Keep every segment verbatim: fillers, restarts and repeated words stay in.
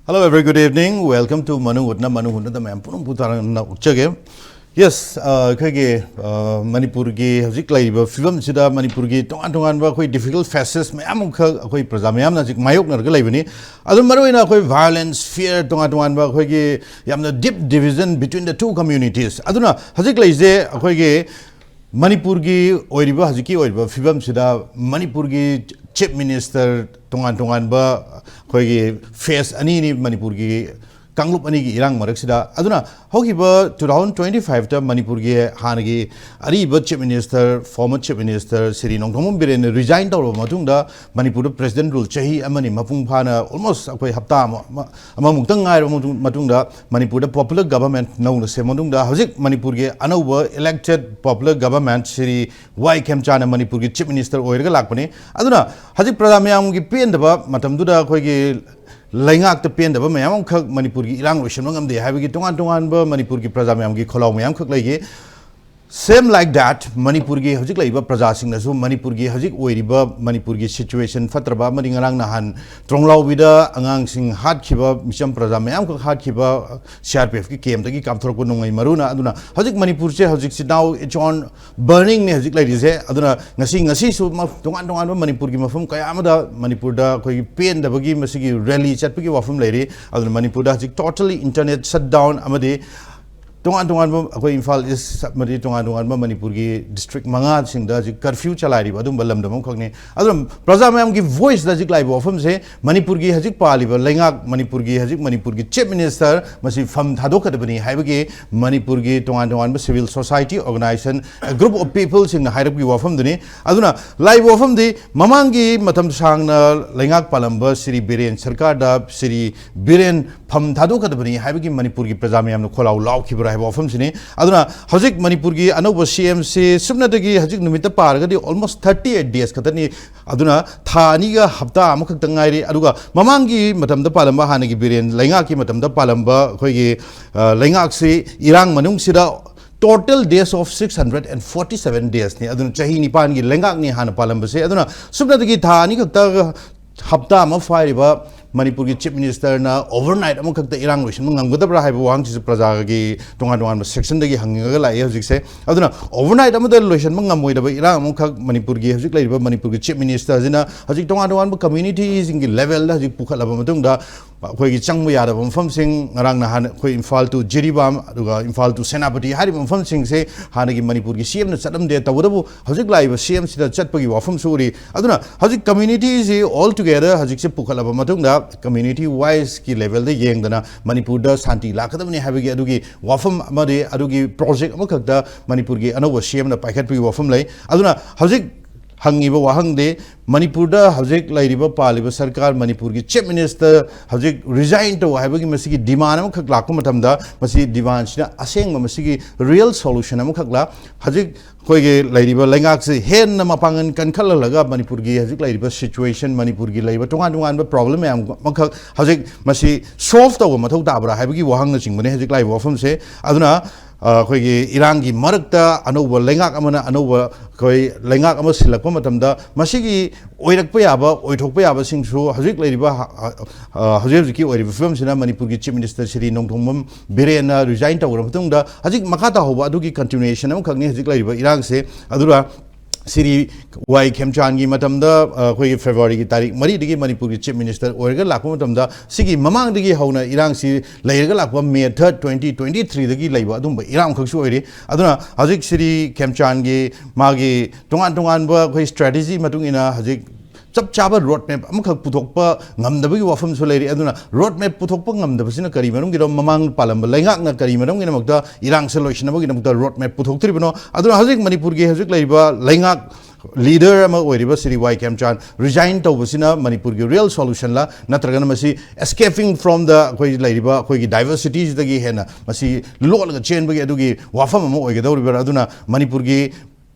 Hello, a very good evening. Welcome to ꯃꯅꯨꯡ ꯍꯨꯠꯅ, ꯃꯅꯨꯡ ꯍꯨꯠꯅꯗ ꯃꯌꯥꯝ ꯄꯨꯝꯅꯃꯛꯄꯨ ꯇꯥꯔꯝꯅ ꯑꯣꯛꯆꯒꯦ꯫ Yes, ꯑ, ꯑꯩꯈꯣꯏꯒꯤ, ꯑ, ꯃꯅꯤꯄꯨꯔꯒꯤ ꯍꯧꯖꯤꯛ ꯂꯩꯔꯤꯕ ꯐꯤꯕꯝꯁꯤꯗ ꯃꯅꯤꯄꯨꯔꯒꯤ ꯇꯣꯉꯥꯟ ꯇꯣꯉꯥꯟꯕ ꯑꯩꯈꯣꯏ difficult phases ꯃꯌꯥꯝ ꯑꯃꯈꯛ ꯑꯩꯈꯣꯏ ꯄ꯭ꯔꯖꯥ ꯃꯌꯥꯝꯅ ꯍꯧꯖꯤꯛ ꯃꯥꯌꯣꯛꯅꯔꯒ ꯂꯩꯕꯅꯤ꯫ ꯑꯗꯨ ꯃꯔꯨꯑꯣꯏꯅ ꯑꯩꯈꯣꯏ violence, fear, ꯇꯣꯉꯥꯟ ꯇꯣꯉꯥꯟꯕ ꯑꯩꯈꯣꯏꯒꯤ ꯌꯥꯝꯅ deep division between the two communities꯫ ꯑꯗꯨꯅ ꯍꯧꯖꯤꯛ ꯂꯩꯔꯤꯁꯦ ꯑꯩꯈꯣꯏꯒꯤ ꯃꯅꯤꯄꯨꯔꯒꯤ ꯑꯣꯏꯔꯤꯕ, ꯍꯧꯖꯤꯛꯀꯤ ꯑꯣꯏꯔꯤꯕ ꯐꯤꯕꯝꯁꯤꯗ ꯃꯅꯤꯄꯨꯔꯒꯤ Chief Minister ꯇꯣꯉꯥꯟ ꯇꯣꯉꯥꯟꯕ ꯑꯩꯈꯣꯏꯒꯤ phase ꯑꯅꯤꯅꯤ ꯃꯅꯤꯄꯨꯔꯒꯤ ꯀꯥꯡꯂꯨꯞ ꯑꯅꯤꯒꯤ ꯏꯔꯥꯡ ꯃꯔꯛꯁꯤꯗ꯫ ꯑꯗꯨꯅ ꯍꯧꯈꯤꯕ two thousand twenty five ꯇ ꯃꯅꯤꯄꯨꯔꯒꯤ ꯍꯥꯟꯅꯒꯤ ꯑꯔꯤꯕ Chief Minister, former Chief Minister Shri Nongthombam ꯕꯤꯔꯦꯟꯅ resign ꯇꯧꯔꯕ ꯃꯇꯨꯡꯗ ꯃꯅꯤꯄꯨꯔꯗ President Rule ꯆꯍꯤ ꯑꯃꯅꯤ ꯃꯄꯨꯡ ꯐꯥꯅ, almost ꯑꯩꯈꯣꯏ ꯍꯞꯇꯥ ꯑꯃ, ꯑꯃ, ꯑꯃꯃꯨꯛꯇꯪ ꯉꯥꯏꯔꯕ ꯃꯇꯨꯡ-, ꯃꯇꯨꯡꯗ ꯃꯅꯤꯄꯨꯔꯗ popular government ꯅꯧꯅ ꯁꯦꯝꯕ ꯃꯇꯨꯡꯗ ꯍꯧꯖꯤꯛ ꯃꯅꯤꯄꯨꯔꯒꯤ ꯑꯅꯧꯕ elected popular government ꯁ꯭ꯔꯤ ꯋꯥꯏ ꯈꯦꯝꯆꯥꯅ ꯃꯅꯤꯄꯨꯔꯒꯤ Chief Minister ꯑꯣꯏꯔꯒ ꯂꯥꯛꯄꯅꯤ꯫ ꯑꯗꯨꯅ ꯍꯧꯖꯤꯛ ꯄ꯭ꯔꯖꯥ ꯃꯌꯥꯝꯒꯤ ꯄꯦꯟꯗꯕ ꯃꯇꯝꯗꯨꯗ ꯑꯩꯈꯣꯏꯒꯤ ꯂꯩꯉꯥꯛꯇ ꯄꯦꯟꯗꯕ ꯃꯌꯥꯝ ꯑꯃꯈꯛ ꯃꯅꯤꯄꯨꯔꯒꯤ ꯏꯔꯥꯡ ꯂꯣꯏꯁꯤꯟꯕ ꯉꯝꯗꯦ ꯍꯥꯏꯕꯒꯤ ꯇꯣꯉꯥꯟ ꯇꯣꯉꯥꯟꯕ ꯃꯅꯤꯄꯨꯔꯒꯤ ꯄ꯭ꯔꯖꯥ ꯃꯌꯥꯝꯒꯤ ꯈꯣꯜꯂꯥꯎ ꯃꯌꯥꯝꯈꯛ ꯂꯩꯈꯤ꯫ Same like that, ꯃꯅꯤꯄꯨꯔꯒꯤ ꯍꯧꯖꯤꯛ ꯂꯩꯔꯤꯕ ꯄ꯭ꯔꯖꯥꯁꯤꯡꯅꯁꯨ ꯃꯅꯤꯄꯨꯔꯒꯤ ꯍꯧꯖꯤꯛ ꯑꯣꯏꯔꯤꯕ ꯃꯅꯤꯄꯨꯔꯒꯤ situation ꯐꯠꯇ꯭ꯔꯕ ꯑꯃꯗꯤ ꯉꯔꯥꯡ ꯅꯍꯥꯟ ꯇ꯭ꯔꯣꯡꯂꯥꯎꯕꯤꯗ ꯑꯉꯥꯡꯁꯤꯡ ꯍꯥꯠꯈꯤꯕ, ꯃꯤꯆꯝ ꯄ꯭ꯔꯖꯥ ꯃꯌꯥꯝꯈꯛ ꯍꯥꯠꯈꯤꯕ, ꯁꯤ ꯑꯥꯔ ꯄꯤ ꯑꯦꯐꯀꯤ ꯀꯦꯝꯗꯒꯤ ꯀꯥꯞꯊꯣꯔꯛꯄ ꯅꯣꯡꯃꯩ ꯃꯔꯨꯅ꯫ ꯑꯗꯨꯅ ꯍꯧꯖꯤꯛ ꯃꯅꯤꯄꯨꯔꯁꯦ ꯍꯧꯖꯤꯛꯁꯤ now it's on burning ꯅꯤ ꯍꯧꯖꯤꯛ ꯂꯩꯔꯤꯁꯦ꯫ ꯑꯗꯨꯅ ꯉꯁꯤ, ꯉꯁꯤꯁꯨ ꯃ-, ꯇꯣꯉꯥꯟ ꯇꯣꯉꯥꯟꯕ ꯃꯅꯤꯄꯨꯔꯒꯤ ꯃꯐꯝ ꯀꯌꯥ ꯑꯃꯗ ꯃꯅꯤꯄꯨꯔꯗ ꯑꯩꯈꯣꯏꯒꯤ ꯄꯦꯟꯗꯕꯒꯤ ꯃꯁꯤꯒꯤ rally ꯆꯠꯄꯒꯤ ꯋꯥꯐꯝ ꯂꯩꯔꯤ꯫ ꯑꯗꯨꯅ ꯃꯅꯤꯄꯨꯔꯗ ꯍꯧꯖꯤꯛ totally internet shutdown ꯑꯃꯗꯤ ꯇꯣꯉꯥꯟ ꯇꯣꯉꯥꯟꯕ ꯑꯩꯈꯣꯏ ꯏꯝꯐꯥꯜ East ꯑꯃꯗꯤ ꯇꯣꯉꯥꯟ ꯇꯣꯉꯥꯟꯕ ꯃꯅꯤꯄꯨꯔꯒꯤ district ꯃꯉꯥꯁꯤꯡꯗ ꯍꯧꯖꯤꯛ curfew ꯆꯂꯥꯏꯔꯤꯕ ꯑꯗꯨꯝꯕ ꯂꯝꯗꯝ ꯑꯃꯈꯛꯅꯤ꯫ ꯑꯗꯨꯅ ꯄ꯭ꯔꯖꯥ ꯃꯌꯥꯝꯒꯤ voice ꯗ ꯍꯧꯖꯤꯛ ꯂꯥꯛꯏꯕ ꯋꯥꯐꯝꯁꯦ ꯃꯅꯤꯄꯨꯔꯒꯤ ꯍꯧꯖꯤꯛ ꯄꯥꯜꯂꯤꯕ ꯂꯩꯉꯥꯛ, ꯃꯅꯤꯄꯨꯔꯒꯤ ꯍꯧꯖꯤꯛ ꯃꯅꯤꯄꯨꯔꯒꯤ Chief Minister ꯃꯁꯤ ꯐꯝ ꯊꯥꯗꯣꯛꯀꯗꯕꯅꯤ ꯍꯥꯏꯕꯒꯤ ꯃꯅꯤꯄꯨꯔꯒꯤ ꯇꯣꯉꯥꯟ ꯇꯣꯉꯥꯟꯕ civil society organization, a group of people ꯁꯤꯡꯅ ꯍꯥꯏꯔꯛꯄꯒꯤ ꯋꯥꯐꯝꯗꯨꯅꯤ꯫ ꯑꯗꯨꯅ ꯂꯥꯛꯏꯕ ꯋꯥꯐꯝꯗꯤ ꯃꯃꯥꯡꯒꯤ ꯃꯇꯝ ꯁꯥꯡꯅ ꯂꯩꯉꯥꯛ ꯄꯥꯜꯂꯝꯕ ꯁ꯭ꯔꯤ ꯕꯤꯔꯦꯟ ꯁꯔꯀꯥꯔꯗ ꯁ꯭ꯔꯤ ꯕꯤꯔꯦꯟ ꯐꯝ ꯊꯥꯗꯣꯛꯀꯗꯕꯅꯤ ꯍꯥꯏꯕꯒꯤ ꯃꯅꯤꯄꯨꯔꯒꯤ ꯄ꯭ꯔꯖꯥ ꯃꯌꯥꯝꯅ ꯈꯣꯜꯂꯥꯎ ꯂꯥꯎꯈꯤꯕ꯭ꯔꯥ ꯍꯥꯏꯕ ꯋꯥꯐꯝꯁꯤꯅꯤ꯫ ꯑꯗꯨꯅ ꯍꯧꯖꯤꯛ ꯃꯅꯤꯄꯨꯔꯒꯤ ꯑꯅꯧꯕ ꯁꯤ ꯑꯦꯝ ꯁꯤ ꯁꯨꯞꯅꯇꯒꯤ ꯍꯧꯖꯤꯛ ꯅꯨꯃꯤꯠꯇ ꯄꯥꯔꯒꯗꯤ almost thirty eight days ꯈꯛꯇꯅꯤ꯫ ꯑꯗꯨꯅ ꯊꯥ ꯑꯅꯤꯒ ꯍꯞꯇꯥ ꯑꯃꯈꯛꯇ ꯉꯥꯏꯔꯤ꯫ ꯑꯗꯨꯒ ꯃꯃꯥꯡꯒꯤ ꯃꯇꯝꯗ ꯄꯥꯜꯂꯝꯕ, ꯍꯥꯟꯅꯒꯤ ꯕꯤꯔꯦꯟ ꯂꯩꯉꯥꯛꯀꯤ ꯃꯇꯝꯗ ꯄꯥꯜꯂꯝꯕ ꯑꯩꯈꯣꯏꯒꯤ, ꯑ, ꯂꯩꯉꯥꯛꯁꯤ ꯏꯔꯥꯡ ꯃꯅꯨꯡꯁꯤꯗ total days of six hundred and forty seven days ꯅꯤ꯫ ꯑꯗꯨꯅ ꯆꯍꯤ ꯅꯤꯄꯥꯟꯒꯤ ꯂꯩꯉꯥꯛꯅꯤ ꯍꯥꯟꯅ ꯄꯥꯜꯂꯝꯕꯁꯦ꯫ ꯑꯗꯨꯅ ꯁꯨꯞꯅꯇꯒꯤ ꯊꯥ ꯑꯅꯤꯈꯛꯇ ꯍꯞꯇꯥ ꯑꯃ ꯐꯥꯏꯔꯤꯕ ꯃꯅꯤꯄꯨꯔꯒꯤ ꯆꯤꯐ ꯃꯤꯅꯤꯁꯇꯔꯅ ꯑꯣꯚꯔꯅꯥꯏꯠ ꯑꯃꯈꯛꯇ ꯏꯔꯥꯡ ꯂꯣꯏꯁꯤꯟꯕ ꯉꯝꯒꯗꯕ꯭ꯔꯥ ꯍꯥꯏꯕ ꯋꯥꯍꯪꯁꯤꯁꯨ ꯄ꯭ꯔꯖꯥꯒꯤ ꯇꯣꯉꯥꯟ ꯇꯣꯉꯥꯟꯕ ꯁꯦꯛꯁꯟꯗꯒꯤ ꯍꯪꯅꯤꯡꯉꯒ ꯂꯥꯛꯏ ꯍꯧꯖꯤꯛꯁꯦ꯫ ꯑꯗꯨꯅ ꯑꯣꯚꯔꯅꯥꯏꯠ ꯑꯃꯗ ꯂꯣꯏꯁꯤꯟꯕ ꯉꯝꯃꯣꯏꯗꯕ ꯏꯔꯥꯡ ꯑꯃꯈꯛ ꯃꯅꯤꯄꯨꯔꯒꯤ ꯍꯧꯖꯤꯛ ꯂꯩꯔꯤꯕ ꯃꯅꯤꯄꯨꯔꯒꯤ ꯆꯤꯐ ꯃꯤꯅꯤꯁꯇꯔꯁꯤꯅ ꯍꯧꯖꯤꯛ ꯇꯣꯉꯥꯟ ꯇꯣꯉꯥꯟꯕ ꯀꯝꯃ꯭ꯌꯨꯅꯤꯇꯤꯁꯤꯡꯒꯤ ꯂꯦꯚꯦꯜꯗ ꯍꯧꯖꯤꯛ ꯄꯨꯈꯠꯂꯕ ꯃꯇꯨꯡꯗ, ꯑꯩꯈꯣꯏꯒꯤ ꯆꯪꯕ ꯌꯥꯗꯕ ꯃꯐꯝꯁꯤꯡ, ꯉꯔꯥꯡ ꯅꯍꯥꯟ ꯑꯩꯈꯣꯏ ꯏꯝꯐꯥꯜ to ꯖꯤꯔꯤꯕꯥꯝ, ꯑꯗꯨꯒ ꯏꯝꯐꯥꯜ to ꯁꯦꯅꯥꯄꯇꯤ ꯍꯥꯏꯔꯤꯕ ꯃꯐꯝꯁꯤꯡꯁꯦ ꯍꯥꯟꯅꯒꯤ ꯃꯅꯤꯄꯨꯔꯒꯤ ꯁꯤ ꯑꯦꯝꯅ ꯆꯠꯂꯝꯗꯦ꯫ ꯇꯧꯕꯇꯕꯨ ꯍꯧꯖꯤꯛ ꯂꯥꯛꯏꯕ ꯁꯤ ꯑꯦꯝꯁꯤꯗ ꯆꯠꯄꯒꯤ ꯋꯥꯐꯝꯁꯨ ꯎꯔꯤ꯫ ꯑꯗꯨꯅ ꯍꯧꯖꯤꯛ ꯀꯝꯃ꯭ꯌꯨꯅꯤꯇꯤꯁꯤ all together ꯍꯧꯖꯤꯛꯁꯦ ꯄꯨꯈꯠꯂꯕ ꯃꯇꯨꯡꯗ, ꯀꯝꯃ꯭ꯌꯨꯅꯤꯇꯤ ꯋꯥꯏꯁꯀꯤ ꯂꯦꯚꯦꯜꯗ ꯌꯦꯡꯗꯅ ꯃꯅꯤꯄꯨꯔꯗ ꯁꯥꯟꯇꯤ ꯂꯥꯛꯀꯗꯕꯅꯤ ꯍꯥꯏꯕꯒꯤ ꯑꯗꯨꯒꯤ ꯋꯥꯐꯝ ꯑꯃꯗꯤ ꯑꯗꯨꯒꯤ ꯄ꯭ꯔꯣꯖꯦꯛ ꯑꯃꯈꯛꯇ ꯃꯅꯤꯄꯨꯔꯒꯤ ꯑꯅꯧꯕ ꯁꯤ ꯑꯦꯝꯅ ꯄꯥꯏꯈꯠꯄꯒꯤ ꯋꯥꯐꯝ ꯂꯩ꯫ ꯑꯗꯨꯅ ꯍꯧꯖꯤꯛ ꯍꯪꯉꯤꯕ ꯋꯥꯍꯪꯗꯤ, ꯃꯅꯤꯄꯨꯔꯗ ꯍꯧꯖꯤꯛ ꯂꯩꯔꯤꯕ ꯄꯥꯜꯂꯤꯕ ꯁꯔꯀꯥꯔ, ꯃꯅꯤꯄꯨꯔꯒꯤ ꯆꯤꯐ ꯃꯤꯅꯤꯁꯇꯔ ꯍꯧꯖꯤꯛ ꯔꯤꯖꯥꯏꯟ ꯇꯧ ꯍꯥꯏꯕꯒꯤ ꯃꯁꯤꯒꯤ ꯗꯤꯃꯥꯟ ꯑꯃꯈꯛ ꯂꯥꯛꯄ ꯃꯇꯝꯗ, ꯃꯁꯤ ꯗꯤꯃꯥꯟꯁꯤꯅ ꯑꯁꯦꯡꯕ, ꯃꯁꯤꯒꯤ ꯔꯤꯌꯦꯜ ꯁꯣꯂꯨꯁꯟ ꯑꯃꯈꯛꯂ? ꯍꯧꯖꯤꯛ ꯑꯩꯈꯣꯏꯒꯤ ꯂꯩꯔꯤꯕ ꯂꯩꯉꯥꯛꯁꯤ ꯍꯦꯟꯅ ꯃꯄꯥꯡꯒꯜ ꯀꯟꯈꯠꯍꯜꯂꯒ ꯃꯅꯤꯄꯨꯔꯒꯤ ꯍꯧꯖꯤꯛ ꯂꯩꯔꯤꯕ ꯁꯤꯆꯨꯋꯦꯁꯟ, ꯃꯅꯤꯄꯨꯔꯒꯤ ꯂꯩꯔꯤꯕ ꯇꯣꯉꯥꯟ ꯇꯣꯉꯥꯟꯕ ꯄ꯭ꯔꯣꯕ꯭ꯂꯦꯝ ꯃꯌꯥꯝ ꯑꯃꯈꯛ ꯍꯧꯖꯤꯛ ꯃꯁꯤ ꯁꯣꯜꯚ ꯇꯧꯕ ꯃꯊꯧ ꯇꯥꯕ꯭ꯔꯥ ꯍꯥꯏꯕꯒꯤ ꯋꯥꯍꯪꯅꯆꯤꯡꯕꯅꯤ ꯍꯧꯖꯤꯛ ꯂꯥꯛꯏꯕ ꯋꯥꯐꯝꯁꯦ꯫ ꯑꯗꯨꯅ ꯑ, ꯑꯩꯈꯣꯏꯒꯤ ꯏꯔꯥꯡꯒꯤ ꯃꯔꯛꯇ ꯑꯅꯧꯕ ꯂꯩꯉꯥꯛ ꯑꯃꯅ ꯑꯅꯧꯕ ꯑꯩꯈꯣꯏ ꯂꯩꯉꯥꯛ ꯑꯃ ꯁꯤꯜꯂꯛꯄ ꯃꯇꯝꯗ ꯃꯁꯤꯒꯤ ꯑꯣꯏꯔꯛꯄ ꯌꯥꯕ, ꯑꯣꯏꯊꯣꯛꯄ ꯌꯥꯕꯁꯤꯡꯁꯨ ꯍꯧꯖꯤꯛ ꯂꯩꯔꯤꯕ ꯍ-, ꯑ, ꯍꯧꯖꯤꯛ ꯍꯧꯖꯤꯛꯀꯤ ꯑꯣꯏꯔꯤꯕ ꯐꯤꯕꯝꯁꯤꯅ ꯃꯅꯤꯄꯨꯔꯒꯤ ꯆꯤꯐ ꯃꯤꯅꯤꯁꯇꯔ ꯁ꯭ꯔꯤ ꯅꯣꯡꯊꯣꯝꯕꯝ ꯕꯤꯔꯦꯟꯅ ꯔꯤꯖꯥꯏꯟ ꯇꯧꯔꯕ ꯃꯇꯨꯡꯗ ꯍꯧꯖꯤꯛ ꯃꯈꯥ ꯇꯥꯍꯧꯕ ꯑꯗꯨꯒꯤ ꯀꯟꯇꯤꯅ꯭ꯌꯨꯑꯦꯁꯟ ꯑꯃꯈꯛꯅꯤ ꯍꯧꯖꯤꯛ ꯂꯩꯔꯤꯕ ꯏꯔꯥꯡꯁꯦ꯫ ꯑꯗꯨꯒ ꯁ꯭ꯔꯤ ꯋꯥꯏ ꯈꯦꯝꯆꯥꯟꯒꯤ ꯃꯇꯝꯗ, ꯑ, ꯑꯩꯈꯣꯏꯒꯤ ꯐꯦꯕ꯭ꯔꯨꯋꯥꯔꯤꯒꯤ ꯇꯥꯔꯤꯛ ꯃꯔꯤꯗꯒꯤ ꯃꯅꯤꯄꯨꯔꯒꯤ ꯆꯤꯐ ꯃꯤꯅꯤꯁꯇꯔ ꯑꯣꯏꯔꯒ ꯂꯥꯛꯄ ꯃꯇꯝꯗ, ꯁꯤꯒꯤ ꯃꯃꯥꯡꯗꯒꯤ ꯍꯧꯅ ꯏꯔꯥꯡꯁꯤ ꯂꯩꯔꯒ ꯂꯥꯛꯄ ꯃꯦ ꯊꯥꯔꯠ, ꯇ꯭ꯋꯦꯟꯇꯤ ꯇ꯭ꯋꯦꯟꯇꯤ ꯊ꯭ꯔꯤꯗꯒꯤ ꯂꯩꯕ ꯑꯗꯨꯝꯕ ꯏꯔꯥꯡ ꯑꯃꯈꯛꯁꯨ ꯑꯣꯏꯔꯤ꯫ ꯑꯗꯨꯅ ꯍꯧꯖꯤꯛ ꯁ꯭ꯔꯤ ꯈꯦꯝꯆꯥꯟꯒꯤ ꯃꯥꯒꯤ ꯇꯣꯉꯥꯟ ꯇꯣꯉꯥꯟꯕ ꯑꯩꯈꯣꯏ ꯁ꯭ꯇ꯭ꯔꯦꯇꯦꯖꯤ ꯃꯇꯨꯡ ꯏꯟꯅ ꯍꯧꯖꯤꯛ ꯆꯞ ꯆꯥꯕ ꯔꯣꯗ ꯃꯦꯞ ꯑꯃꯈꯛ ꯄꯨꯊꯣꯛꯄ ꯉꯝꯗꯕꯒꯤ ꯋꯥꯐꯝꯁꯨ ꯂꯩꯔꯤ꯫ ꯑꯗꯨꯅ ꯔꯣꯗ ꯃꯦꯞ ꯄꯨꯊꯣꯛꯄ ꯉꯝꯗꯕꯁꯤꯅ ꯀꯔꯤ ꯃꯔꯝꯒꯤꯅꯣ? ꯃꯃꯥꯡ ꯄꯥꯜꯂꯝꯕ ꯂꯩꯉꯥꯛꯅ ꯀꯔꯤ ꯃꯔꯝꯒꯤꯗꯃꯛꯇ ꯏꯔꯥꯡꯁꯦ ꯂꯣꯏꯁꯤꯟꯅꯕꯒꯤꯗꯃꯛꯇ ꯔꯣꯗ ꯃꯦꯞ ꯄꯨꯊꯣꯛꯇ꯭ꯔꯤꯕꯅꯣ? ꯑꯗꯨꯅ ꯍꯧꯖꯤꯛ ꯃꯅꯤꯄꯨꯔꯒꯤ ꯍꯧꯖꯤꯛ ꯂꯩꯔꯤꯕ ꯂꯩꯉꯥꯛ ꯂꯤꯗꯔ ꯑꯃ ꯑꯣꯏꯔꯤꯕ ꯁ꯭ꯔꯤ ꯋꯥꯏ ꯈꯦꯝꯆꯥꯟ ꯔꯤꯖꯥꯏꯟ ꯇꯧꯕꯁꯤꯅ ꯃꯅꯤꯄꯨꯔꯒꯤ ꯔꯤꯌꯦꯜ ꯁꯣꯂꯨꯁꯟꯂ, ꯅꯠꯇ꯭ꯔꯒꯅ ꯃꯁꯤ escaping from the ꯑꯩꯈꯣꯏ ꯂꯩꯔꯤꯕ ꯑꯩꯈꯣꯏꯒꯤ ꯗꯥꯏꯚꯔꯁꯤꯇꯤꯁꯤꯗꯒꯤ ꯍꯦꯟꯅ ꯃꯁꯤ ꯂꯣꯠꯂꯒ ꯆꯦꯟꯕꯒꯤ ꯑꯗꯨꯒꯤ ꯋꯥꯐꯝ ꯑꯃ ꯑꯣꯏꯒꯗꯧꯔꯤꯕ꯭ꯔꯥ? ꯑꯗꯨꯅ ꯃꯅꯤꯄꯨꯔꯒꯤ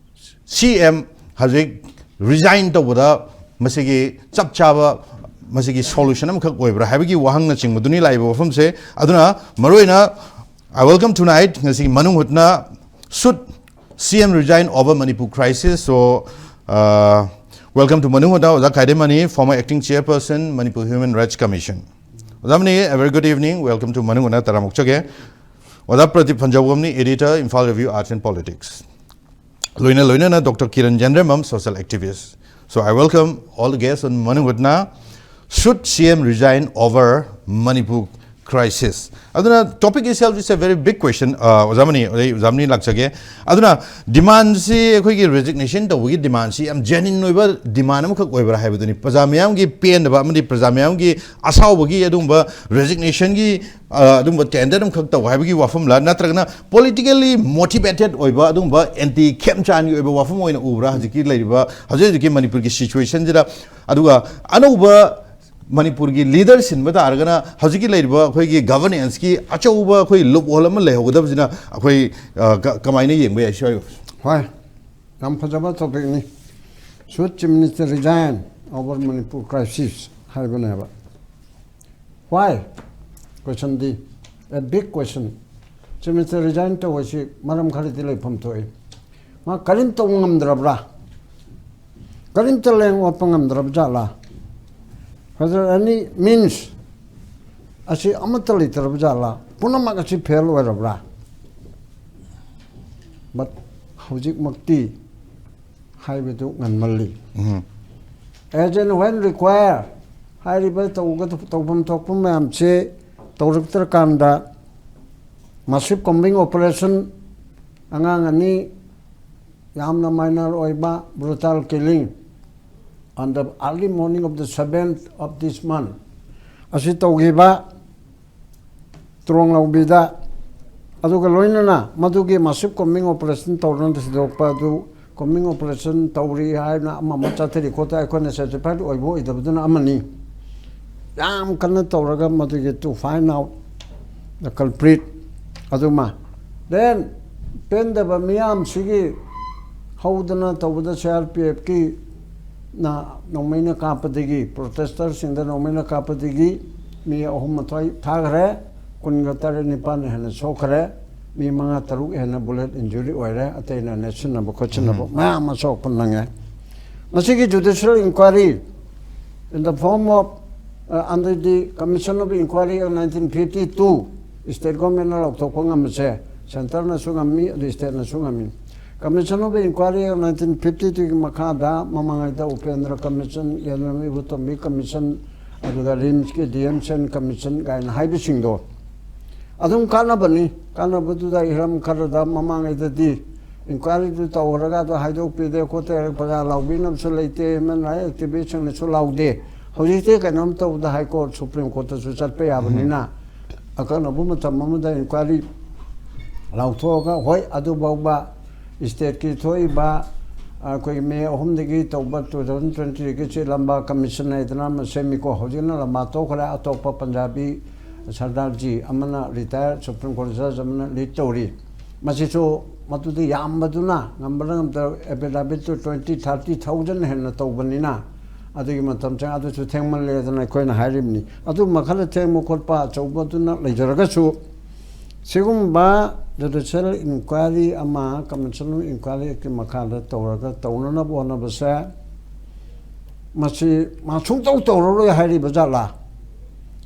ꯁꯤ ꯑꯦꯝ ꯍꯧꯖꯤꯛ ꯔꯤꯖꯥꯏꯟ ꯇꯧꯕꯗ ꯃꯁꯤꯒꯤ ꯆꯞ ꯆꯥꯕ ꯃꯁꯤꯒꯤ ꯁꯣꯂꯨꯁꯟ ꯑꯃꯈꯛ ꯑꯣꯏꯕ꯭ꯔꯥ ꯍꯥꯏꯕꯒꯤ ꯋꯥꯍꯪꯅꯆꯤꯡꯕꯗꯨꯅꯤ ꯂꯥꯛꯏꯕ ꯋꯥꯐꯝꯁꯦ꯫ ꯑꯗꯨꯅ ꯃꯔꯨꯑꯣꯏꯅ I welcome tonight, ꯉꯁꯤꯒꯤ ꯃꯅꯨꯡ ꯍꯨꯠꯅ, should C M resign over Manipur crisis? So, uh, Welcome to ꯃꯅꯨꯡ ꯍꯨꯠꯅ ꯑꯣꯖꯥ ꯈꯥꯏꯗꯦꯝꯃꯅꯤ, former acting chairperson, Manipur Human Rights Commission. ꯑꯣꯖꯥ money, a very good evening. Welcome to ꯃꯅꯨꯡ ꯍꯨꯠꯅ ꯇꯔꯥꯃꯨꯛ ꯆꯒꯦ꯫ ꯑꯣꯖꯥ Pradeep ꯐꯟꯖꯧꯕꯝꯅꯤ, editor, Imphal Review, Arts and Politics. ꯂꯣꯏꯅ ꯂꯣꯏꯅꯅ Doctor Kiran Jenremam, social activist. So I welcome all the guests on ꯃꯅꯨꯡ ꯍꯨꯠꯅ꯫ Should C M resign over Manipur crisis? ꯑꯗꯨꯅ topic itself is a very big question. ꯑ, ꯑꯣꯖꯥ money, ꯑꯩ ꯑꯣꯖꯥ money ꯂꯥꯛꯆꯒꯦ꯫ ꯑꯗꯨꯅ demandꯁꯤ, ꯑꯩꯈꯣꯏꯒꯤ resignation ꯇꯧꯕꯒꯤ demandꯁꯤ ꯌꯥꯝ genuine ꯑꯣꯏꯕ demand ꯑꯃꯈꯛ ꯑꯣꯏꯕ꯭ꯔꯥ ꯍꯥꯏꯕꯗꯨꯅꯤ꯫ ꯄ꯭ꯔꯖꯥ ꯃꯤꯌꯥꯝꯒꯤ ꯄꯦꯟꯗꯕ ꯑꯃꯗꯤ ꯄ꯭ꯔꯖꯥ ꯃꯤꯌꯥꯝꯒꯤ ꯑꯁꯥꯎꯕꯒꯤ ꯑꯗꯨꯒꯨꯝꯕ resignationꯒꯤ, ꯑ, ꯑꯗꯨꯒꯨꯝꯕ tender ꯑꯃꯈꯛ ꯇꯧ ꯍꯥꯏꯕꯒꯤ ꯋꯥꯐꯝꯂ, ꯅꯠꯇ꯭ꯔꯒꯅ politically motivated ꯑꯣꯏꯕ ꯑꯗꯨꯒꯨꯝꯕ anti ꯈꯦꯝꯆꯥꯟꯒꯤ ꯑꯣꯏꯕ ꯋꯥꯐꯝ ꯑꯣꯏꯅ ꯎꯕ꯭ꯔꯥ ꯍꯧꯖꯤꯛꯀꯤ ꯂꯩꯔꯤꯕ, ꯍꯧꯖꯤꯛ ꯍꯧꯖꯤꯛꯀꯤ ꯃꯅꯤꯄꯨꯔꯒꯤ situationꯁꯤꯗ? ꯑꯗꯨꯒ ꯑꯅꯧꯕ ꯃꯅꯤꯄꯨꯔꯒꯤ leader ꯁꯤꯟꯕ ꯇꯥꯔꯒꯅ ꯍꯧꯖꯤꯛꯀꯤ ꯂꯩꯔꯤꯕ ꯑꯩꯈꯣꯏꯒꯤ governanceꯀꯤ ꯑꯆꯧꯕ ꯑꯩꯈꯣꯏ loophole ꯑꯃ ꯂꯩꯍꯧꯒꯗꯕꯁꯤꯅ ꯑꯩꯈꯣꯏ, ꯑ, ꯀ-, ꯀꯃꯥꯏꯅ ꯌꯦꯡꯕ ꯌꯥꯏ? ꯁꯤ ꯍꯥꯏꯌꯨ꯫ ꯍꯣꯏ, ꯌꯥꯝ ꯐꯖꯕ topicꯅꯤ꯫ Should Chief Minister resign over Manipur crisis ꯍꯥꯏꯕꯅꯦꯕ꯫ Why? Questionꯗꯤ, a big question. Chief Minister resign ꯇꯧꯕꯁꯤ ꯃꯔꯝ ꯈꯔꯗꯤ ꯂꯩꯐꯝ ꯊꯣꯛꯏ꯫ ꯃꯥ ꯀꯔꯤꯝ ꯇꯧꯕ ꯉꯝꯗ꯭ꯔꯕ꯭ꯔꯥ? ꯀꯔꯤꯝꯇ ꯂꯦꯡ ꯑꯣꯠꯄ ꯉꯝꯗ꯭ꯔꯕ ꯖꯥꯠꯂꯥ? Whether any means ꯑꯁꯤ ꯑꯃꯠꯇ ꯂꯩꯇ꯭ꯔꯕ ꯖꯥꯠꯂꯥ? ꯄꯨꯝꯅꯃꯛ ꯑꯁꯤ fail ꯑꯣꯏꯔꯕ꯭ꯔꯥ? But ꯍꯧꯖꯤꯛꯃꯛꯇꯤ ꯍꯥꯏꯕꯗꯨ ꯉꯟꯃꯜꯂꯤ꯫ ꯎꯝ꯫ As and when require, ꯍꯥꯏꯔꯤꯕ ꯇꯧꯒꯗ-, ꯇꯧꯐꯝ ꯊꯣꯛꯄ ꯃꯌꯥꯝꯁꯦ ꯇꯧꯔꯛꯇ꯭ꯔꯀꯥꯟꯗ, massive combing operation, ꯑꯉꯥꯡ ꯑꯅꯤ ꯌꯥꯝꯅ minor ꯑꯣꯏꯕ brutal killing on the early morning of the seventh of this month ꯑꯁꯤ ꯇꯧꯈꯤꯕ ꯇ꯭ꯔꯣꯡꯂꯥꯎꯕꯤꯗ, ꯑꯗꯨꯒ ꯂꯣꯏꯅꯅ ꯃꯗꯨꯒꯤ massive combing operation ꯇꯧꯗꯨꯅ ꯊꯤꯗꯣꯛꯄ ꯑꯗꯨ, combing operation ꯇꯧꯔꯤ ꯍꯥꯏꯅ ꯑꯃ ꯑꯃ ꯆꯠꯊꯔꯤ ꯈꯣꯠꯇ ꯑꯩꯈꯣꯏꯅ satisfied ꯑꯣꯏꯕ ꯑꯣꯏꯗꯕꯗꯨꯅ ꯑꯃꯅꯤ꯫ ꯌꯥꯝ ꯀꯟꯅ ꯇꯧꯔꯒ ꯃꯗꯨꯒꯤ to find out the culprit ꯑꯗꯨꯃ, then ꯄꯦꯟꯗꯕ ꯃꯤꯌꯥꯝꯁꯤꯒꯤ ꯍꯧꯗꯅ ꯇꯧꯕꯗ CRPFꯀꯤ ꯅ ꯅꯣꯡꯃꯩꯅ ꯀꯥꯞꯄꯗꯒꯤ, protesters ꯁꯤꯡꯗ ꯅꯣꯡꯃꯩꯅ ꯀꯥꯞꯄꯗꯒꯤ ꯃꯤ ꯑꯍꯨꯝ ꯃꯊꯣꯏ ꯊꯥꯈ꯭ꯔꯦ, ꯀꯨꯟꯒ ꯇꯔꯦꯠ ꯅꯤꯄꯥꯟ ꯍꯦꯟꯅ ꯁꯣꯛꯈ꯭ꯔꯦ, ꯃꯤ ꯃꯉꯥ ꯇꯔꯨꯛ ꯍꯦꯟꯅ bullet injury ꯑꯣꯏꯔꯦ, ꯑꯇꯩꯅ ꯅꯦꯠꯁꯤꯟꯅꯕ ꯈꯣꯠꯆꯤꯟꯅꯕ ꯎꯝ꯫ ꯃꯌꯥꯝ ꯑꯃ ꯁꯣꯛꯄ ꯅꯪꯉꯦ꯫ ꯃꯁꯤꯒꯤ judicial inquiry in the form of, uh, under the Commission of Inquiry of nineteen fifty-two, state government ꯅ ꯂꯧꯊꯣꯛꯄ ꯉꯝꯕꯁꯦ, centre ꯅꯁꯨ ꯉꯝꯃꯤ, ꯑꯗꯨ state ꯅꯁꯨ ꯉꯝꯃꯤ꯫ Commission of Inquiry of nineteen fifty-two ꯒꯤ ꯃꯈꯥꯗ ꯃꯃꯥꯡꯉꯩꯗ ꯎꯄꯦꯟꯗ꯭ꯔ commission, ꯌꯥꯏꯃ ꯏꯕꯣꯇꯣꯝꯕꯤ commission, ꯑꯗꯨꯒ RIMS ꯀꯤ ꯗꯤ ꯑꯦꯝ ꯁꯦꯟ commission ꯀꯥꯏꯅ ꯍꯥꯏꯕꯁꯤꯡꯗꯣ ꯑꯗꯨꯝ ꯀꯥꯟꯅꯕꯅꯤ꯫ ꯀꯥꯟꯅꯕꯗꯨꯗ ꯍꯤꯔꯝ ꯈꯔꯗ ꯃꯃꯥꯡꯉꯩꯗꯗꯤ inquiry ꯗꯨ ꯇꯧꯈ꯭ꯔꯒ ꯑꯗꯨ ꯍꯥꯏꯗꯣꯛꯄꯤꯗꯦ ꯈꯣꯠꯇꯦ, ꯄ꯭ꯔꯖꯥ ꯂꯥꯎꯕꯤꯅꯕꯁꯨ ꯂꯩꯇꯦ, human rights activist ꯁꯤꯡꯅꯁꯨ ꯂꯥꯎꯗꯦ꯫ ꯍꯧꯖꯤꯛꯇꯤ ꯀꯩꯅꯣꯝ ꯇꯧꯕꯗ High Court, Supreme Court ꯇꯁꯨ ꯆꯠꯄ ꯌꯥꯕꯅꯤꯅ, ꯑꯀꯛꯅꯕ ꯃꯇꯝ ꯑꯃꯗ inquiry ꯂꯥꯎꯊꯣꯛꯑꯒ, ꯍꯣꯏ, ꯑꯗꯨꯐꯥꯎꯕ state ꯀꯤ ꯊꯣꯛꯏꯕ, ꯑꯩꯈꯣꯏꯒꯤ May ꯑꯍꯨꯝꯗꯒꯤ ꯇꯧꯕ two thousand twenty ꯒꯤ ꯆꯦ ꯂꯝꯕꯥ commission ꯍꯥꯏꯗꯅ ꯑꯃ ꯁꯦꯝꯃꯤꯀꯣ꯫ ꯍꯧꯖꯤꯛꯅ ꯂꯝꯕꯥ ꯇꯣꯛꯈ꯭ꯔꯦ, ꯑꯇꯣꯞꯄ ꯄꯟꯖꯥꯕꯤ ꯁꯔꯗꯥꯔꯖꯤ ꯑꯃꯅ, retired Supreme Court judge ꯑꯃꯅ lead ꯇꯧꯔꯤ꯫ ꯃꯁꯤꯁꯨ ꯃꯗꯨꯗꯤ ꯌꯥꯝꯕꯗꯨꯅ, ꯉꯝꯕꯅ ꯉꯝꯗ, affidavit two twenty, thirty thousand ꯍꯦꯟꯅ ꯇꯧꯕꯅꯤꯅ, ꯑꯗꯨꯒꯤ ꯃꯇꯝ ꯆꯪ-, ꯑꯗꯨꯁꯨ ꯊꯦꯡꯃꯜꯂꯦꯗꯅ ꯑꯩꯈꯣꯏꯅ ꯍꯥꯏꯔꯤꯕꯅꯤ꯫ ꯑꯗꯨꯝꯕ ꯈꯔ ꯊꯦꯡꯕ ꯈꯣꯠꯄ ꯑꯆꯧꯕꯗꯨꯅ ꯂꯩꯖꯔꯒꯁꯨ, ꯁꯤꯒꯨꯝꯕ judicial inquiry ꯑꯃ Commission of Inquiry ꯒꯤ ꯃꯈꯥꯗ ꯇꯧꯔꯒ ꯇꯧꯅꯅꯕ ꯍꯣꯠꯅꯕꯁꯦ, ꯃꯁꯤ ꯃꯥ ꯁꯨꯡꯇꯧ ꯇꯧꯔꯔꯣꯏ ꯍꯥꯏꯔꯤꯕ ꯖꯥꯠꯂꯥ,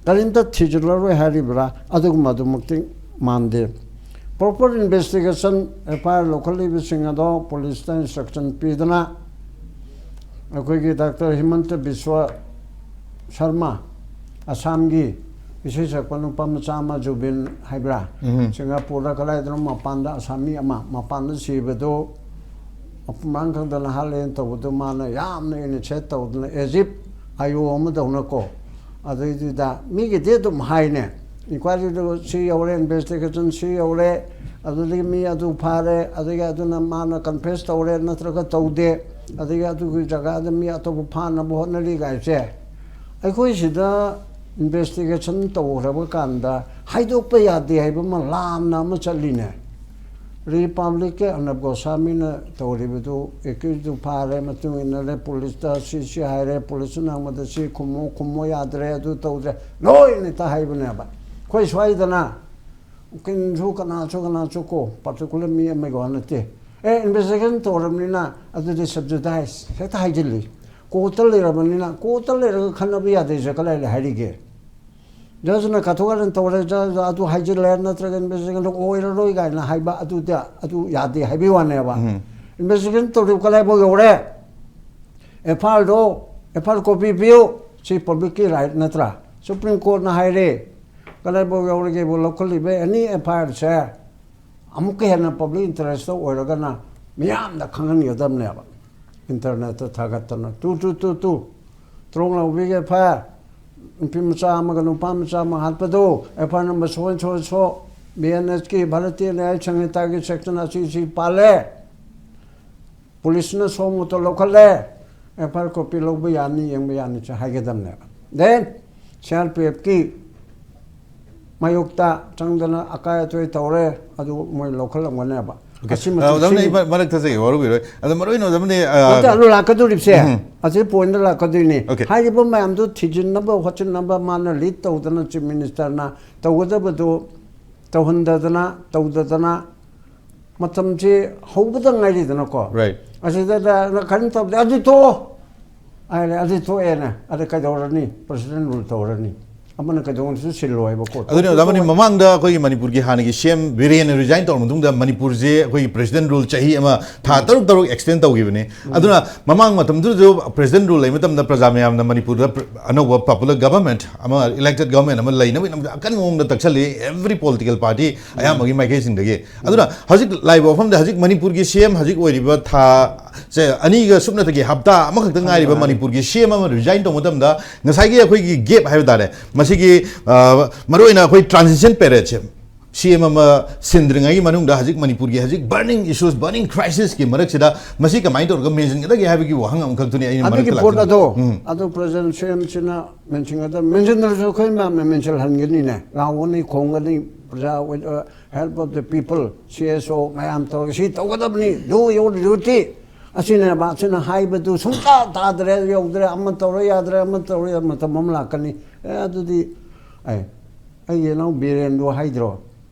ꯀꯔꯤꯝꯇ ꯊꯤꯖꯤꯜꯂꯔꯣꯏ ꯍꯥꯏꯔꯤꯕ꯭ꯔꯥ? ꯑꯗꯨꯒꯨꯝꯕ ꯑꯗꯨꯃꯛꯇꯤ ꯃꯥꯟꯗꯦ꯫ Proper investigation, F I R ꯂꯧꯈꯠꯂꯤꯕꯁꯤꯡ ꯑꯗꯣ police ꯇ instruction ꯄꯤꯗꯅ, ꯑꯩꯈꯣꯏꯒꯤ Doctor ꯍꯤꯃꯟꯇ ꯕꯤꯁ꯭ꯋ ꯁꯔꯃ, ꯑꯁꯥꯝꯒꯤ ꯏꯁꯩ ꯁꯛꯄ ꯅꯨꯄꯥ ꯃꯆꯥ ꯑꯃ, ꯖꯨꯕꯤꯟ ꯍꯥꯏꯕ꯭ꯔꯥ, ꯎꯝ꯫ ꯁꯤꯡꯒꯥꯄꯨꯔꯗ ꯀꯗꯥꯏꯗꯅꯣ ꯃꯄꯥꯟꯗ ꯑꯁꯥꯃꯤ ꯑꯃ ꯃꯄꯥꯟꯗ ꯁꯤꯕꯗꯨ, ꯃꯄꯨꯡ ꯃꯔꯥꯡ ꯈꯪꯗꯅ ꯍꯥꯠꯂꯦꯅ ꯇꯧꯕꯗꯨ ꯃꯥꯅ ꯌꯥꯝꯅ initiate ꯇꯧꯗꯅ, as if ꯑꯥꯏ ꯑꯣ ꯑꯃꯗꯧꯅꯀꯣ꯫ ꯑꯗꯨꯏꯗꯨꯗ ꯃꯤꯒꯤꯗꯤ ꯑꯗꯨꯝ ꯍꯥꯏꯅꯦ, inquiry ꯗꯨ ꯁꯤ ꯌꯧꯔꯦ, investigation ꯁꯤ ꯌꯧꯔꯦ, ꯑꯗꯨꯗꯒꯤ ꯃꯤ ꯑꯗꯨ ꯐꯥꯔꯦ, ꯑꯗꯒꯤ ꯑꯗꯨꯅ ꯃꯥꯅ confess ꯇꯧꯔꯦ ꯅꯠꯇ꯭ꯔꯒ ꯇꯧꯗꯦ, ꯑꯗꯒꯤ ꯑꯗꯨꯒꯤ ꯖꯒꯥꯗ ꯃꯤ ꯑꯇꯣꯞꯄ ꯐꯥꯅꯕ ꯍꯣꯠꯅꯔꯤ ꯀꯥꯏꯁꯦ꯫ ꯑꯩꯈꯣꯏ ꯁꯤꯗ investigation ꯇꯧꯈ꯭ꯔꯕ ꯀꯥꯟꯗ ꯍꯥꯏꯗꯣꯛꯄ ꯌꯥꯗꯦ ꯍꯥꯏꯕ ꯑꯃ ꯂꯥꯟꯅ ꯑꯃ ꯆꯠꯂꯤꯅꯦ꯫ Republic ꯀꯤ ꯑꯔꯅꯕ ꯒꯣꯁ꯭ꯋꯥꯃꯤꯅ ꯇꯧꯔꯤꯕꯗꯨ, accused ꯗꯨ ꯐꯥꯔꯦ, ꯃꯇꯨꯡ ꯏꯟꯅꯔꯦ, police ꯇ ꯁꯤ ꯁꯤ ꯍꯥꯏꯔꯦ, police ꯅ ꯍꯪꯕꯗ ꯁꯤ ꯈꯨꯝꯃꯣ, ꯈꯨꯝꯃꯣ ꯌꯥꯗ꯭ꯔꯦ, ꯑꯗꯨ ꯇꯧꯗ꯭ꯔꯦ, ꯂꯣꯏꯅ ꯍꯦꯛꯇ ꯍꯥꯏꯕꯅꯦꯕ꯫ ꯑꯩꯈꯣꯏ ꯁ꯭ꯋꯥꯏꯗꯅ ꯎꯀꯤꯜꯁꯨ ꯀꯅꯥꯁꯨ ꯀꯅꯥꯁꯨ ꯀꯣ, particular ꯃꯤ ꯑꯃꯒꯤ ꯋꯥ ꯅꯠꯇꯦ, ꯑꯦ, ꯏꯟꯚꯦꯁꯇꯤꯒꯦꯁꯟ ꯇꯧꯔꯕꯅꯤꯅ ꯑꯗꯨꯗꯤ ꯁꯕꯖꯨꯗꯥꯏꯁ ꯍꯦꯛꯇ ꯍꯥꯏꯖꯤꯜꯂꯤ꯫ ꯀꯣꯔꯠꯇ ꯂꯩꯔꯕꯅꯤꯅ, ꯀꯣꯔꯠꯇ ꯂꯩꯔꯒ ꯈꯟꯅꯕ ꯌꯥꯗꯦꯁꯦ ꯀꯗꯥꯏꯗ ꯍꯥꯏꯔꯤꯒꯦ? ꯖꯖꯅ ꯀꯥꯊꯣꯛ ꯀꯥꯔꯟ ꯇꯧꯔꯦ, ꯖꯖ ꯑꯗꯨ ꯍꯥꯏꯖꯤꯜꯂꯦ, ꯅꯠꯇ꯭ꯔꯒ ꯏꯟꯚꯦꯁꯇꯤꯒꯦꯁꯟ ꯑꯣꯏꯔꯔꯣꯏ ꯀꯥꯏꯅ ꯍꯥꯏꯕ, ꯑꯗꯨꯗꯤ ꯑꯗꯨ ꯌꯥꯗꯦ ꯍꯥꯏꯕꯒꯤ ꯋꯥꯅꯦꯕ꯫ ꯏꯟꯚꯦꯁꯇꯤꯒꯦꯁꯟ ꯇꯧꯔꯤꯕ ꯀꯗꯥꯏꯐꯥꯎ ꯌꯧꯔꯦ? F I ꯑꯥꯔꯗꯣ, F I R copy ꯄꯤꯌꯨ꯫ ꯁꯤ ꯄꯕ꯭ꯂꯤꯛꯀꯤ ꯔꯥꯏꯠ ꯅꯠꯇ꯭ꯔꯥ? ꯁꯨꯄ꯭ꯔꯤꯝ ꯀꯣꯔꯠꯅ ꯍꯥꯏꯔꯦ, ꯀꯗꯥꯏꯐꯥꯎ ꯌꯧꯔꯒꯦꯕꯨ, ꯂꯧꯈꯠꯂꯤꯕ ꯑꯦꯅꯤ ꯑꯦꯐ ꯑꯥꯏ ꯑꯥꯔꯁꯦ ꯑꯃꯨꯛꯀ ꯍꯦꯟꯅ ꯄꯕ꯭ꯂꯤꯛ ꯏꯟꯇꯔꯦꯁꯇ ꯑꯣꯏꯔꯒꯅ ꯃꯤꯌꯥꯝꯗ ꯈꯪꯍꯟꯒꯗꯕꯅꯦꯕ꯫ ꯏꯟꯇꯔꯅꯦꯠꯇ ꯊꯥꯒꯠꯇꯅ, ꯇꯨ, ꯇꯨ, ꯇꯨ, ꯇꯨ, ꯇ꯭ꯔꯣꯡ ꯂꯧꯕꯤꯒꯦ ꯑꯦꯐ ꯑꯥꯏ ꯑꯥꯔ, ꯅꯨꯄꯤ ꯃꯆꯥ ꯑꯃꯒ ꯅꯨꯄꯥ ꯃꯆꯥ ꯑꯃ ꯍꯥꯠꯄꯗꯣ, F I R number so and so and so, B N ꯑꯦꯁꯀꯤ, ꯚꯥꯔꯇꯤꯌ ꯅ꯭ꯌꯥꯌ ꯁꯪꯍꯤꯇꯥꯒꯤ ꯁꯦꯛꯁꯟ ꯑꯁꯤ ꯁꯤ ꯄꯥꯜꯂꯦ, ꯄꯨꯂꯤꯁꯅ ꯁꯣꯝ ꯃꯇꯧ ꯂꯧꯈꯠꯂꯦ, ꯑꯦꯐ ꯑꯥꯏ ꯑꯥꯔ ꯀꯣꯄꯤ ꯂꯧꯕ ꯌꯥꯅꯤ, ꯌꯦꯡꯕ ꯌꯥꯅꯤ ꯁꯤ ꯍꯥꯏꯒꯗꯕꯅꯦꯕ꯫ ꯗꯦꯟ ꯁꯤ ꯑꯥꯔ ꯄꯤ ꯑꯦꯐꯀꯤ ꯃꯥꯌꯣꯛꯇ ꯆꯪꯗꯅ ꯑꯀꯥꯏ ꯑꯇꯣꯏ ꯇꯧꯔꯦ, ꯑꯗꯨ ꯃꯣꯏ ꯂꯧꯈꯠꯂꯝꯒꯅꯦꯕ꯫ ꯑꯣꯀꯦ꯫ ꯑꯁꯤ ꯑ, ꯃꯆꯨ ꯑꯣꯖꯥ, ꯑꯩ ꯁꯤꯡ- ꯃ-, ꯃꯔꯛ ꯊꯠꯆꯒꯦ, ꯋꯥꯔꯧꯕꯤꯔꯣꯏ꯫ ꯑꯗꯣ ꯃꯔꯨ ꯑꯣꯏꯅ ꯑꯣꯖꯥ ꯑꯃꯅ, ꯑ, ꯅꯠꯇꯦ, ꯑꯗꯨ ꯂꯥꯛꯀꯗꯣꯔꯤꯕꯁꯦ, ꯎꯝ꯫ ꯑꯁꯤ ꯄꯣꯏꯟꯗ ꯂꯥꯛꯀꯗꯣꯏꯅꯤ꯫ ꯑꯣꯀꯦ꯫ ꯍꯥꯏꯔꯤꯕ ꯃꯌꯥꯝꯗꯨ ꯊꯤꯖꯤꯟꯅꯕ ꯈꯣꯠꯆꯤꯟꯅꯕ ꯃꯥꯅ ꯂꯤꯗ ꯇꯧꯗꯅ ꯆꯤꯐ ꯃꯤꯅꯤꯁꯇꯔꯅ ꯇꯧꯒꯗꯕꯗꯨ ꯇꯧꯍꯟꯗꯗꯅ, ꯇꯧꯗꯗꯅ, ꯃꯇꯝꯁꯦ ꯍꯧꯕꯗ ꯉꯥꯏꯔꯤꯗꯅꯀꯣ꯫ Right. ꯑꯁꯤꯗ ꯀꯔꯤꯝ ꯇꯧꯗꯦ, ꯑꯗꯨ ꯇꯣꯛꯑꯣ ꯍꯥꯏꯔꯦ, ꯑꯗꯨ ꯇꯣꯛꯑꯦꯅ꯫ ꯑꯗ ꯀꯩꯗꯧꯔꯅꯤ? ꯄ꯭ꯔꯁꯤꯗꯦꯟ ꯔꯨꯜ ꯇꯧꯔꯅꯤ꯫ ꯑꯃꯅ ꯀꯩꯗꯧꯅꯁꯨ ꯁꯤꯜꯂꯣꯏꯕ ꯀꯣꯔꯠꯇ꯫ ꯑꯗꯨꯅꯤ, ꯑꯣꯖꯥ, ꯃꯅꯤ-, ꯃꯃꯥꯡꯗ ꯑꯩꯈꯣꯏꯒꯤ ꯃꯅꯤꯄꯨꯔꯒꯤ ꯍꯥꯟꯅꯒꯤ ꯁꯤ ꯑꯦꯝ ꯕꯤꯔꯦꯟꯅ ꯔꯤꯖꯥꯏꯟ ꯇꯧꯔ ꯃꯇꯨꯡꯗ ꯃꯅꯤꯄꯨꯔꯁꯦ ꯑꯩꯈꯣꯏꯒꯤ ꯄ꯭ꯔꯁꯤꯗꯦꯟ ꯔꯨꯜ ꯆꯍꯤ ꯑꯃ, ꯊꯥ ꯇꯔꯨꯛ ꯇꯔꯨꯛ ꯑꯦꯛꯁꯇꯦꯟ ꯇꯧꯈꯤꯕꯅꯤ꯫ ꯑꯗꯨꯅ ꯃꯃꯥꯡ ꯃꯇꯝꯗꯨꯗꯁꯨ ꯄ꯭ꯔꯁꯤꯗꯦꯟ ꯔꯨꯜ ꯂꯩꯕ ꯃꯇꯝꯗ ꯄ꯭ꯔꯖꯥ ꯃꯌꯥꯝꯅ ꯃꯅꯤꯄꯨꯔꯗ ꯄ꯭ꯔ-, ꯑꯅꯧꯕ ꯄꯣꯄꯨꯂꯔ ꯒꯚꯔꯟꯃꯦꯟꯠ ꯑꯃ, ꯏꯂꯦꯛꯇꯦꯗ ꯒꯚꯔꯟꯃꯦꯟꯠ ꯑꯃ ꯂꯩꯅꯕꯒꯤꯗꯃꯛꯇ ꯑꯀꯟꯕ ꯃꯑꯣꯡꯗ ꯇꯛꯁꯜꯂꯤ, every political party ꯑꯌꯥꯝꯕꯒꯤ ꯃꯥꯏꯀꯩꯁꯤꯡꯗꯒꯤ꯫ ꯑꯗꯨꯅ ꯍꯧꯖꯤꯛ ꯂꯥꯛꯏꯕ ꯋꯥꯐꯝꯗ ꯍꯧꯖꯤꯛ ꯃꯅꯤꯄꯨꯔꯒꯤ ꯁꯤ ꯑꯦꯝ ꯍꯧꯖꯤꯛ ꯑꯣꯏꯔꯤꯕ ꯊꯥ ꯁꯦ ꯑꯅꯤꯒ ꯁꯨꯞꯅꯇꯒꯤ ꯍꯞꯇꯥ ꯑꯃꯈꯛꯇ ꯉꯥꯏꯔꯤꯕ ꯃꯥꯅꯤ꯫ ꯃꯅꯤꯄꯨꯔꯒꯤ ꯁꯤ ꯑꯦꯝ ꯑꯃ ꯔꯤꯖꯥꯏꯟ ꯇꯧꯕ ꯃꯇꯝꯗ ꯉꯁꯥꯏꯒꯤ ꯑꯩꯈꯣꯏꯒꯤ ꯒꯦꯞ ꯍꯥꯏꯕ ꯇꯥꯔꯦ, ꯃꯁꯤꯒꯤ, ꯑ, ꯃꯔꯨꯑꯣꯏꯅ ꯑꯩꯈꯣꯏ ꯇ꯭ꯔꯥꯟꯖꯤꯁꯟ ꯄꯦꯔꯦꯠꯁꯦ, ꯁꯤ ꯑꯦꯝ ꯑꯃ ꯁꯤꯟꯗ꯭ꯔꯤꯉꯩꯒꯤ ꯃꯅꯨꯡꯗ ꯍꯧꯖꯤꯛ ꯃꯅꯤꯄꯨꯔꯒꯤ ꯍꯧꯖꯤꯛ burning issues, burning crisisꯀꯤ ꯃꯔꯛꯁꯤꯗ ꯃꯁꯤ ꯀꯃꯥꯏꯅ ꯇꯧꯔꯒ ꯃꯦꯟꯁꯤꯟꯒꯗꯒꯦ ꯍꯥꯏꯕꯒꯤ ꯋꯥꯍꯪ ꯑꯃꯈꯛꯇꯨꯅꯤ ꯑꯩꯅ ꯑꯗꯨꯒꯤ ꯃꯔꯛꯇ ꯄꯣꯠ ꯂꯥꯛꯆꯅꯤꯡꯉꯤ꯫ ꯑꯗꯣ, ꯎꯝ꯫ ꯑꯗꯣ ꯄ꯭ꯔꯖꯦꯟ ꯁꯤ ꯑꯦꯝꯁꯤꯅ ꯃꯦꯟꯁꯤꯟꯒꯗꯕ, ꯃꯦꯟꯁꯤꯟꯗ꯭ꯔꯁꯨ ꯑꯩꯈꯣꯏ ꯃꯌꯥꯝꯅ ꯃꯦꯟꯁꯤꯜꯍꯟꯒꯅꯤꯅꯦ, ꯂꯥꯎꯒꯅꯤ, ꯈꯣꯡꯒꯅꯤ, ꯄ꯭ꯔꯖꯥ ꯑꯣꯏ-, ꯑ, help of the people, C S ꯑꯣ ꯃꯌꯥꯝ ꯇꯧꯔꯒ ꯁꯤ ꯇꯧꯒꯗꯕꯅꯤ, do your duty꯫ ꯑꯁꯤꯅꯦꯕ, ꯑꯁꯤꯅ ꯍꯥꯏꯕꯗꯨ ꯁꯨꯡꯇꯥ ꯇꯥꯗ꯭ꯔꯦ, ꯌꯧꯗ꯭ꯔꯦ, ꯑꯃ ꯇꯧꯔ ꯌꯥꯗ꯭ꯔꯦ, ꯑꯃ ꯇꯧꯔ ꯌꯥ-, ꯃꯇꯝ ꯑꯃ ꯂꯥꯛꯀꯅꯤ꯫ ꯑꯦ, ꯑꯗꯨꯗꯤ, ꯑꯦ, ꯑꯩꯒꯤ ꯏꯅꯥꯎ ꯕꯤꯔꯦꯟꯗꯨ ꯍꯥꯏꯗ꯭ꯔꯣ?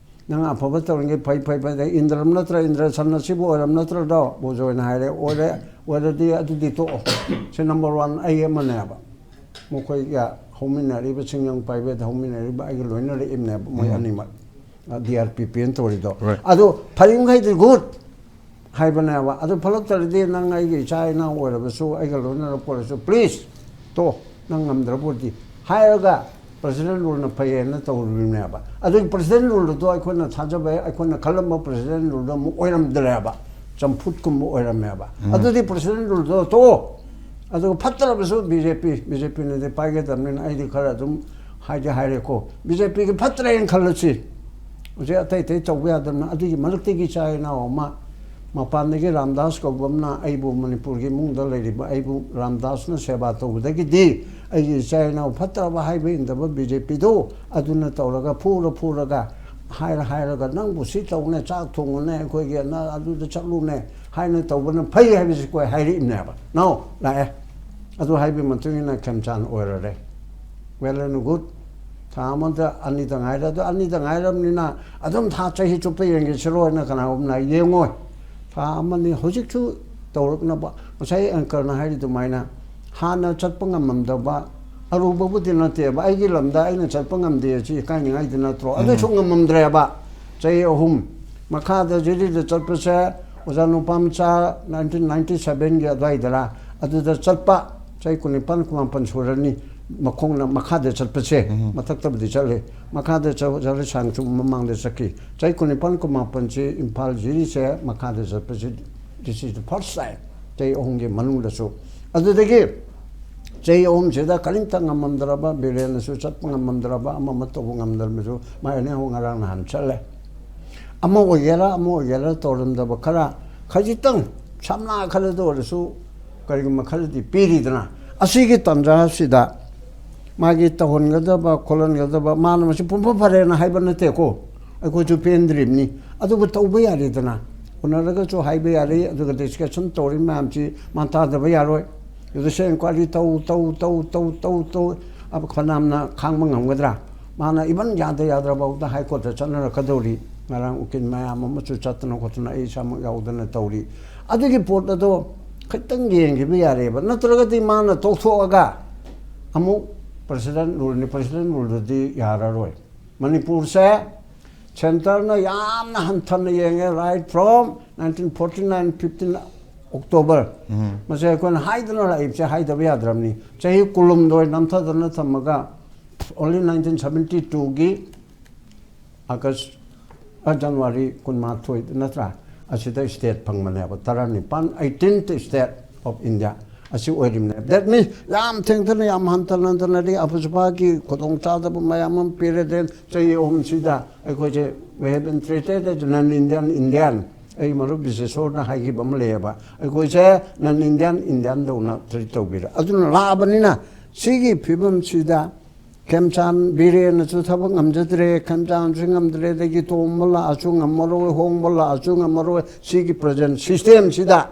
ꯅꯪ ꯑꯐꯕ ꯇꯧꯔꯤꯉꯩ ꯐꯩ ꯐꯩ ꯐꯩ, ꯏꯟꯗ꯭ꯔꯝ ꯅꯠꯇ꯭ꯔ ꯏꯟꯗ꯭ꯔꯁꯟ ꯑꯁꯤꯕꯨ ꯑꯣꯏꯔꯝ ꯅꯠꯇ꯭ꯔꯗꯣ? ꯕꯣꯖꯣꯏꯅ ꯍꯥꯏꯔꯦ, "ꯑꯣꯏꯔꯦ, ꯑꯣꯏꯔꯗꯤ ꯑꯗꯨꯗꯤ ꯇꯣꯛꯑꯣ, ꯁꯤ ꯅꯝꯕꯔ ꯋꯥꯟ ꯑꯩ ꯑꯃꯅꯦꯕ, ꯃꯈꯣꯏꯒ ꯍꯧꯃꯤꯟꯅꯔꯤꯕ, ꯁꯤꯡꯖꯪ ꯄꯥꯏꯕꯗ ꯍꯧꯃꯤꯟꯅꯔꯤꯕ ꯑꯩꯒ ꯂꯣꯏꯅꯔꯛꯏꯕꯅꯦꯕ ꯃꯣꯏ ꯑꯅꯤꯃꯛ, D R P P N ꯇꯧꯔꯤꯗꯣ꯫ ꯑꯗꯨ ꯐꯔꯤꯃꯈꯩꯗꯤ ꯒꯨꯗ ꯍꯥꯏꯕꯅꯦꯕ꯫ ꯑꯗꯨ ꯐꯠꯂꯛꯇ꯭ꯔꯗꯤ ꯅꯪ ꯑꯩꯒꯤ ꯏꯆꯥ ꯏꯅꯥꯎ ꯑꯣꯏꯔꯕꯁꯨ, ꯑꯩꯒ ꯂꯣꯏꯅꯔꯛꯄ ꯑꯣꯏꯔꯁꯨ, ꯄ꯭ꯂꯤꯖ ꯇꯣ, ꯅꯪ ꯉꯝꯗ꯭ꯔꯕ ꯑꯣꯏꯔꯗꯤ ꯍꯥꯏꯔꯒ ꯄ꯭ꯔꯁꯤꯗꯦꯟ ꯔꯨꯜꯅ ꯐꯩꯌꯦꯅ ꯇꯧꯔꯤꯕꯅꯦꯕ꯫ ꯑꯗꯨꯒꯤ ꯄ꯭ꯔꯁꯤꯗꯦꯟ ꯔꯨꯜꯗꯨꯗꯣ ꯑꯩꯈꯣꯏꯅ ꯊꯥꯖꯕ, ꯑꯩꯈꯣꯏꯅ ꯈꯜꯂꯝꯕ ꯄ꯭ꯔꯁꯤꯗꯦꯟ ꯔꯨꯜꯗꯣ ꯑꯃꯨꯛ ꯑꯣꯏꯔꯝꯗ꯭ꯔꯦꯕ, ꯆꯝꯐꯨꯠꯀꯨꯝꯕ ꯑꯣꯏꯔꯝꯃꯦꯕ꯫ ꯑꯗꯨꯗꯤ ꯄ꯭ꯔꯁꯤꯗꯦꯟ ꯔꯨꯜꯗꯣ ꯇꯣꯛꯑꯣ꯫ ꯑꯗꯨꯒ ꯐꯠꯇ꯭ꯔꯕꯁꯨ ꯕꯤ ꯖꯦ ꯄꯤ, ꯕꯤ ꯖꯦ ꯄꯤꯅꯗꯤ ꯄꯥꯏꯒꯗꯕꯅꯤꯅ ꯑꯩꯗꯤ ꯈꯔ ꯑꯗꯨꯝ ꯍꯥꯏꯗꯤ ꯍꯥꯏꯔꯦꯀꯣ꯫ ꯕꯤ ꯖꯦ ꯄꯤꯒꯤ ꯐꯠꯇ꯭ꯔꯦꯅ ꯈꯜꯂꯁꯤ, ꯍꯧꯖꯤꯛ ꯑꯇꯩ ꯑꯇꯩ ꯇꯧꯕ ꯌꯥꯗꯕꯅ꯫ ꯑꯗꯨꯒꯤ ꯃꯔꯛꯇꯒꯤ ꯏꯆꯥ ꯏꯅꯥꯎ ꯑꯃ ꯃꯄꯥꯟꯗꯒꯤ ꯔꯥꯝꯗꯥꯁ ꯀꯧꯕ ꯑꯃꯅ ꯑꯩꯕꯨ, ꯃꯅꯤꯄꯨꯔꯒꯤ ꯏꯃꯨꯡꯗ ꯂꯩꯔꯤꯕ ꯑꯩꯕꯨ ꯔꯥꯝꯗꯥꯁꯅ ꯁꯦꯕꯥ ꯇꯧꯕꯗꯒꯤꯗꯤ ꯑꯩꯒꯤ ꯏꯆꯥ ꯏꯅꯥꯎ ꯐꯠꯇ꯭ꯔꯕ ꯍꯥꯏꯕ ꯏꯟꯗꯕ ꯕꯤ ꯖꯦ ꯄꯤꯗꯨ ꯑꯗꯨꯅ ꯇꯧꯔꯒ ꯐꯨꯔ ꯐꯨꯔꯒ ꯍꯥꯏꯔ ꯍꯥꯏꯔꯒ ꯅꯪꯕꯨ ꯁꯤ ꯇꯧꯅꯦ, ꯆꯥꯛ ꯊꯣꯡꯉꯨꯅꯦ, ꯑꯩꯈꯣꯏꯒꯤ ꯑꯗꯨꯗ ꯆꯠꯂꯨꯅꯦ ꯍꯥꯏꯅ ꯇꯧꯕꯅ ꯐꯩ ꯍꯥꯏꯕꯁꯤ ꯑꯩꯈꯣꯏ ꯍꯥꯏꯔꯛꯏꯕꯅꯦꯕ꯫ ꯅꯥꯎ ꯂꯥꯛꯑꯦ꯫ ꯑꯗꯨ ꯍꯥꯏꯕꯒꯤ ꯃꯇꯨꯡ ꯏꯟꯅ ꯈꯦꯝꯆꯥꯟ ꯑꯣꯏꯔꯔꯦ꯫ Well and good꯫ ꯊꯥ ꯑꯃꯗ ꯑꯅꯤꯗ ꯉꯥꯏꯔꯦ꯫ ꯑꯗꯣ ꯑꯅꯤꯗ ꯉꯥꯏꯔꯕꯅꯤꯅ ꯑꯗꯨꯝ ꯊꯥ ꯆꯍꯤ ꯆꯨꯞꯄ ꯌꯦꯡꯒꯦ ꯁꯤꯔꯣ ꯍꯥꯏꯅ ꯀꯅꯥꯒꯨꯝꯕꯅ ꯌꯦꯡꯉꯣꯏ꯫ ꯊꯥ ꯑꯃꯅꯤ ꯍꯧꯖꯤꯛꯁꯨ ꯇꯧꯔꯛꯅꯕ꯫ ꯉꯁꯥꯏ ꯑꯪꯀꯔꯅ ꯍꯥꯏꯔꯤ ꯑꯗꯨꯃꯥꯏꯅ ꯍꯥꯟꯅ ꯆꯠꯄ ꯉꯝꯃꯝꯗꯕ ꯑꯔꯨꯕꯕꯨꯗꯤ ꯅꯠꯇꯦꯕ꯫ ꯑꯩꯒꯤ ꯂꯝꯗ ꯑꯩꯅ ꯆꯠꯄ ꯉꯝꯗꯦ ꯁꯤ ꯏꯀꯥꯏꯅꯤꯡꯉꯥꯏꯗꯤ ꯅꯠꯇ꯭ꯔꯣ? ꯑꯗꯨꯁꯨ ꯉꯝꯃꯝꯗ꯭ꯔꯦꯕ꯫ ꯆꯍꯤ ꯑꯍꯨꯝ ꯃꯈꯥꯗ ꯖꯤꯔꯤꯗ ꯆꯠꯄꯁꯦ ꯑꯣꯖꯥ ꯅꯨꯄꯥ ꯃꯆꯥ ꯅꯥꯏꯟꯇꯤꯟ ꯅꯥꯏꯟꯇꯤ ꯁꯕꯦꯟꯒꯤ ꯑꯗꯨꯋꯥꯏꯗꯔ ꯑꯗꯨꯗ ꯆꯠꯄ꯫ ꯆꯍꯤ ꯀꯨꯟꯅꯤꯄꯥꯟ ꯀꯨꯟꯃꯥꯄꯟ ꯁꯨꯔꯅꯤ꯫ ꯃꯈꯣꯡꯅ ꯃꯈꯥꯗ ꯆꯠꯄꯁꯦ꯫ ꯃꯊꯛꯇꯕꯨꯗꯤ ꯆꯠꯂꯤ꯫ ꯃꯈꯥꯗ ꯆꯠ-, ꯆꯠꯂꯤ ꯁꯥꯡꯁꯨ ꯃꯃꯥꯡꯗ ꯆꯠꯈꯤ꯫ ꯆꯍꯤ ꯀꯨꯟꯅꯤꯄꯥꯟ ꯀꯨꯟꯃꯥꯄꯟꯁꯤ ꯏꯝꯐꯥꯜ ꯖꯤꯔꯤꯁꯦ ꯃꯈꯥꯗ ꯆꯠꯄꯁꯤ, this is the first time꯫ ꯆꯍꯤ ꯑꯍꯨꯝꯒꯤ ꯃꯅꯨꯡꯗꯁꯨ꯫ ꯑꯗꯨꯗꯒꯤ ꯆꯍꯤ ꯑꯍꯨꯝꯁꯤꯗ ꯀꯔꯤꯝꯇ ꯉꯝꯃꯝꯗ꯭ꯔꯕ, ꯕꯤꯔꯦꯟꯅꯁꯨ ꯆꯠꯄ ꯉꯝꯃꯝꯗ꯭ꯔꯕ, ꯑꯃ ꯑꯃ ꯇꯧꯕ ꯉꯝꯗ꯭ꯔꯕꯁꯨ ꯃꯥ ꯑꯦꯅꯤ ꯍꯥꯎ ꯉꯔꯥꯡ ꯅꯍꯥꯟ ꯆꯠꯂꯦ꯫ ꯑꯃ ꯑꯣꯏꯒꯦꯔꯥ ꯑꯃ ꯑꯣꯏꯒꯦꯔꯥ ꯇꯧꯔꯝꯗꯕ ꯈꯔ, ꯈꯖꯤꯛꯇꯪ ꯁꯝꯅ ꯈꯔꯗ ꯑꯣꯏꯔꯁꯨ ꯀꯔꯤꯒꯨꯝꯕ ꯈꯔꯗꯤ ꯄꯤꯔꯤꯗꯅ꯫ ꯑꯁꯤꯒꯤ ꯇꯥꯟꯖꯥꯁꯤꯗ ꯃꯥꯒꯤ ꯇꯧꯍꯟꯒꯗꯕ ꯈꯣꯠꯍꯟꯒꯗꯕ ꯃꯥꯅ ꯃꯁꯤ ꯄꯨꯡꯐ ꯐꯔꯦꯅ ꯍꯥꯏꯕ ꯅꯠꯇꯦꯀꯣ, ꯑꯩꯈꯣꯏꯁꯨ ꯄꯦꯟꯗ꯭ꯔꯤꯕꯅꯤ꯫ ꯑꯗꯨꯕꯨ ꯇꯧꯕ ꯌꯥꯔꯦꯗꯅ, ꯎꯅꯔꯒꯁꯨ ꯍꯥꯏꯕ ꯌꯥꯔꯦ꯫ ꯑꯗꯨꯒ ꯗꯤꯁꯀꯁꯟ ꯇꯧꯔꯤ ꯃꯌꯥꯝꯁꯤ ꯃꯥ ꯇꯥꯗꯕ ꯌꯥꯔꯣꯏ꯫ ꯑꯗꯨꯗ ꯁꯦ ꯏꯟꯀ꯭ꯋꯥꯏꯔꯤ ꯇꯧ ꯇꯧ ꯇꯧ ꯇꯧ ꯇꯧ ꯇꯧ꯫ ꯑꯕ ꯐꯅꯌꯥꯝꯅ ꯈꯥꯡꯕ ꯉꯝꯒꯗ꯭ꯔꯥ? ꯃꯥꯅ ꯏꯚꯟ ꯌꯥꯗ ꯌꯥꯗ꯭ꯔꯐꯥꯎꯗ ꯍꯥꯏ ꯀꯣꯔꯠꯇ ꯆꯠꯅꯔꯛꯀꯗꯧꯔꯤ꯫ ꯉꯔꯥꯡ ꯎꯀꯤꯜ ꯃꯌꯥꯝ ꯑꯃꯁꯨ ꯆꯠꯇꯅ ꯈꯣꯠꯇꯅ ꯑꯩ ꯏꯁꯥꯃꯛ ꯌꯥꯎꯗꯅ ꯇꯧꯔꯤ꯫ ꯑꯗꯨꯒꯤ ꯄꯣꯠ ꯑꯗꯣ ꯈꯤꯇꯪ ꯌꯦꯡꯈꯤꯕ ꯌꯥꯔꯦꯕ꯫ ꯅꯠꯇ꯭ꯔꯒꯗꯤ ꯃꯥꯅ ꯇꯣꯛꯊꯣꯛꯑꯒ ꯑꯃꯨꯛ president ruleꯅꯤ, president ruleꯗꯨꯗꯤ ꯌꯥꯔꯔꯣꯏ꯫ ꯃꯅꯤꯄꯨꯔꯁꯦ centreꯅ ꯌꯥꯝꯅ ꯍꯟꯊꯅ ꯌꯦꯡꯉꯦ, right from nineteen forty nine fifteen October꯫ ꯃꯁꯦ ꯑꯩꯈꯣꯏꯅ ꯍꯥꯏꯗꯅ ꯂꯥꯛꯏꯕꯁꯦ ꯍꯥꯏꯗꯕ ꯌꯥꯗ꯭ꯔꯕꯅꯤ꯫ ꯆꯍꯤ ꯀꯨꯟꯍꯨꯝꯗꯣꯏ ꯅꯝꯊꯗꯅ ꯊꯝꯃꯒ only nineteen seventy twoꯒꯤ August, ꯑ, January ꯀꯨꯟꯃꯥꯊꯣꯏ ꯅꯠꯇ꯭ꯔꯥ, ꯑꯁꯤꯗ state ꯐꯪꯕꯅꯦꯕ, ꯇꯔꯥꯅꯤꯄꯥꯟ, eighteenth state of India ꯑꯁꯤ ꯑꯣꯏꯔꯤꯕꯅꯦ꯫ That means ꯌꯥꯝ ꯊꯦꯡꯊꯅ, ꯌꯥꯝ ꯍꯟꯊꯅ ꯍꯟꯊꯅꯗꯤ ꯑꯐꯁꯨꯐꯥꯒꯤ ꯈꯨꯗꯣꯡꯆꯥꯗꯕ ꯃꯌꯥꯝ ꯑꯃ ꯄꯤꯔꯦ꯫ Then ꯆꯍꯤ ꯑꯍꯨꯝꯁꯤꯗ ꯑꯩꯈꯣꯏꯁꯦ we have been treated as non-Indian Indian꯫ ꯑꯩ ꯃꯔꯨꯞ ꯕꯤꯁꯦꯁꯣꯔꯅ ꯍꯥꯏꯈꯤꯕ ꯑꯃ ꯂꯩꯌꯦꯕ, ꯑꯩꯈꯣꯏꯁꯦ non-Indian Indianꯗꯧꯅ treat ꯇꯧꯕꯤꯔꯦ꯫ ꯑꯗꯨꯅ ꯂꯥꯛꯑꯕꯅꯤꯅ ꯁꯤꯒꯤ ꯐꯤꯕꯝꯁꯤꯗ ꯈꯦꯝꯆꯥꯟ ꯕꯤꯔꯦꯟꯅꯁꯨ ꯊꯕꯛ ꯉꯝꯖꯗ꯭ꯔꯦ, ꯈꯦꯝꯆꯥꯟꯁꯨ ꯉꯝꯗ꯭ꯔꯦ, ꯑꯗꯒꯤ ꯇꯣꯡꯕ ꯂꯥꯛꯑꯁꯨ ꯉꯝꯃꯔꯣꯏ, ꯍꯣꯡꯕ ꯂꯥꯛꯑꯁꯨ ꯉꯝꯃꯔꯣꯏ꯫ ꯁꯤꯒꯤ present systemꯁꯤꯗ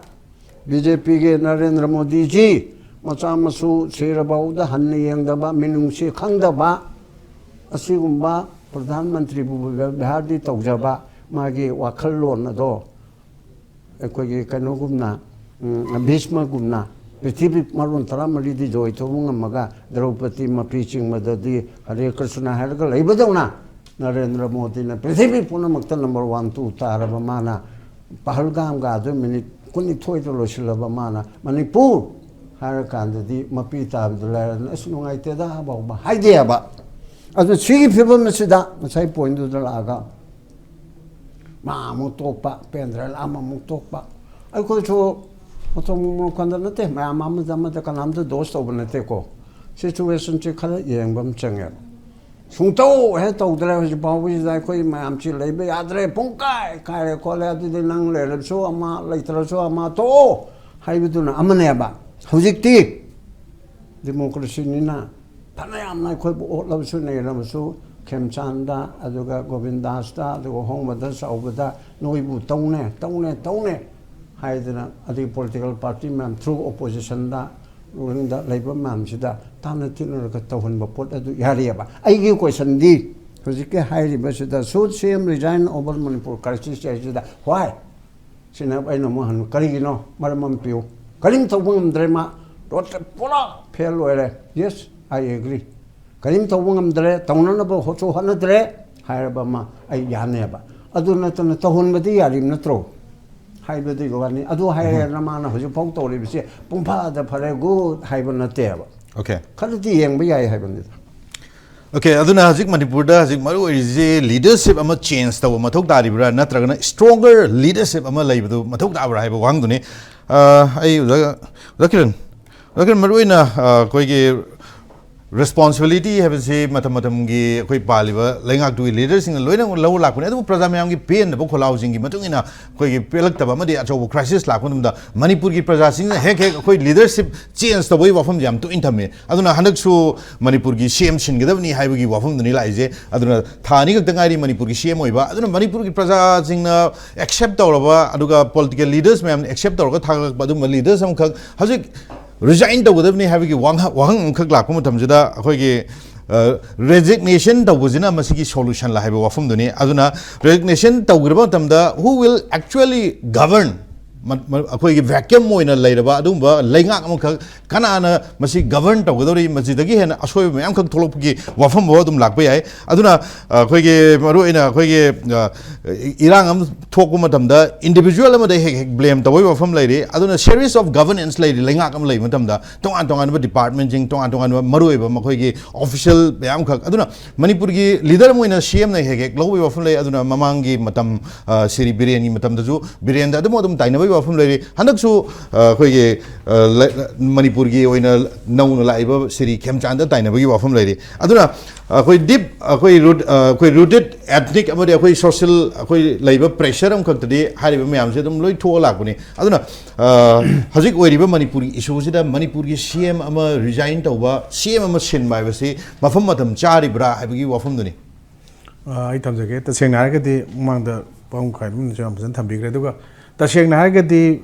BJPꯒꯤ ꯅꯔꯦꯟꯗ꯭ꯔ ꯃꯣꯗꯤꯖꯤ ꯃꯆꯥ ꯃꯁꯨ ꯁꯤꯔꯕꯥꯎꯗ ꯍꯟꯅ ꯌꯦꯡꯗꯕ, ꯃꯤꯅꯨꯡꯁꯤ ꯈꯪꯗꯕ, ꯑꯁꯤꯒꯨꯝꯕ ꯄ꯭ꯔꯙꯥꯟ ꯃꯟꯇ꯭ꯔꯤꯕꯨ ꯕꯦꯕꯥꯔꯗꯤ ꯇꯧꯖꯕ, ꯃꯥꯒꯤ ꯋꯥꯈꯜꯂꯣꯟ ꯑꯗꯣ ꯑꯩꯈꯣꯏꯒꯤ ꯀꯩꯅꯣꯒꯨꯝꯅ, ꯎꯝ, ꯚꯤꯁꯃꯒꯨꯝꯅ ꯄ꯭ꯔꯤꯊꯤꯕꯤ ꯃꯔꯣꯟ ꯇꯔꯥꯃꯔꯤꯗꯤ ꯖꯣꯏ ꯇꯧꯕ ꯉꯝꯃꯒ ꯗ꯭ꯔꯧꯄꯗꯤ ꯃꯄꯤ ꯆꯤꯡꯕꯗꯗꯤ ꯍꯔꯦ ꯀ꯭ꯔꯤꯁꯅ ꯍꯥꯏꯔꯒ ꯂꯩꯕꯗꯧꯅ, ꯅꯔꯦꯟꯗ꯭ꯔ ꯃꯣꯗꯤꯅ ꯄ꯭ꯔꯤꯊꯤꯕꯤ ꯄꯨꯝꯅꯃꯛꯇ number one two ꯇꯥꯔꯕ ꯃꯥꯅ, ꯄꯍꯜꯒꯥꯝꯒ ꯑꯗꯨ ꯃꯤꯅꯤꯠ ꯀꯨꯟꯅꯤꯊꯣꯏꯗ ꯂꯣꯏꯁꯤꯜꯂꯕ ꯃꯥꯅ, ꯃꯅꯤꯄꯨꯔ ꯍꯥꯏꯔꯀꯥꯟꯗꯗꯤ ꯃꯄꯤ ꯇꯥꯕꯗ ꯂꯩꯔꯅ ꯑꯁ ꯅꯨꯡꯉꯥꯏꯇꯦꯗ ꯍꯥꯏꯕ ꯍꯥꯏꯗꯦꯕ꯫ ꯑꯗꯨ ꯁꯤꯒꯤ ꯐꯤꯕꯝ ꯑꯁꯤꯗ ꯉꯁꯥꯏ pointꯗꯨꯗ ꯂꯥꯛꯑꯒ ꯃꯥ ꯑꯃꯨꯛ ꯇꯣꯛꯄ, ꯄꯦꯟꯗ꯭ꯔ ꯑꯃꯃꯨꯛ ꯇꯣꯛꯄ꯫ ꯑꯩꯈꯣꯏꯁꯨ ꯃꯊꯣꯡ ꯃꯔꯝ ꯈꯪꯗ ꯅꯠꯇꯦ, ꯃꯌꯥꯝ ꯑꯃꯗ ꯑꯃꯗ ꯀꯅꯥꯝꯇ ꯗꯣꯁ ꯇꯧꯕ ꯅꯠꯇꯦꯀꯣ꯫ Situationꯁꯤ ꯈꯔ ꯌꯦꯡꯕ ꯑꯃ ꯆꯪꯉꯦꯕ꯫ ꯁꯨꯡꯇꯧ ꯍꯦꯛ ꯇꯧꯗ꯭ꯔꯦ꯫ ꯍꯧꯖꯤꯛ ꯐꯥꯎꯕꯁꯤꯗ ꯑꯩꯈꯣꯏ ꯃꯌꯥꯝꯁꯤ ꯂꯩꯕ ꯌꯥꯗ꯭ꯔꯦ, ꯄꯨꯡ ꯀꯥꯏ ꯀꯥꯏꯔꯦ ꯈꯣꯠꯂꯦ, ꯑꯗꯨꯗꯤ ꯅꯪ ꯂꯩꯔꯕꯁꯨ ꯑꯃ, ꯂꯩꯇ꯭ꯔꯁꯨ ꯑꯃ, ꯇꯣꯛꯑꯣ ꯍꯥꯏꯕꯗꯨꯅ ꯑꯃꯅꯦꯕ꯫ ꯍꯧꯖꯤꯛꯇꯤ democracyꯅꯤꯅ ꯐꯅꯌꯥꯝꯅ ꯑꯩꯈꯣꯏꯕꯨ ꯑꯣꯠꯂꯕꯁꯨ ꯅꯩꯔꯕꯁꯨ, ꯈꯦꯝꯆꯥꯟꯗ, ꯑꯗꯨꯒ ꯒꯣꯕꯤꯟꯗꯥꯁꯇ, ꯑꯗꯨꯒ ꯍꯣꯡꯕꯗ ꯆꯥꯎꯕꯗ ꯅꯣꯏꯕꯨ ꯇꯧꯅꯦ, ꯇꯧꯅꯦ, ꯇꯧꯅꯦ ꯍꯥꯏꯗꯅ, ꯑꯗꯨꯒꯤ political party ꯃꯌꯥꯝ through oppositionꯗ ꯋꯥꯈꯜꯗ ꯂꯩꯕ ꯃꯌꯥꯝꯁꯤꯗ ꯇꯥꯟꯅ ꯇꯤꯟꯅꯔꯒ ꯇꯧꯍꯟꯕ ꯄꯣꯠ ꯑꯗꯨ ꯌꯥꯔꯤꯑꯕ꯫ ꯑꯩꯒꯤ ꯀꯣꯏꯁꯟꯗꯤ ꯍꯧꯖꯤꯛꯀꯤ ꯍꯥꯏꯔꯤꯕꯁꯤꯗ, "Should C M resign over Manipur crisis?" ꯍꯥꯏꯁꯤꯗ, "Why?" ꯁꯤꯅ ꯑꯩꯅ ꯑꯃꯨꯛ ꯍꯟꯕ, "ꯀꯔꯤꯒꯤꯅꯣ? ꯃꯔꯝ ꯑꯃ ꯄꯤꯌꯨ꯫" "ꯀꯔꯤꯝ ꯇꯧꯕ ꯉꯝꯗ꯭ꯔꯦ, ꯃꯥ ꯇꯣꯇꯦꯜ ꯄꯨꯔꯥ ꯐꯦꯜ ꯑꯣꯏꯔꯦ꯫" "Yes, I agree꯫ ꯀꯔꯤꯝ ꯇꯧꯕ ꯉꯝꯗ꯭ꯔꯦ, ꯇꯧꯅꯅꯕ ꯍꯣꯠꯁꯨ ꯍꯣꯠꯅꯗ꯭ꯔꯦ" ꯍꯥꯏꯔꯕ ꯑꯃ ꯑꯩ ꯌꯥꯅꯦꯕ꯫ ꯑꯗꯨ ꯅꯠꯇꯅ ꯇꯧꯍꯟꯕꯗꯤ ꯌꯥꯔꯤꯕ ꯅꯠꯇ꯭ꯔꯣ? ꯍꯥꯏꯕꯗꯨꯒꯤ ꯋꯥꯅꯤ꯫ ꯑꯗꯨ ꯍꯥꯏꯔꯦꯅ ꯃꯥꯅ ꯍꯧꯖꯤꯛꯐꯥꯎ ꯇꯧꯔꯤꯕꯁꯤ ꯄꯨꯡꯐꯥꯗ ꯐꯔꯦ, ꯒꯨꯗ ꯍꯥꯏꯕ ꯅꯠꯇꯦꯕ꯫ ꯑꯣꯀꯦ꯫ ꯈꯔꯗꯤ ꯌꯦꯡꯕ ꯌꯥꯏ ꯍꯥꯏꯕꯅꯤꯗ꯫ ꯑꯣꯀꯦ, ꯑꯗꯨꯅ ꯍꯧꯖꯤꯛ ꯃꯅꯤꯄꯨꯔꯗ ꯍꯧꯖꯤꯛ ꯃꯔꯨ ꯑꯣꯏꯔꯤꯁꯦ ꯂꯤꯗꯔꯁꯤꯞ ꯑꯃ ꯆꯦꯟꯖ ꯇꯧꯕ ꯃꯊꯧ ꯇꯥꯔꯤꯕ꯭ꯔꯥ, ꯅꯠꯇ꯭ꯔꯒꯅ ꯁ꯭ꯇ꯭ꯔꯣꯡꯒꯔ ꯂꯤꯗꯔꯁꯤꯞ ꯑꯃ ꯂꯩꯕꯗꯨ ꯃꯊꯧ ꯇꯥꯕ꯭ꯔꯥ ꯍꯥꯏꯕ ꯋꯥꯍꯪꯗꯨꯅꯤ꯫ ꯑ, ꯑꯩ ꯑꯣꯖꯥ, ꯑꯣꯖꯥ ꯀꯤꯔꯟ, ꯑꯣꯖꯥ ꯀꯤꯔꯟ, ꯃꯔꯨꯑꯣꯏꯅ, ꯑ, ꯑꯩꯈꯣꯏꯒꯤ ꯔꯦꯁꯄꯣꯟꯁꯤꯕꯤꯂꯤꯇꯤ ꯍꯥꯏꯕꯁꯤ ꯃꯇꯝ ꯃꯇꯝꯒꯤ ꯑꯩꯈꯣꯏ ꯄꯥꯜꯂꯤꯕ ꯂꯩꯉꯥꯛꯇꯨꯒꯤ ꯂꯤꯗꯔꯁꯤꯡꯅ ꯂꯣꯏꯅ ꯂꯧ ꯂꯥꯛꯄꯅꯤ꯫ ꯑꯗꯨꯕꯨ ꯄ꯭ꯔꯖꯥ ꯃꯌꯥꯝꯒꯤ ꯄꯦꯟꯗꯕ ꯈꯣꯜꯂꯥꯎꯁꯤꯡꯒꯤ ꯃꯇꯨꯡ ꯏꯟꯅ ꯑꯩꯈꯣꯏꯒꯤ ꯄꯦꯜꯂꯛꯇꯕ ꯑꯃꯗꯤ ꯑꯆꯧꯕ ꯀ꯭ꯔꯥꯏꯁꯤꯁ ꯂꯥꯛꯄ ꯃꯇꯝꯗ ꯃꯅꯤꯄꯨꯔꯒꯤ ꯄ꯭ꯔꯖꯥꯁꯤꯡꯅ ꯍꯦꯛ ꯍꯦꯛ ꯑꯩꯈꯣꯏ ꯂꯤꯗꯔꯁꯤꯞ ꯆꯦꯟꯖ ꯇꯧꯕꯒꯤ ꯋꯥꯐꯝꯁꯦ ꯌꯥꯝ ꯇꯣꯏꯅ ꯊꯝꯃꯦ꯫ ꯑꯗꯨꯅ ꯍꯟꯗꯛꯁꯨ ꯃꯅꯤꯄꯨꯔꯒꯤ ꯁꯤ ꯑꯦꯝ ꯁꯤꯟꯒꯗꯕꯅꯤ ꯍꯥꯏꯕꯒꯤ ꯋꯥꯐꯝꯗꯨꯅꯤ ꯂꯥꯛꯏꯁꯦ꯫ ꯑꯗꯨꯅ ꯊꯥ ꯑꯅꯤ ꯈꯛꯇ ꯉꯥꯏꯔꯤ ꯃꯅꯤꯄꯨꯔꯒꯤ ꯁꯤ ꯑꯦꯝ ꯑꯣꯏꯕ꯫ ꯑꯗꯨꯅ ꯃꯅꯤꯄꯨꯔꯒꯤ ꯄ꯭ꯔꯖꯥꯁꯤꯡꯅ ꯑꯦꯛꯁꯦꯞ ꯇꯧꯔꯕ, ꯑꯗꯨꯒ ꯄꯣꯂꯤꯇꯤꯀꯦꯜ ꯂꯤꯗꯔꯁ ꯃꯌꯥꯝꯅ ꯑꯦꯛꯁꯦꯞ ꯇꯧꯔꯒ ꯊꯥꯒꯠꯂꯛꯄ ꯑꯗꯨꯝꯕ ꯂꯤꯗꯔꯁ ꯑꯃꯈꯛ ꯍꯧꯖꯤꯛ ꯔꯤꯖꯥꯏꯟ ꯇꯧꯒꯗꯕꯅꯤ ꯍꯥꯏꯕꯒꯤ ꯋꯥꯍ-, ꯋꯥꯍꯪ ꯑꯃꯈꯛ ꯂꯥꯛꯄ ꯃꯇꯝꯁꯤꯗ, ꯑꯩꯈꯣꯏꯒꯤ, ꯑ, ꯔꯦꯖꯤꯒꯅꯦꯁꯟ ꯇꯧꯕꯁꯤꯅ ꯃꯁꯤꯒꯤ ꯁꯣꯂꯨꯁꯟꯂ ꯍꯥꯏꯕ ꯋꯥꯐꯝꯗꯨꯅꯤ꯫ ꯑꯗꯨꯅ ꯔꯦꯖꯤꯒꯅꯦꯁꯟ ꯇꯧꯈ꯭ꯔꯕ ꯃꯇꯝꯗ, who will actually govern? ꯃ-, ꯃ-, ꯑꯩꯈꯣꯏꯒꯤ ꯚꯦꯀ꯭ꯌꯝ ꯑꯣꯏꯅ ꯂꯩꯔꯕ ꯑꯗꯨꯒꯨꯝꯕ ꯂꯩꯉꯥꯛ ꯑꯃꯈꯛ ꯀꯅꯥꯅ ꯃꯁꯤ ꯒꯕꯔꯟ ꯇꯧꯒꯗꯧꯔꯤ? ꯃꯁꯤꯗꯒꯤ ꯍꯦꯟꯅ ꯑꯁꯣꯏꯕ ꯃꯌꯥꯝꯈꯛ ꯊꯣꯛꯂꯛꯄꯒꯤ ꯋꯥꯐꯝ ꯐꯥꯎ ꯑꯗꯨꯝ ꯂꯥꯛꯄ ꯌꯥꯏ꯫ ꯑꯗꯨꯅ, ꯑ, ꯑꯩꯈꯣꯏꯒꯤ ꯃꯔꯨꯑꯣꯏꯅ ꯑꯩꯈꯣꯏꯒꯤ, ꯑ, ꯏꯔꯥꯡ ꯑꯃ ꯊꯣꯛꯄ ꯃꯇꯝꯗ ꯏꯟꯗꯤꯕꯤꯖꯨꯋꯦꯜ ꯑꯃꯗ ꯍꯦꯛ ꯍꯦꯛ ꯕ꯭ꯂꯦꯝ ꯇꯧꯕꯒꯤ ꯋꯥꯐꯝ ꯂꯩꯔꯤ꯫ ꯑꯗꯨꯅ series of governance ꯂꯩꯔꯤ꯫ ꯂꯩꯉꯥꯛ ꯑꯃ ꯂꯩꯕ ꯃꯇꯝꯗ ꯇꯣꯉꯥꯟ ꯇꯣꯉꯥꯟꯕ ꯗꯤꯄꯥꯔꯠꯃꯦꯟꯁꯤꯡ, ꯇꯣꯉꯥꯟ ꯇꯣꯉꯥꯟꯕ ꯃꯔꯨꯑꯣꯏꯕ ꯃꯈꯣꯏꯒꯤ ꯑꯣꯐꯤꯁꯤꯌꯦꯜ ꯃꯌꯥꯝꯈꯛ꯫ ꯑꯗꯨꯅ ꯃꯅꯤꯄꯨꯔꯒꯤ ꯂꯤꯗꯔ ꯑꯃ ꯑꯣꯏꯅ ꯁꯤ ꯑꯦꯝꯅ ꯍꯦꯛ ꯍꯦꯛ ꯂꯧꯕꯒꯤ ꯋꯥꯐꯝ ꯂꯩ꯫ ꯑꯗꯨꯅ ꯃꯃꯥꯡꯒꯤ ꯃꯇꯝ, ꯑ, ꯁ꯭ꯔꯤ ꯕꯤꯔꯦꯟꯒꯤ ꯃꯇꯝꯗꯁꯨ ꯕꯤꯔꯦꯟꯗ ꯑꯗꯨꯝ ꯑꯗꯨꯝ ꯇꯥꯏꯅꯕꯒꯤ ꯋꯥꯐꯝ ꯂꯩꯔꯤ꯫ ꯍꯟꯗꯛꯁꯨ, ꯑ, ꯑꯩꯈꯣꯏꯒꯤ, ꯑ, ꯂ-, ꯃꯅꯤꯄꯨꯔꯒꯤ ꯑꯣꯏꯅ ꯅꯧꯅ ꯂꯥꯛꯏꯕ ꯁ꯭ꯔꯤ ꯈꯦꯝꯆꯥꯟꯗ ꯇꯥꯏꯅꯕꯒꯤ ꯋꯥꯐꯝ ꯂꯩꯔꯤ꯫ ꯑꯗꯨꯅ ꯑꯩꯈꯣꯏ ꯗꯤꯞ, ꯑꯩꯈꯣꯏ ꯔꯨꯠ, ꯑꯩꯈꯣꯏ ꯔꯨꯇꯦꯠ ꯑꯦꯊꯅꯤꯛ ꯑꯃꯗꯤ ꯑꯩꯈꯣꯏ ꯁꯣꯁꯤꯌꯦꯜ, ꯑꯩꯈꯣꯏ ꯂꯩꯕ ꯄ꯭ꯔꯦꯁꯔ ꯑꯃꯈꯛꯇꯗꯤ ꯍꯥꯏꯔꯤꯕ ꯃꯌꯥꯝꯁꯦ ꯑꯗꯨꯝ ꯂꯣꯏ ꯊꯣꯛꯑ ꯂꯥꯛꯄꯅꯤ꯫ ꯑꯗꯨꯅ, ꯑ, ꯍꯧꯖꯤꯛ ꯑꯣꯏꯔꯤꯕ ꯃꯅꯤꯄꯨꯔꯒꯤ ꯏꯁꯨꯁꯤꯗ ꯃꯅꯤꯄꯨꯔꯒꯤ ꯁꯤ ꯑꯦꯝ ꯑꯃ ꯔꯤꯖꯥꯏꯟ ꯇꯧꯕ, ꯁꯤ ꯑꯦꯝ ꯑꯃ ꯁꯤꯟꯕ ꯍꯥꯏꯕꯁꯤ ꯃꯐꯝ ꯃꯇꯝ ꯆꯥꯔꯤꯕ꯭ꯔꯥ ꯍꯥꯏꯕꯒꯤ ꯋꯥꯐꯝꯗꯨꯅꯤ꯫ ꯑ, ꯑꯩ ꯊꯝꯖꯒꯦ꯫ ꯇꯁꯦꯡꯅ ꯍꯥꯏꯔꯒꯗꯤ ꯃꯃꯥꯡꯗ ꯄꯥꯕꯨꯡ ꯈ꯭ꯋꯥꯏꯔꯝꯕꯅꯁꯨ ꯌꯥꯝ ꯐꯖꯅ ꯊꯝꯕꯤꯈ꯭ꯔꯦ꯫ ꯑꯗꯨꯒ ꯇꯁꯦꯡꯅ ꯍꯥꯏꯔꯒꯗꯤ,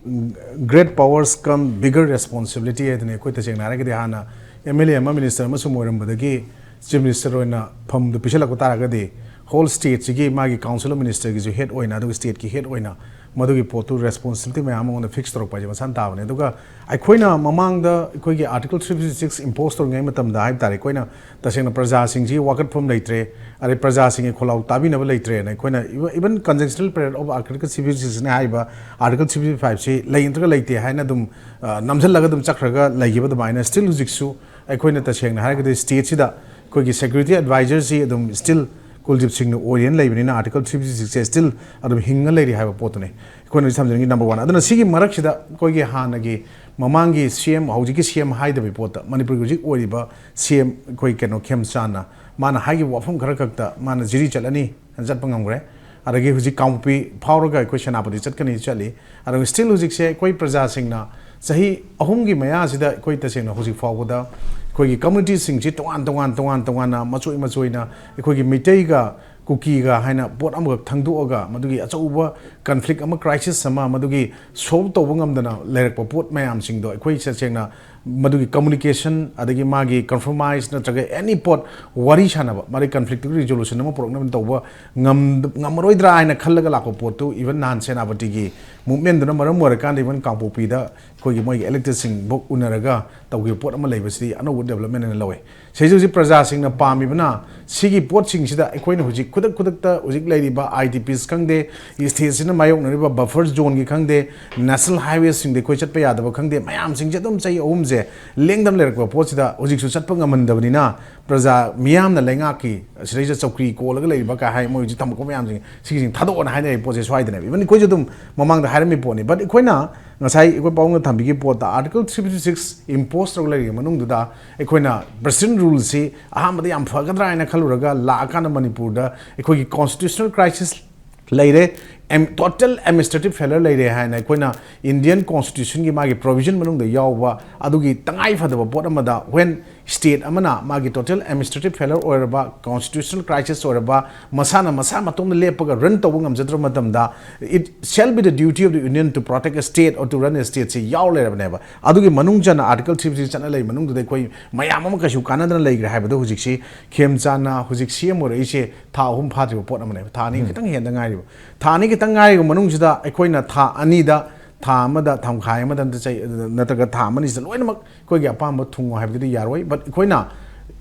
great powers come bigger responsibility ꯍꯥꯏꯗꯨꯅꯤ꯫ ꯑꯩꯈꯣꯏ ꯇꯁꯦꯡꯅ ꯍꯥꯏꯔꯒꯗꯤ, ꯍꯥꯟꯅ ꯑꯦꯝ ꯑꯦꯜ ꯑꯦ ꯑꯃ, ꯃꯤꯅꯤꯁꯇꯔ ꯑꯃ ꯁꯨꯝ ꯑꯣꯏꯔꯝꯕꯗꯒꯤ ꯆꯤꯐ ꯃꯤꯅꯤꯁꯇꯔ ꯑꯣꯏꯅ ꯐꯝꯗꯨ ꯄꯤꯁꯜꯂꯛꯄ ꯇꯥꯔꯒꯗꯤ, ꯍꯣꯜ ꯁ꯭ꯇꯦꯠꯁꯤꯒꯤ ꯃꯥꯒꯤ ꯀꯥꯎꯟꯁꯤꯜ ꯑꯣꯐ ꯃꯤꯅꯤꯁꯇꯔꯒꯤꯁꯨ ꯍꯦꯗ ꯑꯣꯏꯅ, ꯑꯗꯨꯒ ꯁ꯭ꯇꯦꯠꯀꯤ ꯍꯦꯗ ꯑꯣꯏꯅ ꯃꯗꯨꯒꯤ ꯄꯣꯠꯇꯨ ꯔꯦꯁꯄꯣꯟꯁꯤꯕꯤꯂꯤꯇꯤ ꯃꯌꯥꯝ ꯑꯃꯉꯣꯟꯗ ꯐꯤꯛꯁ ꯇꯧꯔꯛꯄ ꯍꯥꯏꯁꯦ ꯃꯁꯥꯅ ꯇꯥꯕꯅꯦ꯫ ꯑꯗꯨꯒ ꯑꯩꯈꯣꯏꯅ ꯃꯃꯥꯡꯗ ꯑꯩꯈꯣꯏꯒꯤ ꯑꯥꯔꯇꯤꯀꯜ ꯊ꯭ꯔꯤ ꯐꯤꯐꯇꯤ ꯁꯤꯛꯁ ꯏꯝꯄꯣꯁ ꯇꯧꯔꯤꯉꯩ ꯃꯇꯝꯗ ꯍꯥꯏꯕ ꯇꯥꯔꯦ, ꯑꯩꯈꯣꯏꯅ ꯇꯁꯦꯡꯅ ꯄ꯭ꯔꯖꯥꯁꯤꯡꯁꯤꯒꯤ ꯋꯥꯀꯠꯐꯝ ꯂꯩꯇ꯭ꯔꯦ, ꯑꯗꯩ ꯄ꯭ꯔꯖꯥꯁꯤꯡꯒꯤ ꯈꯣꯜꯂꯥꯎ ꯇꯥꯕꯤꯅꯕ ꯂꯩꯇ꯭ꯔꯦꯅ ꯑꯩꯈꯣꯏꯅ even conjunctional period of article three fifty six ꯅ ꯍꯥꯏꯔꯤꯕ ꯑꯥꯔꯇꯤꯀꯜ ꯊ꯭ꯔꯤ ꯐꯤꯐꯇꯤ ꯐꯥꯏꯚꯁꯤ ꯂꯩ ꯅꯠꯇ꯭ꯔꯒ ꯂꯩꯇꯦ ꯍꯥꯏꯅ ꯑꯗꯨꯝ, ꯑ, ꯅꯝꯁꯤꯜꯂꯒ ꯑꯗꯨꯝ ꯆꯠꯈ꯭ꯔꯒ ꯂꯩꯈꯤꯕ ꯑꯗꯨꯃꯥꯏꯅ, still ꯍꯧꯖꯤꯛꯁꯨ ꯑꯩꯈꯣꯏꯅ ꯇꯁꯦꯡꯅ ꯍꯥꯏꯔꯒꯗꯤ ꯁ꯭ꯇꯦꯠꯁꯤꯗ ꯑꯩꯈꯣꯏꯒꯤ ꯁꯦꯀ꯭ꯌꯨꯔꯤꯇꯤ ꯑꯦꯗꯚꯥꯏꯖꯔꯁꯤ ꯑꯗꯨꯝ still ꯀꯨꯜꯗꯤꯞ ꯁꯤꯡꯅ ꯑꯣꯏꯔꯦꯅ ꯂꯩꯕꯅꯤꯅ, ꯑꯥꯔꯇꯤꯀꯜ ꯊ꯭ꯔꯤ ꯐꯤꯐꯇꯤ ꯁꯤꯛꯁꯁꯦ still ꯑꯗꯨꯝ ꯍꯤꯡꯉ ꯂꯩꯔꯤ ꯍꯥꯏꯕ ꯄꯣꯠꯇꯨꯅꯤ ꯑꯩꯈꯣꯏꯅ ꯍꯧꯖꯤꯛ ꯊꯝꯖꯅꯤꯡꯉꯤ, ꯅꯝꯕꯔ ꯋꯥꯟ꯫ ꯑꯗꯨꯅ ꯁꯤꯒꯤ ꯃꯔꯛꯁꯤꯗ ꯑꯩꯈꯣꯏꯒꯤ ꯍꯥꯟꯅꯒꯤ ꯃꯃꯥꯡꯒꯤ ꯁꯤ ꯑꯦꯝ, ꯍꯧꯖꯤꯛꯀꯤ ꯁꯤ ꯑꯦꯝ ꯍꯥꯏꯗꯕꯒꯤ ꯄꯣꯠꯇ, ꯃꯅꯤꯄꯨꯔꯒꯤ ꯍꯧꯖꯤꯛ ꯑꯣꯏꯔꯤꯕ ꯁꯤ ꯑꯦꯝ ꯑꯩꯈꯣꯏ ꯀꯩꯅꯣ ꯈꯦꯝꯆꯥꯟꯅ ꯃꯥꯅ ꯍꯥꯏꯈꯤꯕ ꯋꯥꯐꯝ ꯈꯔ ꯈꯛꯇ ꯃꯥꯅ ꯖꯤꯔꯤ ꯆꯠꯂꯅꯤ, ꯆꯠꯄ ꯉꯝꯈ꯭ꯔꯦ꯫ ꯑꯗꯒꯤ ꯍꯧꯖꯤꯛ ꯀꯥꯡꯄꯣꯛꯄꯤ ꯐꯥꯎꯔꯒ ꯑꯩꯈꯣꯏ ꯁꯦꯅꯥꯄꯇꯤ ꯆꯠꯀꯅꯤ ꯆꯠꯂꯤ꯫ ꯑꯗꯨꯒ still ꯍꯧꯖꯤꯛꯁꯦ ꯑꯩꯈꯣꯏ ꯄ꯭ꯔꯖꯥꯁꯤꯡꯅ ꯆꯍꯤ ꯑꯍꯨꯝꯒꯤ ꯃꯌꯥꯁꯤꯗ ꯑꯩꯈꯣꯏ ꯇꯁꯦꯡꯅ ꯍꯧꯖꯤꯛ ꯐꯥꯎꯕꯗ ꯑꯩꯈꯣꯏꯒꯤ ꯀꯝꯃ꯭ꯌꯨꯅꯤꯇꯤꯁꯤꯡꯁꯤ ꯇꯣꯉꯥꯟ ꯇꯣꯉꯥꯟ, ꯇꯣꯉꯥꯟ ꯇꯣꯉꯥꯟꯅ, ꯃꯆꯣꯏ ꯃꯆꯣꯏꯅ ꯑꯩꯈꯣꯏꯒꯤ ꯃꯩꯇꯩꯒ ꯀꯨꯀꯤꯒ ꯍꯥꯏꯅ ꯄꯣꯠ ꯑꯃꯈꯛ ꯊꯪꯗꯣꯛꯑꯒ, ꯃꯗꯨꯒꯤ ꯑꯆꯧꯕ ꯀꯟꯐ꯭ꯂꯤꯛ ꯑꯃ, ꯀ꯭ꯔꯥꯏꯁꯤꯁ ꯑꯃ, ꯃꯗꯨꯒꯤ ꯁꯣꯜꯕ ꯇꯧꯕ ꯉꯝꯗꯅ ꯂꯩꯔꯛꯄ ꯄꯣꯠ ꯃꯌꯥꯝꯁꯤꯡꯗꯣ ꯑꯩꯈꯣꯏ ꯇꯁꯦꯡꯅ ꯃꯗꯨꯒꯤ ꯀꯝꯃꯨꯅꯤꯀꯦꯁꯟ, ꯑꯗꯒꯤ ꯃꯥꯒꯤ ꯀꯝꯄ꯭ꯔꯣꯃꯥꯏꯁ ꯅꯠꯇ꯭ꯔꯒ ꯑꯦꯅꯤ ꯄꯣꯠ ꯋꯥꯔꯤ ꯁꯥꯟꯅꯕ, ꯃꯗꯨꯒꯤ ꯀꯟꯐ꯭ꯂꯤꯛꯇꯨꯒꯤ ꯔꯤꯖꯣꯂꯨꯁꯟ ꯑꯃ ꯄꯨꯔꯛꯅꯕ ꯇꯧꯕ ꯉꯝ-, ꯉꯝꯃꯔꯣꯏꯗ꯭ꯔꯥ ꯍꯥꯏꯅ ꯈꯜꯂꯒ ꯂꯥꯛꯄ ꯄꯣꯠꯇꯨ, even ꯅꯍꯥꯟ ꯁꯦꯅꯥꯄꯇꯤꯒꯤ ꯃꯨꯞꯃꯦꯟꯗꯨꯅ ꯃꯔꯝ ꯑꯣꯏꯔꯀꯥꯟꯗ even ꯀꯥꯡꯄꯣꯛꯄꯤꯗ ꯑꯩꯈꯣꯏꯒꯤ ꯃꯣꯏꯒꯤ ꯏꯂꯦꯛꯇꯦꯗꯁꯤꯡꯕꯨ ꯎꯅꯔꯒ ꯇꯧꯈꯤꯕ ꯄꯣꯠ ꯑꯃ ꯂꯩꯕꯁꯤꯗꯤ ꯑꯅꯧꯕ ꯗꯦꯕꯂꯞꯃꯦꯟ ꯑꯣꯏꯅ ꯂꯧꯋꯦ꯫ ꯁꯤꯗꯩꯁꯤꯗ ꯍꯧꯖꯤꯛ ꯄ꯭ꯔꯖꯥꯁꯤꯡꯅ ꯄꯥꯝꯃꯤꯕꯅ ꯁꯤꯒꯤ ꯄꯣꯠꯁꯤꯡꯁꯤꯗ ꯑꯩꯈꯣꯏꯅ ꯍꯧꯖꯤꯛ ꯈꯨꯗꯛ ꯈꯨꯗꯛꯇ ꯍꯧꯖꯤꯛ ꯂꯩꯔꯤꯕ ꯑꯥꯏ ꯗꯤ ꯄꯤꯁ ꯈꯪꯗꯦ, ꯁ꯭ꯇꯦꯠꯁꯤꯅ ꯃꯥꯌꯣꯛꯅꯔꯤꯕ ꯕꯐꯔ ꯖꯣꯟꯒꯤ ꯈꯪꯗꯦ, ꯅꯦꯁꯅꯦꯜ ꯍꯥꯏꯋꯦꯁꯤꯡꯗ ꯑꯩꯈꯣꯏ ꯆꯠꯄ ꯌꯥꯗꯕ ꯈꯪꯗꯦ, ꯃꯌꯥꯝꯁꯤꯡꯁꯦ ꯑꯗꯨꯝ ꯆꯍꯤ ꯑꯍꯨꯝꯁꯦ ꯂꯦꯡꯗꯅ ꯂꯩꯔꯛꯄ ꯄꯣꯠꯁꯤꯗ ꯍꯧꯖꯤꯛꯁꯨ ꯆꯠꯄ ꯉꯝꯍꯟꯗꯕꯅꯤꯅ, ꯄ꯭ꯔꯖꯥ ꯃꯤꯌꯥꯝꯅ ꯂꯩꯉꯥꯛꯀꯤ ꯁꯤꯗꯩꯁꯤꯗ ꯆꯧꯀ꯭ꯔꯤ ꯀꯣꯜꯂꯒ ꯂꯩꯔꯤꯕ ꯀꯥ ꯍꯥꯏ, ꯃꯣꯏ ꯍꯧꯖꯤꯛ ꯊꯝꯃꯛꯄ ꯃꯌꯥꯝꯁꯤꯡ ꯁꯤꯒꯤꯁꯤꯡ ꯊꯥꯗꯣꯛꯑꯣꯅ ꯍꯥꯏꯅꯔꯤꯕ ꯄꯣꯠꯁꯦ ꯁ꯭ꯋꯥꯏꯗꯅꯦꯕ꯫ Even ꯑꯩꯈꯣꯏꯁꯨ ꯑꯗꯨꯝ ꯃꯃꯥꯡꯗ ꯍꯥꯏꯔꯝꯃꯤ ꯄꯣꯠꯅꯤ, but ꯑꯩꯈꯣꯏꯅ ꯉꯁꯥꯏ ꯑꯩꯈꯣꯏ ꯄꯥꯕꯨꯡꯅ ꯊꯝꯕꯤꯈꯤꯕ ꯄꯣꯠꯇ ꯑꯥꯔꯇꯤꯀꯜ ꯊ꯭ꯔꯤ ꯐꯤꯐꯇꯤ ꯁꯤꯛꯁ ꯏꯝꯄꯣꯁ ꯇꯧꯔꯒ ꯂꯩꯔꯤꯉꯩ ꯃꯅꯨꯡꯗꯨꯗ ꯑꯩꯈꯣꯏꯅ ꯄ꯭ꯔꯦꯁꯤꯗꯦꯟ ꯔꯨꯜꯁꯤ ꯑꯍꯥꯟꯕꯗ ꯌꯥꯝ ꯐꯒꯗ꯭ꯔꯥ ꯍꯥꯏꯅ ꯈꯜꯂꯨꯔꯒ ꯂꯥꯛꯑꯀꯥꯟꯗ ꯃꯅꯤꯄꯨꯔꯗ ꯑꯩꯈꯣꯏꯒꯤ ꯀꯣꯟꯁꯇꯤꯇ꯭ꯌꯨꯁꯅꯦꯜ ꯀ꯭ꯔꯥꯏꯁꯤꯁ ꯂꯩꯔꯦ꯫ total administrative failure ꯂꯩꯔꯦ ꯍꯥꯏꯅ ꯑꯩꯈꯣꯏꯅ Indian constitutionꯒꯤ ꯃꯥꯒꯤ provision ꯃꯅꯨꯡꯗ ꯌꯥꯎꯕ ꯑꯗꯨꯒꯤ ꯇꯉꯥꯏ ꯐꯗꯕ ꯄꯣꯠ ꯑꯃꯗ, when state ꯑꯃꯅ ꯃꯥꯒꯤ total administrative failure ꯑꯣꯏꯔꯕ, constitutional crisis ꯑꯣꯏꯔꯕ, ꯃꯁꯥꯅ ꯃꯁꯥ ꯃꯇꯣꯝꯗ ꯂꯦꯞꯄꯒ run ꯇꯧꯕ ꯉꯝꯖꯗ꯭ꯔꯕ ꯃꯇꯝꯗ, it shall be the duty of the union to protect a state or to run a state ꯁꯤ ꯌꯥꯎ ꯂꯩꯔꯕꯅꯦꯕ꯫ ꯑꯗꯨꯒꯤ ꯃꯅꯨꯡ ꯆꯟꯅ Article three fifty ꯆꯠꯅ ꯂꯩ ꯃꯅꯨꯡꯗꯨꯗ ꯑꯩꯈꯣꯏ ꯃꯌꯥꯝ ꯑꯃ ꯀꯩꯁꯨ ꯀꯥꯟꯅꯗꯅ ꯂꯩꯈ꯭ꯔꯦ ꯍꯥꯏꯕꯗꯣ ꯍꯧꯖꯤꯛꯁꯤ ꯈꯦꯝꯆꯥꯟꯅ ꯍꯧꯖꯤꯛ C M ꯑꯣꯏꯔꯛꯏꯁꯦ ꯊꯥ ꯑꯍꯨꯝ ꯐꯥꯗ꯭ꯔꯤꯕ ꯄꯣꯠ ꯑꯃꯅꯦꯕ꯫ ꯊꯥ ꯑꯅꯤ ꯈꯤꯇꯪ ꯍꯦꯟꯗ ꯉꯥꯏꯔꯤꯕ꯫ ꯊꯥ ꯑꯅꯤ ꯈꯤꯇꯪ ꯉꯥꯏꯔꯤꯕ ꯃꯅꯨꯡꯁꯤꯗ ꯑꯩꯈꯣꯏꯅ ꯊꯥ ꯑꯅꯤꯗ, ꯊꯥ ꯑꯃꯗ, ꯊꯥ ꯃꯈꯥꯏ ꯑꯃꯗ ꯅꯠꯇ꯭ꯔꯒ ꯊꯥ ꯑꯃꯅꯤꯁꯤꯗ ꯂꯣꯏꯅꯃꯛ ꯑꯩꯈꯣꯏꯒꯤ ꯑꯄꯥꯝꯕ ꯊꯨꯡꯉꯣ ꯍꯥꯏꯕꯗꯨꯗꯤ ꯌꯥꯔꯣꯏ꯫ But ꯑꯩꯈꯣꯏꯅ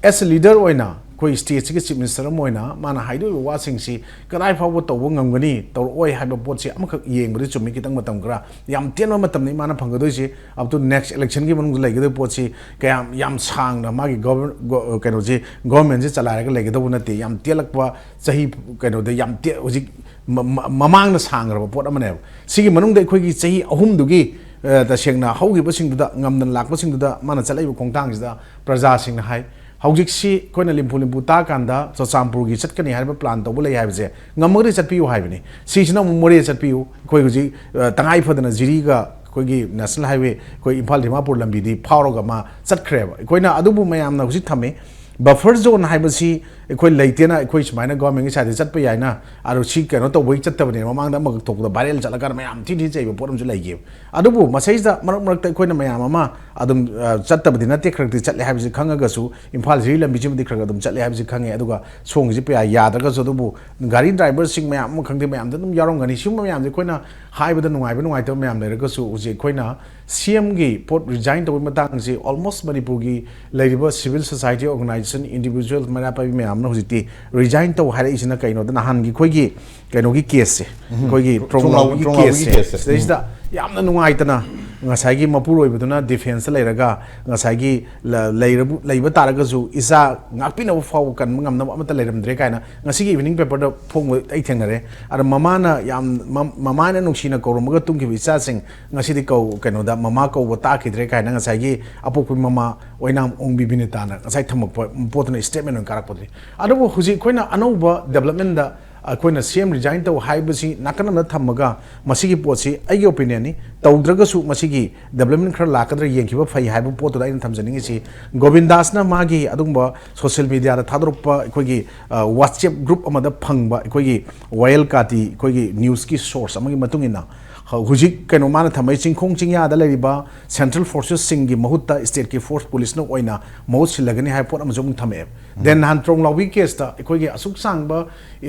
as a leader ꯑꯣꯏꯅ, ꯑꯩꯈꯣꯏ stateꯁꯤꯒꯤ chief minister ꯑꯃ ꯑꯣꯏꯅ ꯃꯥꯅ ꯍꯥꯏꯗꯣꯛꯏꯕ ꯋꯥꯁꯤꯡꯁꯤ ꯀꯗꯥꯏ ꯐꯥꯎꯕ ꯇꯧꯕ ꯉꯝꯒꯅꯤ, ꯇꯧꯔꯛꯑꯣꯏ ꯍꯥꯏꯕ ꯄꯣꯠꯁꯤ ꯑꯃꯈꯛ ꯌꯦꯡꯕꯗꯤ ꯆꯨꯝꯃꯤ꯫ ꯈꯤꯇꯪ ꯃꯇꯝ ꯈꯔ, ꯌꯥꯝ ꯇꯦꯟꯕ ꯃꯇꯝꯅꯤ ꯃꯥꯅ ꯐꯪꯒꯗꯣꯏꯁꯤ, up to next electionꯒꯤ ꯃꯅꯨꯡꯗ ꯂꯩꯒꯗꯕ ꯄꯣꯠꯁꯤ ꯀꯌꯥꯝ ꯌꯥꯝ ꯁꯥꯡꯅ ꯃꯥꯒꯤ govern-, go-, ꯀꯩꯅꯣꯁꯤ, governmentꯁꯤ ꯆꯂꯥꯏꯔꯒ ꯂꯩꯒꯗꯧꯕ ꯅꯠꯇꯦ꯫ ꯌꯥꯝ ꯇꯦꯜꯂꯛꯄ ꯆꯍꯤ, ꯀꯩꯅꯣꯗ ꯌꯥꯝ ꯇꯦ-, ꯍꯧꯖꯤꯛ ꯃ-, ꯃ-, ꯃꯃꯥꯡꯗ ꯁꯥꯡꯈ꯭ꯔꯕ ꯄꯣꯠ ꯑꯃꯅꯦꯕ꯫ ꯁꯤꯒꯤ ꯃꯅꯨꯡꯗ ꯑꯩꯈꯣꯏꯒꯤ ꯆꯍꯤ ꯑꯍꯨꯝꯗꯨꯒꯤ, ꯑ, ꯇꯁꯦꯡꯅ ꯍꯧꯈꯤꯕꯁꯤꯡꯗꯨꯗ, ꯉꯝꯗꯅ ꯂꯥꯛꯄꯁꯤꯡꯗꯨꯗ ꯃꯥꯅ ꯆꯠꯂꯛꯏꯕ ꯈꯣꯡꯊꯥꯡꯁꯤꯗ ꯄ꯭ꯔꯖꯥꯁꯤꯡꯅ ꯍꯥꯏ, ꯍꯧꯖꯤꯛꯁꯤ ꯑꯩꯈꯣꯏꯅ ꯂꯤꯝꯐꯨ ꯂꯤꯝꯐꯨ ꯇꯥꯛꯑꯀꯥꯟꯗ ꯆꯨꯔꯆꯥꯟꯄꯨꯔꯒꯤ ꯆꯠꯀꯅꯤ ꯍꯥꯏꯔꯤꯕ plan ꯇꯧꯕ ꯂꯩ ꯍꯥꯏꯕꯁꯦ, ꯉꯝꯃꯒꯗꯤ ꯆꯠꯄꯤꯌꯨ ꯍꯥꯏꯕꯅꯤ꯫ ꯁꯤꯁꯤꯅ ꯑꯃꯨꯛ ꯃꯣꯔꯦ ꯆꯠꯄꯤꯌꯨ꯫ ꯑꯩꯈꯣꯏ ꯍꯧꯖꯤꯛ, ꯑ, ꯇꯉꯥꯏ ꯐꯗꯅ ꯖꯤꯔꯤꯒ ꯑꯩꯈꯣꯏꯒꯤ national highway, ꯑꯩꯈꯣꯏ ꯏꯝꯐꯥꯜ ꯗꯤꯃꯥꯄꯨꯔ ꯂꯝꯕꯤꯗꯤ ꯐꯥꯎꯔꯒ ꯃꯥ ꯆꯠꯈ꯭ꯔꯦꯕ꯫ ꯑꯩꯈꯣꯏꯅ ꯑꯗꯨꯕꯨ ꯃꯌꯥꯝꯅ ꯍꯧꯖꯤꯛ ꯊꯝꯃꯤ꯫ Buffer zone ꯍꯥꯏꯕꯁꯤ ꯑꯩꯈꯣꯏ ꯂꯩꯇꯦꯅ, ꯑꯩꯈꯣꯏ ꯁꯨꯃꯥꯏꯅ governmentꯀꯤ sideꯇ ꯆꯠꯄ ꯌꯥꯏꯅ, ꯑꯗꯣ ꯁꯤ ꯀꯩꯅꯣ ꯇꯧꯕꯒꯤ ꯆꯠꯇꯕꯅꯦ, ꯃꯃꯥꯡꯗ ꯑꯃꯈꯛ ꯊꯣꯛꯄꯗ viral ꯆꯠꯂꯀꯥꯟꯗ ꯃꯌꯥꯝ ꯊꯤ ꯊꯤ ꯆꯩꯕ ꯄꯣꯠ ꯑꯃꯁꯨ ꯂꯩꯈꯤꯕ꯫ ꯑꯗꯨꯕꯨ ꯃꯁꯩꯁꯤꯗ ꯃꯔꯛ ꯃꯔꯛꯇ ꯑꯩꯈꯣꯏꯅ ꯃꯌꯥꯝ ꯑꯃ ꯑꯗꯨꯝ, ꯑ, ꯆꯠꯇꯕꯗꯤ ꯅꯠꯇꯦ, ꯈꯔ ꯈꯔꯗꯤ ꯆꯠꯂꯦ ꯍꯥꯏꯕꯁꯤ ꯈꯪꯉꯒꯁꯨ, ꯏꯝꯐꯥꯜ ꯖꯤꯔꯤ ꯂꯝꯕꯤꯁꯤꯃꯗꯤ ꯈꯔ ꯈꯔ ꯑꯗꯨꯝ ꯆꯠꯂꯦ ꯍꯥꯏꯕꯁꯤ ꯈꯪꯉꯦ꯫ ꯑꯗꯨꯒ ꯁꯣꯝꯒꯤꯁꯤ ꯄꯌꯥ ꯌꯥꯗ꯭ꯔꯒꯁꯨ, ꯑꯗꯨꯕꯨ ꯒꯥꯔꯤ driverꯁꯤꯡ ꯃꯌꯥꯝ ꯑꯃ ꯈꯪꯗꯦ, ꯃꯌꯥꯝꯗ ꯑꯗꯨꯝ ꯌꯥꯎꯔꯝꯒꯅꯤ꯫ ꯁꯤꯒꯨꯝꯕ ꯃꯌꯥꯝꯁꯦ ꯑꯩꯈꯣꯏꯅ ꯍꯥꯏꯕꯗ ꯅꯨꯡꯉꯥꯏꯕ ꯅꯨꯡꯉꯥꯏꯇꯕ ꯃꯌꯥꯝ ꯂꯩꯔꯒꯁꯨ, ꯍꯧꯖꯤꯛ ꯑꯩꯈꯣꯏꯅ CMꯒꯤ ꯄꯣꯠ resign ꯇꯧꯕꯒꯤ ꯃꯇꯥꯡꯁꯤ almost ꯃꯅꯤꯄꯨꯔꯒꯤ ꯂꯩꯔꯤꯕ civil society organisation, individual ꯃꯩꯔꯥ ꯄꯥꯏꯕꯤ ꯃꯌꯥꯝꯅ ꯍꯧꯖꯤꯛꯇꯤ resign ꯇꯧ ꯍꯥꯏꯔꯛꯏꯁꯤꯅ ꯀꯩꯅꯣꯗ, ꯅꯍꯥꯟꯒꯤ ꯑꯩꯈꯣꯏꯒꯤ ꯀꯩꯅꯣꯒꯤ caseꯁꯦ, ꯑꯩꯈꯣꯏꯒꯤ ꯇ꯭ꯔꯣꯡꯂꯥꯎꯕꯒꯤ caseꯁꯦ, ꯁꯤꯗꯩꯁꯤꯗ ꯌꯥꯝꯅ ꯅꯨꯡꯉꯥꯏꯇꯅ ꯉꯁꯥꯏꯒꯤ ꯃꯄꯨꯔꯣꯏꯕꯗꯨꯅ defenceꯇ ꯂꯩꯔꯒ ꯉꯁꯥꯏꯒꯤ ꯂ-, ꯂꯩꯔꯕꯨ-, ꯂꯩꯕ ꯇꯥꯔꯒꯁꯨ ꯏꯆꯥ ꯉꯥꯛꯄꯤꯅꯕ ꯐꯥꯎꯕ ꯀꯟꯕ ꯉꯝꯅꯕ ꯑꯃꯠꯇ ꯂꯩꯔꯝꯗ꯭ꯔꯦ ꯀꯥꯏꯅ ꯉꯁꯤꯒꯤ evening paperꯗ ꯐꯣꯡꯕ ꯑꯩ ꯊꯦꯡꯅꯔꯦ꯫ ꯑꯗ ꯃꯃꯥꯅ ꯌꯥꯝ, ꯃ-, ꯃꯃꯥꯅ ꯅꯨꯡꯁꯤꯅ ꯀꯧꯔꯝꯃꯒ ꯇꯨꯝꯈꯤꯕ ꯏꯆꯥꯁꯤꯡ ꯉꯁꯤꯗꯤ ꯀꯧ-, ꯀꯩꯅꯣꯗ ꯃꯃꯥ ꯀꯧꯕ ꯇꯥꯈꯤꯗ꯭ꯔꯦ ꯀꯥꯏꯅ ꯉꯁꯥꯏꯒꯤ ꯑꯄꯣꯛꯄ ꯃꯃꯥ ꯑꯣꯏꯅꯥꯝ ꯑꯣꯡꯕꯤ ꯕꯤꯅꯤꯇꯥꯅ ꯉꯁꯥꯏ ꯊꯝꯃꯛꯄ ꯄꯣꯠꯇꯨꯅ statement ꯑꯣꯏꯅ ꯀꯥꯔꯛꯄꯗꯨꯅꯤ꯫ ꯑꯗꯨꯕꯨ ꯍꯧꯖꯤꯛ ꯑꯩꯈꯣꯏꯅ ꯑꯅꯧꯕ developmentꯗ ꯑꯩꯈꯣꯏꯅ ꯁꯤ ꯑꯦꯝ ꯔꯤꯖꯥꯏꯟ ꯇꯧ ꯍꯥꯏꯕꯁꯤ ꯅꯥꯀꯟ ꯑꯃꯗ ꯊꯝꯃꯒ, ꯃꯁꯤꯒꯤ ꯄꯣꯠꯁꯤ ꯑꯩꯒꯤ ꯑꯣꯄꯤꯅꯤꯌꯟꯅꯤ, ꯇꯧꯗ꯭ꯔꯒꯁꯨ ꯃꯁꯤꯒꯤ ꯗꯦꯕꯂꯞꯃꯦꯟ ꯈꯔ ꯂꯥꯛꯀꯗ꯭ꯔꯥ ꯌꯦꯡꯈꯤꯕ ꯐꯩ ꯍꯥꯏꯕ ꯄꯣꯠꯇꯨꯗ ꯑꯩꯅ ꯊꯝꯖꯅꯤꯡꯉꯤꯁꯤ꯫ ꯒꯣꯕꯤꯟꯗꯥꯁꯅ ꯃꯥꯒꯤ ꯑꯗꯨꯒꯨꯝꯕ ꯁꯣꯁꯤꯌꯦꯜ ꯃꯤꯗꯤꯌꯥꯗ ꯊꯥꯗꯣꯔꯛꯄ ꯑꯩꯈꯣꯏꯒꯤ ꯋꯥꯆꯦꯞ ꯒ꯭ꯔꯨꯞ ꯑꯃꯗ ꯐꯪꯕ ꯑꯩꯈꯣꯏꯒꯤ ꯋꯥꯌꯦꯜ ꯀꯥꯇꯤ, ꯑꯩꯈꯣꯏꯒꯤ ꯅ꯭ꯌꯨꯁꯀꯤ ꯁꯣꯔꯁ ꯑꯃꯒꯤ ꯃꯇꯨꯡ ꯏꯟꯅ, ꯍꯧ-, ꯍꯧꯖꯤꯛ ꯀꯩꯅꯣ ꯃꯥꯅ ꯊꯝꯃꯛꯏ, ꯆꯤꯡꯈꯣꯡ ꯆꯤꯡꯌꯥꯗ ꯂꯩꯔꯤꯕ ꯁꯦꯟꯇ꯭ꯔꯦꯜ ꯐꯣꯔꯁꯦꯁꯁꯤꯡꯒꯤ ꯃꯍꯨꯠꯇ ꯁ꯭ꯇꯦꯠꯀꯤ ꯐꯣꯔꯁ ꯄꯨꯂꯤꯁꯅ ꯑꯣꯏꯅ ꯃꯍꯨꯠ ꯁꯤꯜꯂꯒꯅꯤ ꯍꯥꯏꯕ ꯄꯣꯠ ꯑꯃꯁꯨ ꯑꯃꯨꯛ ꯊꯝꯃꯛꯑꯦ꯫ ꯗꯦꯟ ꯅꯍꯥꯟ ꯇ꯭ꯔꯣꯡꯂꯥꯎꯕꯤ ꯀꯦꯁꯇ ꯑꯩꯈꯣꯏꯒꯤ ꯑꯁꯨꯛ ꯁꯥꯡꯕ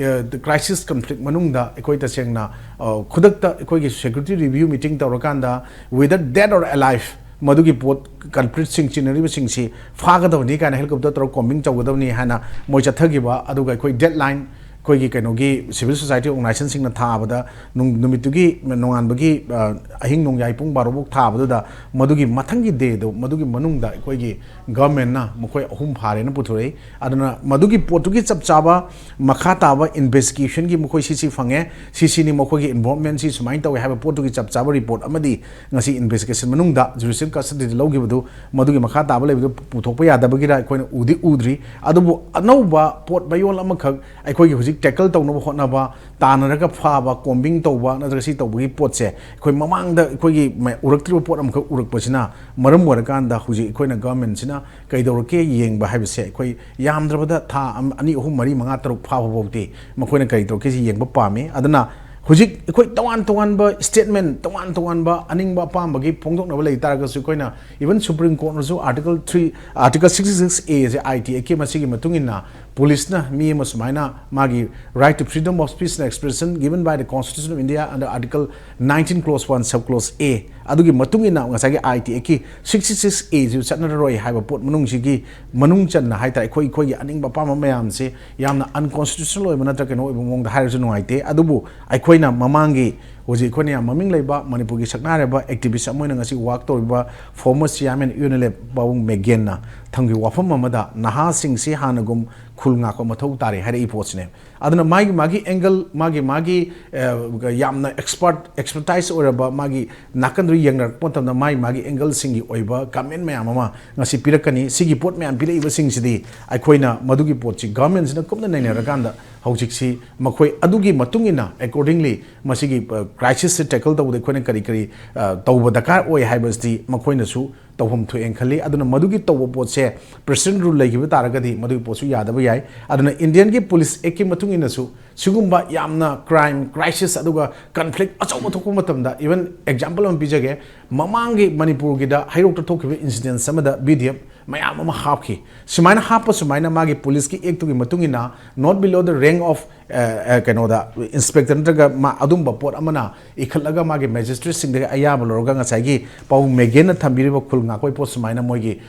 ꯀ꯭ꯔꯥꯏꯁꯤꯁ ꯀꯟꯐ꯭ꯂꯤꯛ ꯃꯅꯨꯡꯗ ꯑꯩꯈꯣꯏ ꯇꯁꯦꯡꯅ, ꯑ, ꯈꯨꯗꯛꯇ ꯑꯩꯈꯣꯏꯒꯤ ꯁꯦꯀ꯭ꯌꯨꯔꯤꯇꯤ ꯔꯤꯚ꯭ꯌꯨ ꯃꯤꯇꯤꯡ ꯇꯧꯔꯀꯥꯟꯗ, whether dead or alive, ꯃꯗꯨꯒꯤ ꯄꯣꯠ ꯀꯜꯄ꯭ꯔꯤꯠꯁꯤꯡ ꯆꯤꯡꯅꯔꯤꯕꯁꯤꯡꯁꯤ ꯐꯥꯒꯗꯕꯅꯤ ꯀꯥꯏꯅ ꯍꯦꯂꯤꯀꯣꯞꯇꯔ ꯇꯧꯔꯒ ꯀꯣꯝꯕꯤꯡ ꯇꯧꯒꯗꯕꯅꯤ ꯍꯥꯏꯅ ꯃꯣꯏ ꯆꯠꯊꯈꯤꯕ, ꯑꯗꯨꯒ ꯑꯩꯈꯣꯏ ꯗꯦꯠꯂꯥꯏꯟ, ꯑꯩꯈꯣꯏꯒꯤ ꯀꯩꯅꯣꯒꯤ ꯁꯤꯚꯤꯜ ꯁꯣꯁꯥꯏꯇꯤ ꯑꯣꯔꯒꯅꯥꯏꯖꯦꯁꯟꯁꯤꯡꯅ ꯊꯥꯕꯗ ꯅꯨꯡ-, ꯅꯨꯃꯤꯠꯇꯨꯒꯤ ꯅꯣꯡꯉꯥꯟꯕꯒꯤ, ꯑ, ꯑꯍꯤꯡ ꯅꯣꯡꯌꯥꯏ ꯄꯨꯡ ꯕꯥꯔꯣ ꯐꯥꯎ ꯊꯥꯕꯗꯨꯗ, ꯃꯗꯨꯒꯤ ꯃꯊꯪꯒꯤ ꯗꯦꯗꯣ, ꯃꯗꯨꯒꯤ ꯃꯅꯨꯡꯗ ꯑꯩꯈꯣꯏꯒꯤ ꯒꯚꯔꯟꯃꯦꯟꯠꯅ ꯃꯈꯣꯏ ꯑꯍꯨꯝ ꯐꯥꯔꯦꯅ ꯄꯨꯊꯣꯔꯛꯏ꯫ ꯑꯗꯨꯅ ꯃꯗꯨꯒꯤ ꯄꯣꯠꯇꯨꯒꯤ ꯆꯞ ꯆꯥꯕ ꯃꯈꯥ ꯇꯥꯕ ꯏꯟꯚꯦꯁꯇꯤꯒꯦꯁꯟꯒꯤ ꯃꯈꯣꯏ ꯁꯤ ꯁꯤ ꯐꯪꯉꯦ, ꯁꯤ ꯁꯤꯅꯤ ꯃꯈꯣꯏꯒꯤ ꯏꯟꯚꯣꯜꯚꯃꯦꯟꯠꯁꯤ ꯁꯨꯃꯥꯏꯅ ꯇꯧꯋꯦ ꯍꯥꯏꯕ ꯄꯣꯠꯇꯨꯒꯤ ꯆꯞ ꯆꯥꯕ ꯔꯤꯄꯣꯔꯠ ꯑꯃꯗꯤ ꯉꯁꯤ ꯏꯟꯚꯦꯁꯇꯤꯒꯦꯁꯟ ꯃꯅꯨꯡꯗ ꯖꯨꯗꯤꯁꯤꯌꯦꯜ ꯀꯁꯇꯗꯤꯗ ꯂꯧꯈꯤꯕꯗꯨ, ꯃꯗꯨꯒꯤ ꯃꯈꯥ ꯇꯥꯕ ꯂꯩꯕꯗꯨ ꯄꯨꯊꯣꯛꯄ ꯌꯥꯗꯕꯒꯤꯔ ꯑꯩꯈꯣꯏꯅ ꯎꯗꯤ ꯎꯗ꯭ꯔꯤ꯫ ꯑꯗꯨꯕꯨ ꯑꯅꯧꯕ ꯄꯣꯠ ꯃꯌꯣꯜ ꯑꯃꯈꯛ ꯑꯩꯈꯣꯏꯒꯤ ꯍꯧꯖꯤꯛ ꯇꯦꯀꯜ ꯇꯧꯅꯕ ꯍꯣꯠꯅꯕ, ꯇꯥꯟꯅꯔꯒ ꯐꯥꯕ, ꯀꯣꯝꯕꯤꯡ ꯇꯧꯕ ꯅꯠꯇ꯭ꯔꯒ ꯁꯤ ꯇꯧꯕꯒꯤ ꯄꯣꯠꯁꯦ ꯑꯩꯈꯣꯏ ꯃꯃꯥꯡꯗ ꯑꯩꯈꯣꯏꯒꯤ ꯃ-, ꯎꯔꯛꯇ꯭ꯔꯤꯕ ꯄꯣꯠ ꯑꯃꯈꯛ ꯎꯔꯛꯄꯁꯤꯅ ꯃꯔꯝ ꯑꯣꯏꯔꯀꯥꯟꯗ ꯍꯧꯖꯤꯛ ꯑꯩꯈꯣꯏꯅ ꯒꯚꯔꯟꯃꯦꯟꯠꯁꯤꯅ ꯀꯩꯗꯧꯔꯛꯀꯦ ꯌꯦꯡꯕ ꯍꯥꯏꯕꯁꯦ, ꯑꯩꯈꯣꯏ ꯌꯥꯝꯗ꯭ꯔꯕꯗ ꯊꯥ ꯑꯃ, ꯑꯅꯤ, ꯑꯍꯨꯝ, ꯃꯔꯤ, ꯃꯉꯥ, ꯇꯔꯨꯛ ꯐꯥꯕ ꯐꯥꯎꯗꯤ ꯃꯈꯣꯏꯅ ꯀꯔꯤ ꯇꯧꯔꯛꯀꯦꯁꯤ ꯌꯦꯡꯕ ꯄꯥꯝꯃꯤ꯫ ꯑꯗꯨꯅ ꯍꯧꯖꯤꯛ ꯑꯩꯈꯣꯏ ꯇꯣꯉꯥꯟ ꯇꯣꯉꯥꯟꯕ ꯁ꯭ꯇꯦꯠꯃꯦꯟꯠ, ꯇꯣꯉꯥꯟ ꯇꯣꯉꯥꯟꯕ ꯑꯅꯤꯡꯕ ꯑꯄꯥꯝꯕꯒꯤ ꯐꯣꯡꯗꯣꯛꯅꯕ ꯂꯩ ꯇꯥꯔꯒꯁꯨ, ꯑꯩꯈꯣꯏꯅ even Supreme Courtꯅꯁꯨ Article three, Article sixty-six A say I T Actꯀꯤ, ꯃꯁꯤꯒꯤ ꯃꯇꯨꯡ ꯏꯟꯅ ꯄꯨꯂꯤꯁꯅ ꯃꯤ ꯑꯃ ꯁꯨꯃꯥꯏꯅ ꯃꯥꯒꯤ right to freedom of speech and expression given by the Constitution of India under Article nineteen clause one sub clause A, ꯑꯗꯨꯒꯤ ꯃꯇꯨꯡ ꯏꯟꯅ ꯉꯁꯥꯏꯒꯤ I T Actꯀꯤ sixty-six A ꯁꯤ ꯆꯠꯅꯔꯔꯣꯏ ꯍꯥꯏꯕ ꯄꯣꯠ ꯃꯅꯨꯡꯁꯤꯒꯤ ꯃꯅꯨꯡ ꯆꯟꯅ ꯍꯥꯏꯇꯥꯔꯦ, ꯑꯩꯈꯣꯏ, ꯑꯩꯈꯣꯏꯒꯤ ꯑꯅꯤꯡꯕ ꯑꯄꯥꯝꯕ ꯃꯌꯥꯝꯁꯦ ꯌꯥꯝꯅ unconstitutional ꯑꯣꯏꯕ ꯅꯠꯇ꯭ꯔꯒ ꯀꯩꯅꯣ ꯑꯣꯏꯕ ꯃꯑꯣꯡꯗ ꯍꯥꯏꯔꯁꯨ ꯅꯨꯡꯉꯥꯏꯇꯦ꯫ ꯑꯗꯨꯕꯨ ꯑꯩꯈꯣꯏꯅ ꯃꯃꯥꯡꯒꯤ ꯍꯧꯖꯤꯛ ꯑꯩꯈꯣꯏꯅ ꯌꯥꯝ ꯃꯃꯤꯡ ꯂꯩꯕ ꯃꯅꯤꯄꯨꯔꯒꯤ ꯁꯛꯅꯥꯏꯔꯕ activist ꯑꯃ ꯑꯣꯏꯅ ꯉꯁꯤ work ꯇꯧꯔꯤꯕ former chairman U N L F ꯄꯥꯕꯨꯡ ꯃꯦꯒꯦꯟꯅ ꯊꯝꯈꯤꯕ ꯋꯥꯐꯝ ꯑꯃꯗ ꯅꯍꯥꯁꯤꯡꯁꯤ ꯍꯥꯟꯅꯒꯨꯝ ꯈꯨꯜ ꯉꯥꯛꯄ ꯃꯊꯧ ꯇꯥꯔꯦ ꯍꯥꯏꯔꯛꯏ ꯄꯣꯠꯁꯤꯅꯦ꯫ ꯑꯗꯨꯅ ꯃꯥꯒꯤ, ꯃꯥꯒꯤ angle, ꯃꯥꯒꯤ, ꯃꯥꯒꯤ, ꯑ, ꯌꯥꯝꯅ expert, expertise ꯑꯣꯏꯔꯕ ꯃꯥꯒꯤ ꯅꯥꯀꯟꯗꯨ ꯌꯦꯡꯅꯔꯛꯄ ꯃꯇꯝꯗ ꯃꯥꯒꯤ, ꯃꯥꯒꯤ angleꯁꯤꯡꯒꯤ ꯑꯣꯏꯕ comment ꯃꯌꯥꯝ ꯑꯃ ꯉꯁꯤ ꯄꯤꯔꯛꯀꯅꯤ꯫ ꯁꯤꯒꯤ ꯄꯣꯠ ꯃꯌꯥꯝ ꯄꯤꯔꯛꯏꯕꯁꯤꯡꯁꯤꯗꯤ ꯑꯩꯈꯣꯏꯅ ꯃꯗꯨꯒꯤ ꯄꯣꯠꯁꯤ ꯒꯚꯔꯟꯃꯦꯟꯠꯁꯤꯅ ꯀꯨꯞꯅ ꯅꯩꯅꯔꯀꯥꯟꯗ ꯍꯧꯖꯤꯛꯁꯤ ꯃꯈꯣꯏ ꯑꯗꯨꯒꯤ ꯃꯇꯨꯡ ꯏꯟꯅ accordingly ꯃꯁꯤꯒꯤ crisis ꯁꯦ tackle ꯇꯧꯕꯗ ꯑꯩꯈꯣꯏꯅ ꯀꯔꯤ ꯀꯔꯤ ꯇꯧꯕ ꯗꯔꯀꯥꯔ ꯑꯣꯏ ꯍꯥꯏꯕꯁꯤ ꯃꯈꯣꯏꯅꯁꯨ ꯇꯧꯐꯝ ꯊꯣꯛꯑꯦꯅ ꯈꯜꯂꯤ꯫ ꯑꯗꯨꯅ ꯃꯗꯨꯒꯤ ꯇꯧꯕ ꯄꯣꯠꯁꯦ president rule ꯂꯩꯈꯤꯕ ꯇꯥꯔꯒꯗꯤ ꯃꯗꯨꯒꯤ ꯄꯣꯠꯁꯨ ꯌꯥꯗꯕ ꯌꯥꯏ꯫ ꯑꯗꯨꯅ Indian ꯒꯤ police act ꯀꯤ ꯃꯇꯨꯡ ꯏꯟꯅꯁꯨ ꯁꯤꯒꯨꯝꯕ ꯌꯥꯝꯅ crime, crisis ꯑꯗꯨꯒ conflict ꯑꯆꯧꯕ ꯊꯣꯛꯄ ꯃꯇꯝꯗ, even example ꯑꯃ ꯄꯤꯖꯒꯦ, ꯃꯃꯥꯡꯒꯤ ꯃꯅꯤꯄꯨꯔꯒꯤꯗ ꯍꯩꯔꯣꯛꯇ ꯊꯣꯛꯈꯤꯕ incidents ꯑꯃꯗ B D F ꯃꯌꯥꯝ ꯑꯃ ꯍꯥꯞꯈꯤ꯫ ꯁꯨꯃꯥꯏꯅ ꯍꯥꯞꯄ ꯁꯨꯃꯥꯏꯅ ꯃꯥꯒꯤ police ꯀꯤ act ꯇꯨꯒꯤ ꯃꯇꯨꯡ ꯏꯟꯅ not below the rank of ꯀꯩꯅꯣꯗ inspector ꯅꯠꯇ꯭ꯔꯒ ꯃꯥ ꯑꯗꯨꯝꯕ ꯄꯣꯠ ꯑꯃꯅ ꯏꯈꯠꯂꯒ ꯃꯥꯒꯤ magistrate ꯁꯤꯡꯗꯒꯤ ꯑꯌꯥꯕ ꯂꯧꯔꯒ ꯉꯁꯥꯏꯒꯤ ꯄꯥꯎ ꯃꯦꯒꯦꯟꯅ ꯊꯝꯕꯤꯔꯤꯕ ꯈꯨꯜ ꯉꯥꯛꯄꯒꯤ ꯄꯣꯠ ꯁꯨꯃꯥꯏꯅ ꯃꯣꯏꯒꯤ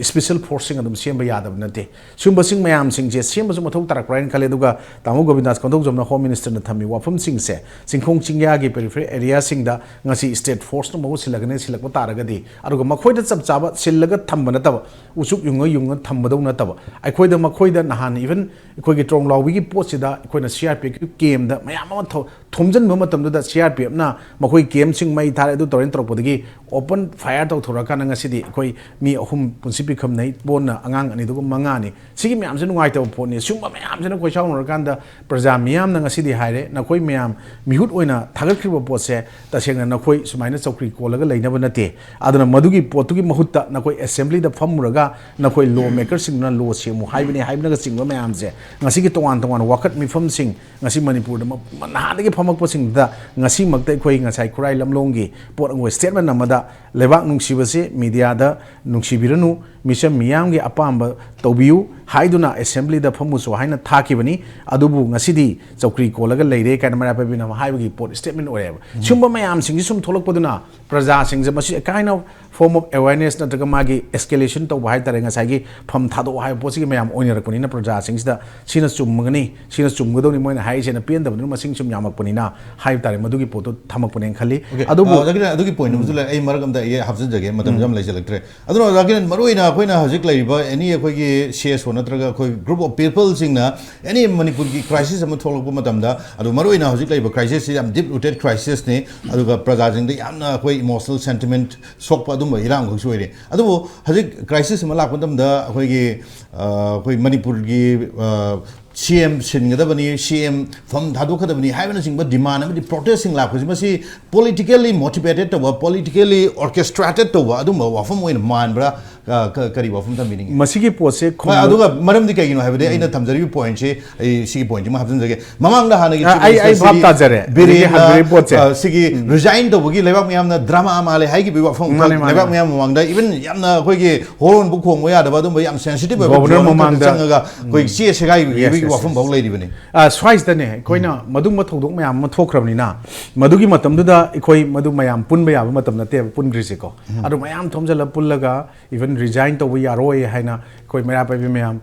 special force ꯁꯤꯡ ꯑꯗꯨꯝ ꯁꯦꯝꯕ ꯌꯥꯗꯕ ꯅꯠꯇꯦ꯫ ꯁꯤꯒꯨꯝꯕꯁꯤꯡ ꯃꯌꯥꯝꯁꯤꯡꯁꯦ ꯁꯦꯝꯕꯁꯨ ꯃꯊꯧ ꯇꯥꯔꯛꯄ꯭ꯔꯥ ꯍꯥꯏꯅ ꯈꯜꯂꯦ꯫ ꯑꯗꯨꯒ ꯇꯥꯃꯣ ꯒꯣꯕꯤꯟꯗꯥꯁ ꯀꯣꯟꯊꯧꯖꯝꯅ Home Minister ꯅ ꯊꯝꯃꯤ ꯋꯥꯐꯝꯁꯤꯡꯁꯦ ꯆꯤꯡꯈꯣꯡ ꯆꯤꯡꯌꯥꯒꯤ peripheral area ꯁꯤꯡꯗ ꯉꯁꯤ state force ꯅ ꯃꯍꯨꯠ ꯁꯤꯜꯂꯒꯅꯤ, ꯁꯤꯜꯂꯛꯄ ꯇꯥꯔꯒꯗꯤ, ꯑꯗꯨꯒ ꯃꯈꯣꯏꯗ ꯆꯞ ꯆꯥꯕ ꯁꯤꯜꯂꯒ ꯊꯝꯕ ꯅꯠꯇꯕ, ꯎꯆꯨꯛ ꯌꯨꯡꯉ ꯌꯨꯡꯉ ꯊꯝꯕꯗꯧ ꯅꯠꯇꯕ, ꯑꯩꯈꯣꯏꯗ ꯃꯈꯣꯏꯗ ꯅꯍꯥꯟ even ꯑꯩꯈꯣꯏꯒꯤ ꯇ꯭ꯔꯣꯡꯂꯥꯎꯕꯤꯒꯤ ꯄꯣꯠꯁꯤꯗ ꯑꯩꯈꯣꯏꯅ C R P F ꯀꯤ camp ꯗ ꯃꯌꯥꯝ ꯑꯃ ꯊꯣ-, ꯊꯣꯝꯖꯤꯟꯕ ꯃꯇꯝꯗꯨꯗ C R P F ꯅ ꯃꯈꯣꯏ camp ꯁꯤꯡ ꯃꯩ ꯊꯥꯔꯦ, ꯑꯗꯨ ꯇꯧꯔꯦꯅ ꯇꯧꯔꯛꯄꯗꯒꯤ open fire ꯇꯧꯊꯣꯔꯛꯑꯀꯥꯟꯗ ꯉꯁꯤꯗꯤ ꯑꯩꯈꯣꯏ ꯃꯤ ꯑꯍꯨꯝ ꯄꯨꯟꯁꯤ ꯄꯤꯈꯝꯅꯩ, ꯄꯣꯟꯅ ꯑꯉꯥꯡ ꯑꯅꯤꯗꯨꯒ ꯃꯉꯥꯅꯤ꯫ ꯁꯤꯒꯤ ꯃꯌꯥꯝꯁꯦ ꯅꯨꯡꯉꯥꯏꯇꯕ ꯄꯣꯠꯅꯤ꯫ ꯁꯤꯒꯨꯝꯕ ꯃꯌꯥꯝꯁꯤꯅ ꯈꯣꯏꯁꯥꯎꯅꯔꯀꯥꯟꯗ ꯄ꯭ꯔꯖꯥ ꯃꯤꯌꯥꯝꯅ ꯉꯁꯤꯗꯤ ꯍꯥꯏꯔꯦ, ꯅꯈꯣꯏ ꯃꯌꯥꯝ ꯃꯤꯍꯨꯠ ꯑꯣꯏꯅ ꯊꯥꯒꯠꯈ꯭ꯔꯤꯕ ꯄꯣꯠꯁꯦ ꯇꯁꯦꯡꯅ ꯅꯈꯣꯏ ꯁꯨꯃꯥꯏꯅ ꯆꯧꯀ꯭ꯔꯤ ꯀꯣꯜꯂꯒ ꯂꯩꯅꯕ ꯅꯠꯇꯦ꯫ ꯑꯗꯨꯅ ꯃꯗꯨꯒꯤ ꯄꯣꯠꯇꯨꯒꯤ ꯃꯍꯨꯠꯇ ꯅꯈꯣꯏ assembly ꯗ ꯐꯝꯃꯨꯔꯒ ꯅꯈꯣꯏ law maker ꯁꯤꯡꯗꯨꯅ law ꯁꯦꯝꯃꯨ ꯍꯥꯏꯕꯅꯤ ꯍꯥꯏꯕꯅꯒ ꯆꯤꯡꯕ ꯃꯌꯥꯝꯁꯦ ꯉꯁꯤꯒꯤ ꯇꯣꯉꯥꯟ ꯇꯣꯉꯥꯟꯕ ꯋꯥꯀꯠ ꯃꯤꯐꯝꯁꯤꯡ ꯉꯁꯤ ꯃꯅꯤꯄꯨꯔꯗ ꯃ-, ꯃ-, ꯅꯍꯥꯟꯗꯒꯤ ꯐꯝꯃꯛꯄꯁꯤꯡꯗꯨꯗ ꯉꯁꯤꯃꯛꯇ ꯑꯩꯈꯣꯏ ꯉꯁꯥꯏ ꯈꯨꯔꯥꯏ ꯂꯝꯂꯣꯡꯒꯤ ꯄꯣꯠ ꯑꯃ statement ꯑꯃꯗ ꯂꯩꯕꯥꯛ ꯅꯨꯡꯁꯤꯕꯁꯤ media ꯗ ꯅꯨꯡꯁꯤꯕꯤꯔꯅꯨ, ꯃꯤꯆꯝ ꯃꯤꯌꯥꯝꯒꯤ ꯑꯄꯥꯝꯕ ꯇꯧꯕꯤꯌꯨ ꯍꯥꯏꯗꯨꯅ assembly ꯗ ꯐꯝꯃꯨꯁꯨ ꯍꯥꯏꯅ ꯊꯥꯈꯤꯕꯅꯤ꯫ ꯑꯗꯨꯕꯨ ꯉꯁꯤꯗꯤ ꯆꯧꯀ꯭ꯔꯤ ꯀꯣꯜꯂꯒ ꯂꯩꯔꯦ ꯀꯥꯏꯅ ꯃꯩꯔꯥ ꯄꯥꯏꯕꯤꯅ ꯑꯃ ꯍꯥꯏꯕꯒꯤ ꯄꯣꯠ statement ꯑꯣꯏꯔꯦꯕ꯫ ꯁꯤꯒꯨꯝꯕ ꯃꯌꯥꯝꯁꯤꯡꯁꯤ ꯁꯨꯝ ꯊꯣꯛꯂꯛꯄꯗꯨꯅ ꯄ꯭ꯔꯖꯥꯁꯤꯡꯁꯦ ꯃꯁꯤ a kind of form of awareness ꯅꯠꯇ꯭ꯔꯒ ꯃꯥꯒꯤ escalation ꯇꯧꯕ ꯍꯥꯏꯇꯥꯔꯦ, ꯉꯁꯥꯏꯒꯤ ꯐꯝ ꯊꯥꯗꯣꯛꯑꯣ ꯍꯥꯏꯕ ꯄꯣꯠꯁꯤꯒꯤ ꯃꯌꯥꯝ ꯑꯣꯏꯅꯔꯛꯄꯅꯤꯅ ꯄ꯭ꯔꯖꯥꯁꯤꯡꯁꯤꯗ ꯁꯤꯅ ꯆꯨꯝꯃꯒꯅꯤ, ꯁꯤꯅ ꯆꯨꯝꯒꯗꯧꯅꯤ, ꯃꯣꯏꯅ ꯍꯥꯏꯔꯤꯁꯦꯅ ꯄꯦꯟꯗꯕꯗꯨꯅ ꯃꯁꯤꯡ ꯁꯨꯝ ꯌꯥꯝꯃꯛꯄꯅꯤꯅ ꯍꯥꯏꯕ ꯇꯥꯔꯦ, ꯃꯗꯨꯒꯤ ꯄꯣꯠꯇꯣ ꯊꯝꯃꯛꯄꯅꯦꯅ ꯈꯜꯂꯤ꯫ Okay, ꯑꯗꯨꯕꯨ ꯑ, ꯑꯣꯖꯥ ꯀꯤꯔꯟ, ꯑꯗꯨꯒꯤ point ꯑꯃꯁꯨ ꯂꯩ, ꯑꯩ ꯃꯔꯛ ꯑꯝꯗ ꯑꯩ ꯍꯥꯞꯆꯤꯟꯖꯒꯦ, ꯃꯇꯝꯁꯨ ꯌꯥꯝ ꯂꯩꯁꯤꯜꯂꯛꯇ꯭ꯔꯦ꯫ ꯑꯗꯨꯅ ꯑꯣꯖꯥ ꯀꯤꯔꯟ, ꯃꯔꯨꯑꯣꯏꯅ ꯑꯩꯈꯣꯏꯅ ꯍꯧꯖꯤꯛ ꯂꯩꯔꯤꯕ any ꯑꯩꯈꯣꯏꯒꯤ C S O ꯅꯠꯇ꯭ꯔꯒ ꯑꯩꯈꯣꯏ group of people ꯁꯤꯡꯅ any ꯃꯅꯤꯄꯨꯔꯒꯤ crisis ꯑꯃ ꯊꯣꯛꯂꯛꯄ ꯃꯇꯝꯗ, ꯑꯗꯨ ꯃꯔꯨꯑꯣꯏꯅ ꯍꯧꯖꯤꯛ ꯂꯩꯔꯤꯕ crisis ꯁꯤ ꯌꯥꯝ deep rooted crisis ꯅꯤ, ꯑꯗꯨꯒ ꯄ꯭ꯔꯖꯥꯁꯤꯡꯗ ꯌꯥꯝꯅ ꯑꯩꯈꯣꯏ emotional sentiment ꯁꯣꯛꯄ ꯑꯗꯨꯝꯕ ꯏꯔꯥꯡ ꯑꯃꯈꯛꯁꯨ ꯑꯣꯏꯔꯦ꯫ ꯑꯗꯨꯕꯨ ꯍꯧꯖꯤꯛ crisis ꯑꯃ ꯂꯥꯛꯄ ꯃꯇꯝꯗ ꯑꯩꯈꯣꯏꯒꯤ, ꯑ, ꯑꯩꯈꯣꯏ ꯃꯅꯤꯄꯨꯔꯒꯤ, ꯑ, ꯁꯤ ꯑꯦꯝ ꯁꯤꯟꯒꯗꯕꯅꯤ, ꯁꯤ ꯑꯦꯝ ꯐꯝ ꯊꯥꯗꯣꯛꯀꯗꯕꯅꯤ ꯍꯥꯏꯕꯅꯆꯤꯡꯕ ꯗꯤꯃꯥꯟ ꯑꯃꯗꯤ ꯄ꯭ꯔꯣꯇꯦꯁꯁꯤꯡ ꯂꯥꯛꯄꯁꯤ, ꯃꯁꯤ politically motivated ꯇꯧꯕ, politically orchestrated ꯇꯧꯕ ꯑꯗꯨꯝꯕ ꯋꯥꯐꯝ ꯑꯣꯏꯅ ꯃꯥꯟꯕ꯭ꯔꯥ? ꯑ, ꯀ-, ꯀꯔꯤ ꯋꯥꯐꯝ ꯊꯝꯕꯤꯅꯤꯡꯉꯤ? ꯃꯁꯤꯒꯤ ꯄꯣꯠꯁꯦ ꯍꯣꯏ, ꯈꯨꯝꯕ- ꯑꯗꯨꯒ ꯃꯔꯝꯗꯤ ꯀꯩꯒꯤꯅꯣ ꯍꯥꯏꯕꯗꯤ, ꯑꯩꯅ ꯊꯝꯖꯔꯤꯕ ꯄꯣꯏꯟꯠꯁꯤ, ꯑꯩ ꯁꯤꯒꯤ ꯄꯣꯏꯟꯠꯁꯤꯃ ꯍꯥꯞꯆꯤꯟꯖꯒꯦ꯫ ꯃꯃꯥꯡꯗ ꯍꯥꯟꯅꯒꯤ ꯑ, ꯆꯤꯐ ꯑꯩ- ꯑꯩ ꯃꯤꯅꯤꯁꯇꯔ ꯚꯥꯞ ꯁꯤꯒꯤ ꯇꯥꯖꯔꯦ꯫ ꯍꯧꯖꯤꯛꯀꯤ ꯕꯤꯔꯦꯟꯅ, ꯍꯪꯕꯤꯔꯤꯕ ꯄꯣꯠꯁꯦ꯫ ꯑ, ꯁꯤꯒꯤ ꯔꯤꯖꯥꯏꯟ ꯇꯧꯕꯒꯤ ꯂꯩꯕꯥꯛ ꯃꯌꯥꯝꯅ ꯗ꯭ꯔꯃꯥ ꯃꯥꯜꯂꯦ ꯍꯥꯏꯈꯤꯕꯒꯤ ꯋꯥꯐꯝ ꯃꯥꯅꯦ, ꯈꯛ, ꯃꯥꯅꯦ, ꯂꯩꯕꯥꯛ ꯃꯥꯅꯦ꯫ ꯃꯌꯥꯝ ꯃꯃꯥꯡꯗ, ꯏꯚꯟ ꯌꯥꯝꯅ ꯑꯩꯈꯣꯏꯒꯤ ꯍꯣꯔꯣꯟꯕꯨ ꯈꯣꯡꯕ ꯌꯥꯗꯕ ꯑꯗꯨꯝꯕ ꯌꯥꯝ ꯁꯦꯟꯁꯤꯇꯤꯚ ꯑꯣꯏꯕ ꯒꯣꯕꯔꯅꯔ ꯖꯣꯟ ꯑꯃꯈꯛꯇ ꯃꯃꯥꯡꯗ ꯆꯪꯉꯒ ꯑꯩꯈꯣꯏ ꯆꯦ ꯁꯦꯒꯥꯏꯕꯒꯤ ꯌꯦꯁ, ꯌꯦꯁ, ꯋꯥꯐꯝ ꯌꯦꯁ꯫ ꯐꯥꯎ ꯂꯩꯔꯤꯕꯅꯤ꯫ ꯑ, ꯁ꯭ꯋꯥꯏꯁꯤꯗꯅꯦ, ꯑꯩꯈꯣꯏꯅ ꯃꯗꯨꯒꯨꯝꯕ ꯊꯧꯗꯣꯛ ꯃꯌꯥꯝ ꯑꯃ ꯊꯣꯛꯈ꯭ꯔꯕꯅꯤꯅ, ꯃꯗꯨꯒꯤ ꯃꯇꯝꯗꯨꯗ ꯑꯩꯈꯣꯏ ꯃꯗꯨ ꯃꯌꯥꯝ ꯄꯨꯟꯕ ꯌꯥꯕ ꯃꯇꯝ ꯅꯠꯇꯦꯕ ꯄꯨꯟꯈ꯭ꯔꯤꯁꯦꯀꯣ꯫ ꯑꯗꯨ ꯃꯌꯥꯝ ꯊꯣꯝꯖꯤꯜꯂ ꯄꯨꯜꯂꯒ, ꯏꯚꯟ ꯔꯤꯖꯥꯏꯟ ꯇꯧꯕ ꯌꯥꯔꯣꯏ ꯍꯥꯏꯅ ꯑꯩꯈꯣꯏ ꯃꯩꯔꯥ ꯄꯥꯏꯕꯤ ꯃꯌꯥꯝ,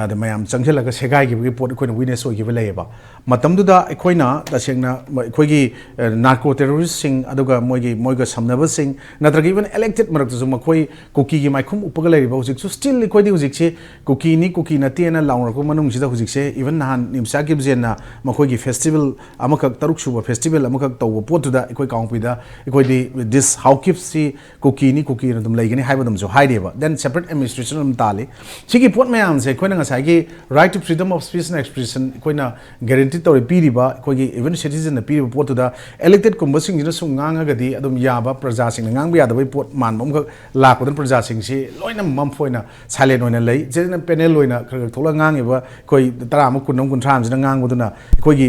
ꯑꯗ ꯃꯌꯥꯝ ꯆꯪꯁꯤꯜꯂꯒ ꯁꯦꯒꯥꯏꯈꯤꯕꯒꯤ ꯄꯣꯠ ꯑꯩꯈꯣꯏꯅ ꯋꯤꯠꯅꯦꯁ ꯑꯣꯏꯈꯤꯕ ꯂꯩꯌꯦꯕ꯫ ꯃꯇꯝꯗꯨꯗ ꯑꯩꯈꯣꯏꯅ ꯇꯁꯦꯡꯅ ꯑꯩꯈꯣꯏꯒꯤ, ꯑ, ꯅꯥꯔꯀꯣ ꯇꯦꯔꯣꯔꯤꯁꯁꯤꯡ, ꯑꯗꯨꯒ ꯃꯣꯏꯒꯤ, ꯃꯣꯏꯒ ꯁꯝꯅꯕꯁꯤꯡ, ꯅꯠꯇ꯭ꯔꯒ ꯏꯚꯟ ꯏꯂꯦꯛꯇꯦꯠ ꯃꯔꯛꯇꯁꯨ ꯃꯈꯣꯏ ꯀꯨꯀꯤꯒꯤ ꯃꯥꯏꯈꯨꯝ ꯎꯞꯄꯒ ꯂꯩꯔꯤꯕ ꯍꯧꯖꯤꯛꯁꯨ, ꯁ꯭ꯇꯤꯜ ꯑꯩꯈꯣꯏꯗꯤ ꯍꯧꯖꯤꯛꯁꯦ ꯀꯨꯀꯤꯅꯤ, ꯀꯨꯀꯤ ꯅꯠꯇꯦꯅ ꯂꯥꯎꯅꯔꯛꯄ ꯃꯅꯨꯡꯁꯤꯗ ꯍꯧꯖꯤꯛꯁꯦ, ꯏꯚꯟ ꯅꯍꯥꯟ ꯅꯤꯝꯆꯥ ꯀꯤꯞꯖꯦꯟꯅ ꯃꯈꯣꯏꯒꯤ ꯐꯦꯁꯇꯤꯚꯦꯜ ꯑꯃꯈꯛ, ꯇꯔꯨꯛ ꯁꯨꯕ ꯐꯦꯁꯇꯤꯚꯦꯜ ꯑꯃꯈꯛ ꯇꯧꯕ ꯄꯣꯠꯇꯨꯗ ꯑꯩꯈꯣꯏ ꯀꯥꯡꯄꯣꯛꯄꯤꯗ ꯑꯩꯈꯣꯏꯗꯤ ꯗꯤꯁ ꯍꯥꯎꯀꯤꯞꯁꯤ ꯀꯨꯀꯤꯅꯤ, ꯀꯨꯀꯤꯅ ꯑꯗꯨꯝ ꯂꯩꯒꯅꯤ ꯍꯥꯏꯕ ꯑꯗꯨꯝꯁꯨ ꯍꯥꯏꯔꯤꯑꯕ꯫ ꯗꯦꯟ ꯁꯦꯄꯔꯦꯠ ꯑꯦꯗꯃꯤꯅꯤꯁꯇ꯭ꯔꯦꯁꯟ ꯑꯗꯨꯝ ꯇꯥꯜꯂꯤ꯫ ꯁꯤꯒꯤ ꯄꯣꯠ ꯃꯌꯥꯝꯁꯦ ꯑꯩꯈꯣꯏꯅ ꯉꯁꯥꯏꯒꯤ right to freedom of speech and expression ꯑꯩꯈꯣꯏꯅ ꯒꯦꯔꯦꯟꯇꯤ ꯇꯧꯔꯤ, ꯄꯤꯔꯤꯕ ꯑꯩꯈꯣꯏꯒꯤ ꯏꯚꯟ ꯁꯤꯇꯤꯖꯟꯅ ꯄꯤꯔꯤꯕ ꯄꯣꯠꯇꯨꯗ, ꯏꯂꯦꯛꯇꯦꯠ ꯀꯨꯝꯕꯁꯤꯡꯁꯤꯅ ꯁꯨꯝ ꯉꯥꯡꯉꯒꯗꯤ ꯑꯗꯨꯝ ꯌꯥꯕ, ꯄ꯭ꯔꯖꯥꯁꯤꯡꯅ ꯉꯥꯡꯕ ꯌꯥꯗꯕꯒꯤ ꯄꯣꯠ ꯃꯥꯟꯕ ꯑꯃꯈꯛ ꯂꯥꯛꯄꯗꯅ ꯄ꯭ꯔꯖꯥꯁꯤꯡꯁꯤ ꯂꯣꯏꯅ ꯃꯝꯐ ꯑꯣꯏꯅ ꯁꯥꯏꯂꯦꯟ ꯑꯣꯏꯅ ꯂꯩ꯫ ꯁꯤꯗꯅ ꯄꯦꯅꯦꯜ ꯑꯣꯏꯅ ꯈꯔ ꯈꯔ ꯊꯣꯛꯂꯒ ꯉꯥꯡꯉꯤꯕ ꯑꯩꯈꯣꯏ ꯇꯔꯥ ꯑꯃ, ꯀꯨꯟ ꯑꯃ, ꯀꯨꯟꯊ꯭ꯔꯥ ꯑꯃꯁꯤꯅ ꯉꯥꯡꯕꯗꯨꯅ ꯑꯩꯈꯣꯏꯒꯤ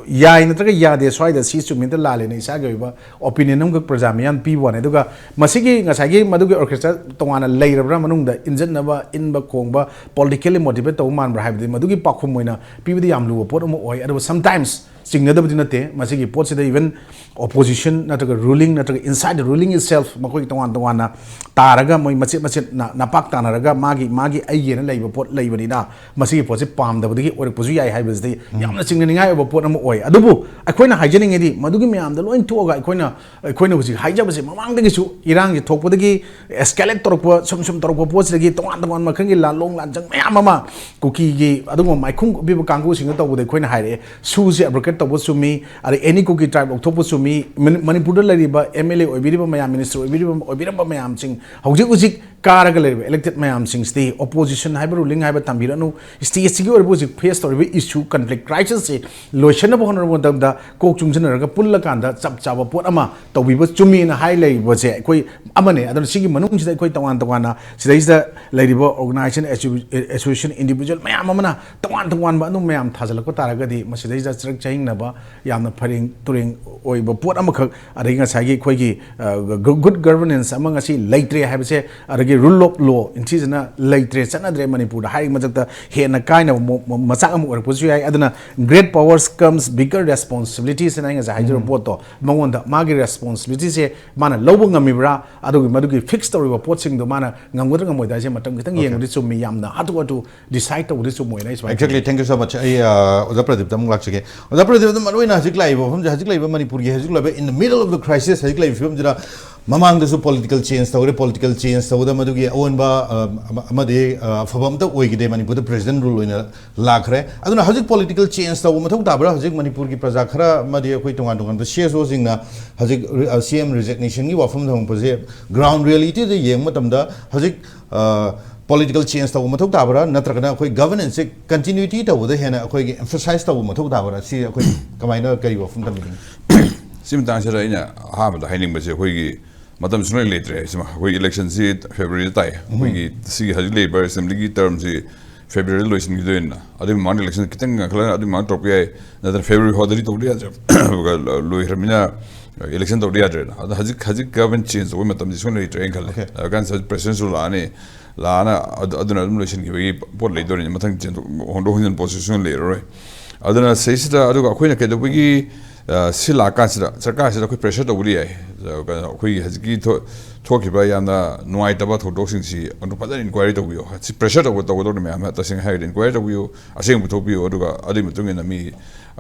ꯌꯥꯏ ꯅꯠꯇ꯭ꯔꯒ ꯌꯥꯗꯦ, ꯁ꯭ꯋꯥꯏꯗ ꯁꯤ ꯆꯨꯝꯃꯤ ꯅꯠꯇ꯭ꯔ ꯂꯥꯜꯂꯦꯅ ꯏꯁꯥꯒꯤ ꯑꯣꯏꯕ ꯑꯣꯄꯤꯅꯤꯌꯟ ꯑꯃꯈꯛ ꯄ꯭ꯔꯖꯥ ꯃꯤꯌꯥꯝ ꯄꯤꯕ ꯋꯥꯅꯤ꯫ ꯑꯗꯨꯒ ꯃꯁꯤꯒꯤ ꯉꯁꯥꯏꯒꯤ ꯃꯗꯨꯒꯤ ꯑꯣꯔꯀꯦꯁꯇ꯭ꯔꯥ ꯇꯣꯉꯥꯟꯅ ꯂꯩꯔꯕ꯭ꯔꯥ, ꯃꯅꯨꯡꯗ ꯏꯟꯖꯟꯅꯕ, ꯏꯟꯕ ꯈꯣꯡꯕ, ꯄꯣꯂꯤꯇꯤꯀꯦꯜꯂꯤ ꯃꯣꯇꯤꯚꯦꯠ ꯇꯧꯕ ꯃꯥꯟꯕ꯭ꯔꯥ ꯍꯥꯏꯕꯗꯤ ꯃꯗꯨꯒꯤ ꯄꯥꯎꯈꯨꯝ ꯑꯣꯏꯅ ꯄꯤꯕꯗꯤ ꯌꯥꯝ ꯂꯨꯕ ꯄꯣꯠ ꯑꯃ ꯑꯣꯏ꯫ ꯑꯗꯨꯕꯨ ꯁꯝꯇꯥꯏꯝꯁ ꯆꯤꯡꯅꯗꯕꯗꯤ ꯅꯠꯇꯦ꯫ ꯃꯁꯤꯒꯤ ꯄꯣꯠꯁꯤꯗ ꯏꯚꯟ ꯑꯣꯄꯣꯖꯤꯁꯟ ꯅꯠꯇ꯭ꯔꯒ ꯔꯨꯂꯤꯡ ꯅꯠꯇ꯭ꯔꯒ inside the ruling itself ꯃꯈꯣꯏꯒꯤ ꯇꯣꯉꯥꯟ ꯇꯣꯉꯥꯟꯅ ꯇꯥꯔꯒ ꯃꯣꯏ ꯃꯆꯦꯠ ꯃꯆꯦꯠ ꯅ-, ꯅꯄꯥꯛ ꯇꯥꯅꯔꯒ ꯃꯥꯒꯤ, ꯃꯥꯒꯤ ꯑꯩꯒꯤꯅ ꯂꯩꯕ ꯄꯣꯠ ꯂꯩꯕꯅꯤꯅ ꯃꯁꯤꯒꯤ ꯄꯣꯠꯁꯤ ꯄꯥꯝꯗꯕꯗꯒꯤ ꯑꯣꯏꯔꯛꯄꯁꯨ ꯌꯥꯏ ꯍꯥꯏꯕꯁꯤꯗꯤ ꯌꯥꯝꯅ ꯆꯤꯡꯅꯅꯤꯡꯉꯥꯏ ꯑꯣꯏꯕ ꯄꯣꯠ ꯑꯃ ꯑꯣꯏ꯫ ꯑꯗꯨꯕꯨ ꯑꯩꯈꯣꯏꯅ ꯍꯥꯏꯖꯅꯤꯡꯉꯤꯗꯤ ꯃꯗꯨꯒꯤ ꯃꯌꯥꯝꯗ ꯂꯣꯏ ꯊꯣꯛꯑꯒ ꯑꯩꯈꯣꯏꯅ, ꯑꯩꯈꯣꯏꯅ ꯍꯧꯖꯤꯛ ꯍꯥꯏꯖꯕꯁꯦ ꯃꯃꯥꯡꯗꯒꯤꯁꯨ ꯏꯔꯥꯡꯁꯦ ꯊꯣꯛꯄꯗꯒꯤ ꯑꯦꯁꯀꯦꯂꯦꯠ ꯇꯧꯔꯛꯄ, ꯁꯨꯝ ꯁꯨꯝ ꯇꯧꯔꯛꯄ ꯄꯣꯠꯁꯤꯗꯒꯤ ꯇꯣꯉꯥꯟ ꯇꯣꯉꯥꯟꯕ ꯃꯈꯜꯒꯤ ꯂꯥꯟꯂꯣꯡ ꯂꯥꯟꯖꯪ ꯃꯌꯥꯝ ꯑꯃ ꯀꯨꯀꯤꯒꯤ ꯑꯗꯨꯒꯨꯝꯕ ꯃꯥꯏꯈꯨꯝ ꯎꯞꯄꯤꯕ ꯀꯥꯡꯕꯨꯁꯤꯡꯅ ꯇꯧꯕꯗ ꯑꯩꯈꯣꯏꯅ ꯍꯥꯏꯔꯛꯑꯦ, ꯁꯨꯁꯦ ꯑꯦꯕ꯭ꯔꯣꯀꯦꯠ ꯇꯧꯕ ꯆꯨꯝꯃꯤ, ꯑꯗꯩ ꯑꯦꯅꯤ ꯀꯨꯀꯤ ꯇ꯭ꯔꯥꯏꯕ ꯂꯧꯊꯣꯛꯄ ꯆꯨꯝꯃꯤ, ꯃꯅꯤ-, ꯃꯅꯤꯄꯨꯔꯗ ꯂꯩꯔꯤꯕ ꯑꯦꯝ ꯑꯦꯜ ꯑꯦ ꯑꯣꯏꯕꯤꯔꯤꯕ ꯃꯌꯥꯝ, ꯃꯤꯅꯤꯁꯇꯔ ꯑꯣꯏꯕꯤꯔꯤꯕ, ꯑꯣꯏꯕꯤꯔꯝꯕ ꯃꯌꯥꯝꯁꯤꯡ ꯍꯧꯖꯤꯛ ꯍꯧꯖꯤꯛ ꯀꯥꯔꯒ ꯂꯩꯔꯤꯕ elected ꯃꯌꯥꯝꯁꯤꯡꯁꯤꯗꯤ opposition ꯍꯥꯏꯕ, ruling ꯍꯥꯏꯕ ꯊꯝꯕꯤꯔꯅꯨ, stateꯁꯤꯒꯤ ꯑꯣꯏꯕ ꯍꯧꯖꯤꯛ face ꯇꯧꯔꯤꯕ issue, conflict, crisisꯁꯤ ꯂꯣꯏꯁꯤꯟꯅꯕ ꯍꯣꯠꯅꯕ ꯃꯇꯝꯗ ꯀꯣꯛ ꯆꯨꯡꯁꯤꯟꯅꯔꯒ ꯄꯨꯜꯂꯀꯥꯟꯗ ꯆꯞ ꯆꯥꯕ ꯄꯣꯠ ꯑꯃ ꯇꯧꯕꯤꯕ ꯆꯨꯝꯃꯤꯅ ꯍꯥꯏ ꯂꯩꯕꯁꯦ ꯑꯩꯈꯣꯏ ꯑꯃꯅꯦ꯫ ꯑꯗꯨꯅ ꯁꯤꯒꯤ ꯃꯅꯨꯡꯁꯤꯗ ꯑꯩꯈꯣꯏ ꯇꯣꯉꯥꯟ ꯇꯣꯉꯥꯟꯅ ꯁꯤꯗꯩꯁꯤꯗ ꯂꯩꯔꯤꯕ organization, association, individual ꯃꯌꯥꯝ ꯑꯃꯅ ꯇꯣꯉꯥꯟ ꯇꯣꯉꯥꯟꯕ ꯑꯗꯨꯝ ꯃꯌꯥꯝ ꯊꯥꯖꯤꯜꯂꯛꯄ ꯇꯥꯔꯒꯗꯤ ꯃꯁꯤꯗꯩꯁꯤꯗ ꯆꯔꯛ ꯆꯍꯤꯡꯅꯕ, ꯌꯥꯝꯅ ꯐꯔꯦꯡ ꯇꯨꯔꯦꯡ ꯑꯣꯏꯕ ꯄꯣꯠ ꯑꯃꯈꯛ, ꯑꯗꯒꯤ ꯉꯁꯥꯏꯒꯤ ꯑꯩꯈꯣꯏꯒꯤ, ꯑ, ꯒ-, good governance ꯑꯃ ꯉꯁꯤ ꯂꯩꯇ꯭ꯔꯦ ꯍꯥꯏꯕꯁꯦ, ꯑꯗꯒꯤ rule of law ꯅꯤꯡꯊꯤꯖꯅ ꯂꯩꯇ꯭ꯔꯦ, ꯆꯠꯅꯗ꯭ꯔꯦ ꯃꯅꯤꯄꯨꯔꯗ ꯍꯥꯏꯔꯤꯕ ꯃꯊꯛꯇ ꯍꯦꯟꯅ ꯀꯥꯏꯅꯕ ꯃꯣ-, ꯃ-, ꯃꯆꯥꯛ ꯑꯃ ꯑꯣꯏꯔꯛꯄꯁꯨ ꯌꯥꯏ꯫ ꯑꯗꯨꯅ great powers comes bigger responsibilities ꯍꯥꯏꯅ ꯑꯩ ꯉꯁꯥꯏ ꯍꯥꯏꯖꯔꯤꯕ ꯄꯣꯠꯇꯣ, ꯃꯉꯣꯟꯗ ꯃꯥꯒꯤ responsibilityꯁꯦ ꯃꯥꯅ ꯂꯧꯕ ꯉꯝꯃꯤꯕ꯭ꯔꯥ, ꯑꯗꯨꯒꯤ ꯃꯗꯨꯒꯤ fix ꯇꯧꯔꯤꯕ ꯄꯣꯠꯁꯤꯡꯗꯣ ꯃꯥꯅ ꯉꯝꯒꯗ꯭ꯔꯥ ꯉꯝꯃꯣꯏꯗ꯭ꯔꯥ ꯍꯥꯏꯁꯦ ꯃꯇꯝ ꯈꯤꯇꯪ ꯌꯦꯡꯕꯗꯤ ꯆꯨꯝꯃꯤ꯫ ꯌꯥꯝꯅ ꯍꯥꯊꯨ ꯍꯥꯊꯨ decide ꯇꯧꯕꯗꯤ ꯆꯨꯝꯃꯣꯏꯅ ꯑꯩ ꯁꯨꯃꯥꯏꯅ Exactly, thank you so much. ꯑꯩ, ꯑ, ꯑꯣꯖꯥ ꯄ꯭ꯔꯗꯤꯞꯇ ꯑꯃꯨꯛ ꯂꯥꯛꯆꯒꯦ꯫ ꯑꯣꯖꯥ ꯄ꯭ꯔꯗꯤꯞꯇ ꯃꯔꯨꯑꯣꯏꯅ ꯍꯧꯖꯤꯛ ꯂꯥꯛꯏꯕ ꯃꯐꯝꯁꯦ, ꯍꯧꯖꯤꯛ ꯂꯩꯕ ꯃꯅꯤꯄꯨꯔꯒꯤ ꯍꯧꯖꯤꯛ ꯂꯩꯕ in the middle of the crisis, ꯍꯧꯖꯤꯛ ꯂꯩꯕ ꯐꯤꯕꯝꯁꯤꯗ ꯃꯃꯥꯡꯗꯁꯨ political change ꯇꯧꯔꯦ, political change ꯇꯧꯕꯗ ꯃꯗꯨꯒꯤ ꯑꯑꯣꯟꯕ, ꯑ, ꯑꯃ-, ꯑꯃꯗꯤ, ꯑ, ꯑꯐꯕ ꯑꯝꯇ ꯑꯣꯏꯈꯤꯗꯦ꯫ ꯃꯅꯤꯄꯨꯔꯗ president rule ꯑꯣꯏꯅ ꯂꯥꯛꯈ꯭ꯔꯦ꯫ ꯑꯗꯨꯅ ꯍꯧꯖꯤꯛ political change ꯇꯧꯕ ꯃꯊꯧ ꯇꯥꯕ꯭ꯔꯥ? ꯍꯧꯖꯤꯛ ꯃꯅꯤꯄꯨꯔꯒꯤ ꯄ꯭ꯔꯖꯥ ꯈꯔ ꯑꯃꯗꯤ ꯑꯩꯈꯣꯏ ꯇꯣꯉꯥꯟ ꯇꯣꯉꯥꯟꯕ C S Oꯁꯤꯡꯅ ꯍꯧꯖꯤꯛ ꯔꯤ-, ꯑ, C M resignationꯒꯤ ꯋꯥꯐꯝ ꯊꯝꯃꯛꯄꯁꯦ ground realityꯗ ꯌꯦꯡꯕ ꯃꯇꯝꯗ ꯍꯧꯖꯤꯛ, ꯑ, political change ꯇꯧꯕ ꯃꯊꯧ ꯇꯥꯕ꯭ꯔꯥ? ꯅꯠꯇ꯭ꯔꯒꯅ ꯑꯩꯈꯣꯏ governanceꯁꯦ continuity ꯇꯧꯕꯗ ꯍꯦꯟꯅ ꯑꯩꯈꯣꯏꯒꯤ emphasize ꯇꯧꯕ ꯃꯊꯧ ꯇꯥꯕ꯭ꯔꯥ? ꯁꯤ ꯑꯩꯈꯣꯏ ꯀꯃꯥꯏꯅ, ꯀꯔꯤ ꯋꯥꯐꯝ ꯊꯝꯕꯤꯅꯤꯡꯉꯤ? ꯁꯤ ꯃꯇꯥꯡꯁꯤꯗ ꯑꯩꯅ ꯑꯍꯥꯟꯕꯗ ꯍꯥꯏꯅꯤꯡꯕꯁꯦ, ꯑꯩꯈꯣꯏꯒꯤ ꯃꯇꯝ ꯁꯨꯡꯂꯩ ꯂꯩꯇ꯭ꯔꯦ꯫ ꯁꯤꯃ ꯑꯩꯈꯣꯏ electionꯁꯤ Februaryꯗ ꯇꯥꯏ꯫ ꯑꯩꯈꯣꯏꯒꯤ ꯁꯤꯒꯤ ꯍꯧꯖꯤꯛ ꯂꯩꯔꯤꯕ assemblyꯒꯤ termꯁꯤ Februaryꯗ ꯂꯣꯏꯁꯤꯟꯈꯤꯗꯣꯏꯅ, ꯑꯗꯨꯒꯤ ꯃꯃꯥꯡꯗ election ꯈꯤꯇꯪ ꯉꯟꯈꯠꯂꯒ ꯑꯗꯨꯒꯤ ꯃꯃꯥꯡꯗ ꯇꯧꯔꯛꯄ ꯌꯥꯏ, ꯅꯠꯇ꯭ꯔꯒ February ꯐꯥꯎꯗꯗꯤ ꯇꯧꯗ ꯌꯥꯗ꯭ꯔꯦ꯫ ꯑꯗꯨꯒ ꯂꯣꯏꯈ꯭ꯔꯕꯅꯤꯅ election ꯇꯧꯗ ꯌꯥꯗ꯭ꯔꯦꯅ꯫ ꯑꯗꯣ ꯍꯧꯖꯤꯛ, ꯍꯧꯖꯤꯛ government change ꯇꯧꯕꯒꯤ ꯃꯇꯝꯗꯤ ꯁꯨꯡꯂꯩ ꯂꯩꯇ꯭ꯔꯦꯅ ꯈꯜꯂꯦ꯫ Okay. ꯑꯗꯨꯀꯥꯟꯗ ꯍꯧꯖꯤꯛ presidentꯁꯨ ꯂꯥꯛꯑꯅꯤ, ꯂꯥꯛꯑꯅ ꯑꯗꯨ-, ꯑꯗꯨꯅ ꯑꯗꯨꯝ ꯂꯣꯏꯁꯤꯟꯈꯤꯕꯒꯤ ꯄꯣꯠ ꯂꯩꯗꯣꯔꯤꯅꯤ꯫ ꯃꯊꯪ ꯆꯦꯟꯊꯣꯛ-, ꯍꯣꯡꯗꯣꯛ ꯍꯣꯡꯖꯤꯟ position ꯂꯩꯔꯔꯣꯏ꯫ ꯑꯗꯨꯅ ꯁꯤꯁꯤꯗ, ꯑꯗꯨꯒ ꯑꯩꯈꯣꯏꯅ ꯀꯩꯗꯧꯕꯒꯤ, ꯑ, ꯁꯤ ꯂꯥꯛꯀꯥꯟꯁꯤꯗ ꯁꯔꯀꯥꯔꯁꯤꯗ ꯑꯩꯈꯣꯏ pressure ꯇꯧꯕꯗꯤ ꯌꯥꯏ꯫ ꯑ, ꯀꯩꯅꯣ, ꯑꯩꯈꯣꯏꯒꯤ ꯍꯧꯖꯤꯛꯀꯤ ꯊꯣ-, ꯊꯣꯛꯈꯤꯕ ꯌꯥꯝꯅ ꯅꯨꯡꯉꯥꯏꯇꯕ ꯊꯧꯗꯣꯛꯁꯤꯡꯁꯤ ꯑꯗꯨ ꯐꯖꯅ inquiry ꯇꯧꯕꯤꯌꯨ꯫ ꯁꯤ pressure ꯇꯧꯕ, ꯇꯧꯒꯗꯧꯔꯤꯕ ꯃꯌꯥꯝ ꯑꯃ ꯇꯁꯦꯡꯅ ꯍꯥꯏꯔꯗꯤ inquiry ꯇꯧꯕꯤꯌꯨ, ꯑꯁꯦꯡꯕ ꯄꯨꯊꯣꯛꯄꯤꯌꯨ, ꯑꯗꯨꯒ ꯑꯗꯨꯒꯤ ꯃꯇꯨꯡ ꯏꯟꯅ ꯃꯤ,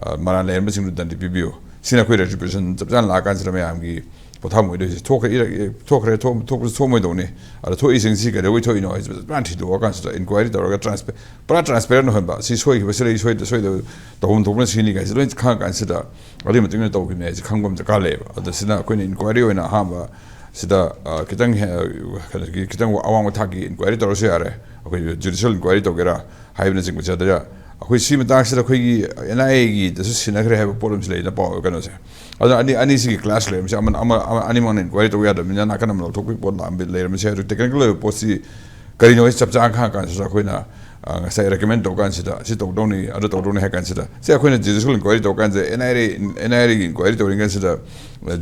ꯑ, ꯃꯔꯥꯜ ꯂꯩꯔꯝꯕꯁꯤꯡꯗꯨ ꯗꯟꯗꯤ ꯄꯤꯕꯤꯌꯨ꯫ ꯁꯤꯅ ꯑꯩꯈꯣꯏ retribution ꯆꯞ ꯆꯥꯅ ꯂꯥꯛꯑꯀꯥꯟꯁꯤꯗ ꯃꯌꯥꯝꯒꯤ ꯄꯣꯊꯥꯃꯣꯏꯗꯣꯏꯁꯦ ꯊꯣꯛꯈ꯭ꯔꯦ, ꯏꯔꯛ-, ꯊꯣꯛꯈ꯭ꯔꯦ, ꯊꯣꯛ-, ꯊꯣꯛꯄꯁꯨ ꯊꯣꯛꯃꯣꯏꯗꯧꯅꯤ꯫ ꯑꯗ ꯊꯣꯛꯏꯁꯤꯡꯁꯤ ꯀꯩꯗꯧꯕꯩ ꯊꯣꯛꯏꯅꯣ ꯍꯥꯏꯁꯦ ꯐꯖꯅ ꯊꯤꯗꯣꯛꯑꯀꯥꯟꯁꯤꯗ inquiry ꯇꯧꯔꯒ transpa-, ꯄꯨꯔꯥ transparent ꯑꯣꯏꯍꯟꯕ꯫ ꯁꯤ ꯁꯣꯏꯈꯤꯕ, ꯁꯤ ꯂꯩ, ꯁꯣꯏꯗ-, ꯁꯣꯏꯗꯕ ꯇꯧꯐꯝ ꯊꯣꯛꯄꯅ ꯁꯤꯅꯤ ꯀꯥꯏꯁꯦ ꯂꯣꯏ ꯈꯪꯉꯀꯥꯟꯁꯤꯗ ꯑꯗꯨꯒꯤ ꯃꯇꯨꯡ ꯏꯟꯅ ꯇꯧꯈꯤꯕꯅꯦ ꯍꯥꯏꯁꯦ ꯈꯪꯕ ꯑꯃ ꯗꯔꯀꯥꯔ ꯂꯩꯌꯦꯕ꯫ ꯑꯗ ꯁꯤꯅ ꯑꯩꯈꯣꯏꯅ inquiry ꯑꯣꯏꯅ ꯑꯍꯥꯟꯕ ꯁꯤꯗ ꯑ, ꯈꯤꯇꯪ ꯍꯦ- ꯀꯩꯅꯣꯒꯤ ꯈꯤꯇꯪ ꯑꯋꯥꯡꯕ ꯊꯥꯛꯀꯤ ꯏꯟꯀ꯭ꯋꯥꯏꯔꯤ ꯇꯧꯔꯁꯨ ꯌꯥꯔꯦ, ꯑꯩꯈꯣꯏ ꯖꯨꯗꯤꯁꯤꯌꯦꯜ ꯏꯟꯀ꯭ꯋꯥꯏꯔꯤ ꯇꯧꯒꯦꯔꯥ ꯍꯥꯏꯕꯅꯆꯤꯡꯕꯁꯦ꯫ ꯑꯗꯨꯗ ꯑꯩꯈꯣꯏ ꯁꯤ ꯃꯇꯥꯡꯁꯤꯗ ꯑꯩꯈꯣꯏꯒꯤ ꯑꯦꯟ ꯑꯥꯏ ꯑꯦꯒꯤꯗꯁꯨ ꯁꯤꯟꯅꯈ꯭ꯔꯦ ꯍꯥꯏꯕ ꯄꯣꯠ ꯑꯃꯁꯨ ꯂꯩꯅ ꯄꯥꯎ ꯀꯩꯅꯣꯁꯦ꯫ ꯑꯗꯨꯅ ꯑꯅꯤ ꯑꯅꯤꯁꯤꯒꯤ ꯀ꯭ꯂꯥꯁ ꯂꯩꯔꯝꯁꯦ, ꯑꯃꯅ ꯑꯃ ꯑꯃ- ꯑꯅꯤꯃꯛꯅ ꯏꯟꯀ꯭ꯋꯥꯏꯔꯤ ꯇꯧꯕ ꯌꯥꯗꯕꯅꯤꯅ ꯅꯥꯀꯟ ꯑꯃ ꯂꯧꯊꯣꯛꯄꯒꯤ ꯄꯣꯠ ꯂꯥꯛꯑꯝꯕ ꯂꯩꯔꯝꯕꯁꯦ꯫ ꯑꯗꯨ ꯇꯦꯛꯅꯤꯀꯦꯜ ꯑꯣꯏꯕ ꯄꯣꯠꯁꯤ ꯀꯔꯤꯅꯣ ꯍꯥꯏꯁꯦ ꯆꯞ ꯆꯥꯅ ꯈꯪꯉ ꯀꯥꯟꯁꯤꯗ ꯑꯩꯈꯣꯏꯅ ꯑ, ꯉꯁꯥꯏ ꯔꯦꯀꯃꯦꯟ ꯇꯧ ꯀꯥꯟꯁꯤꯗ ꯁꯤ ꯇꯧꯗꯧꯅꯤ, ꯑꯗꯨ ꯇꯧꯗꯧꯅꯤ ꯍꯥꯏ ꯀꯥꯟꯁꯤꯗ, ꯁꯤ ꯑꯩꯈꯣꯏꯅ ꯖꯨꯗꯤꯁꯤꯌꯦꯜ ꯏꯟꯀ꯭ꯋꯥꯏꯔꯤ ꯇꯧ ꯀꯥꯟꯁꯤꯗ, ꯑꯦꯟ ꯑꯥꯏ ꯑꯦ, ꯑꯦꯟ ꯑꯥꯏ ꯑꯦꯒꯤ ꯏꯟꯀ꯭ꯋꯥꯏꯔꯤ ꯇꯧꯔꯤ ꯀꯥꯟꯁꯤꯗ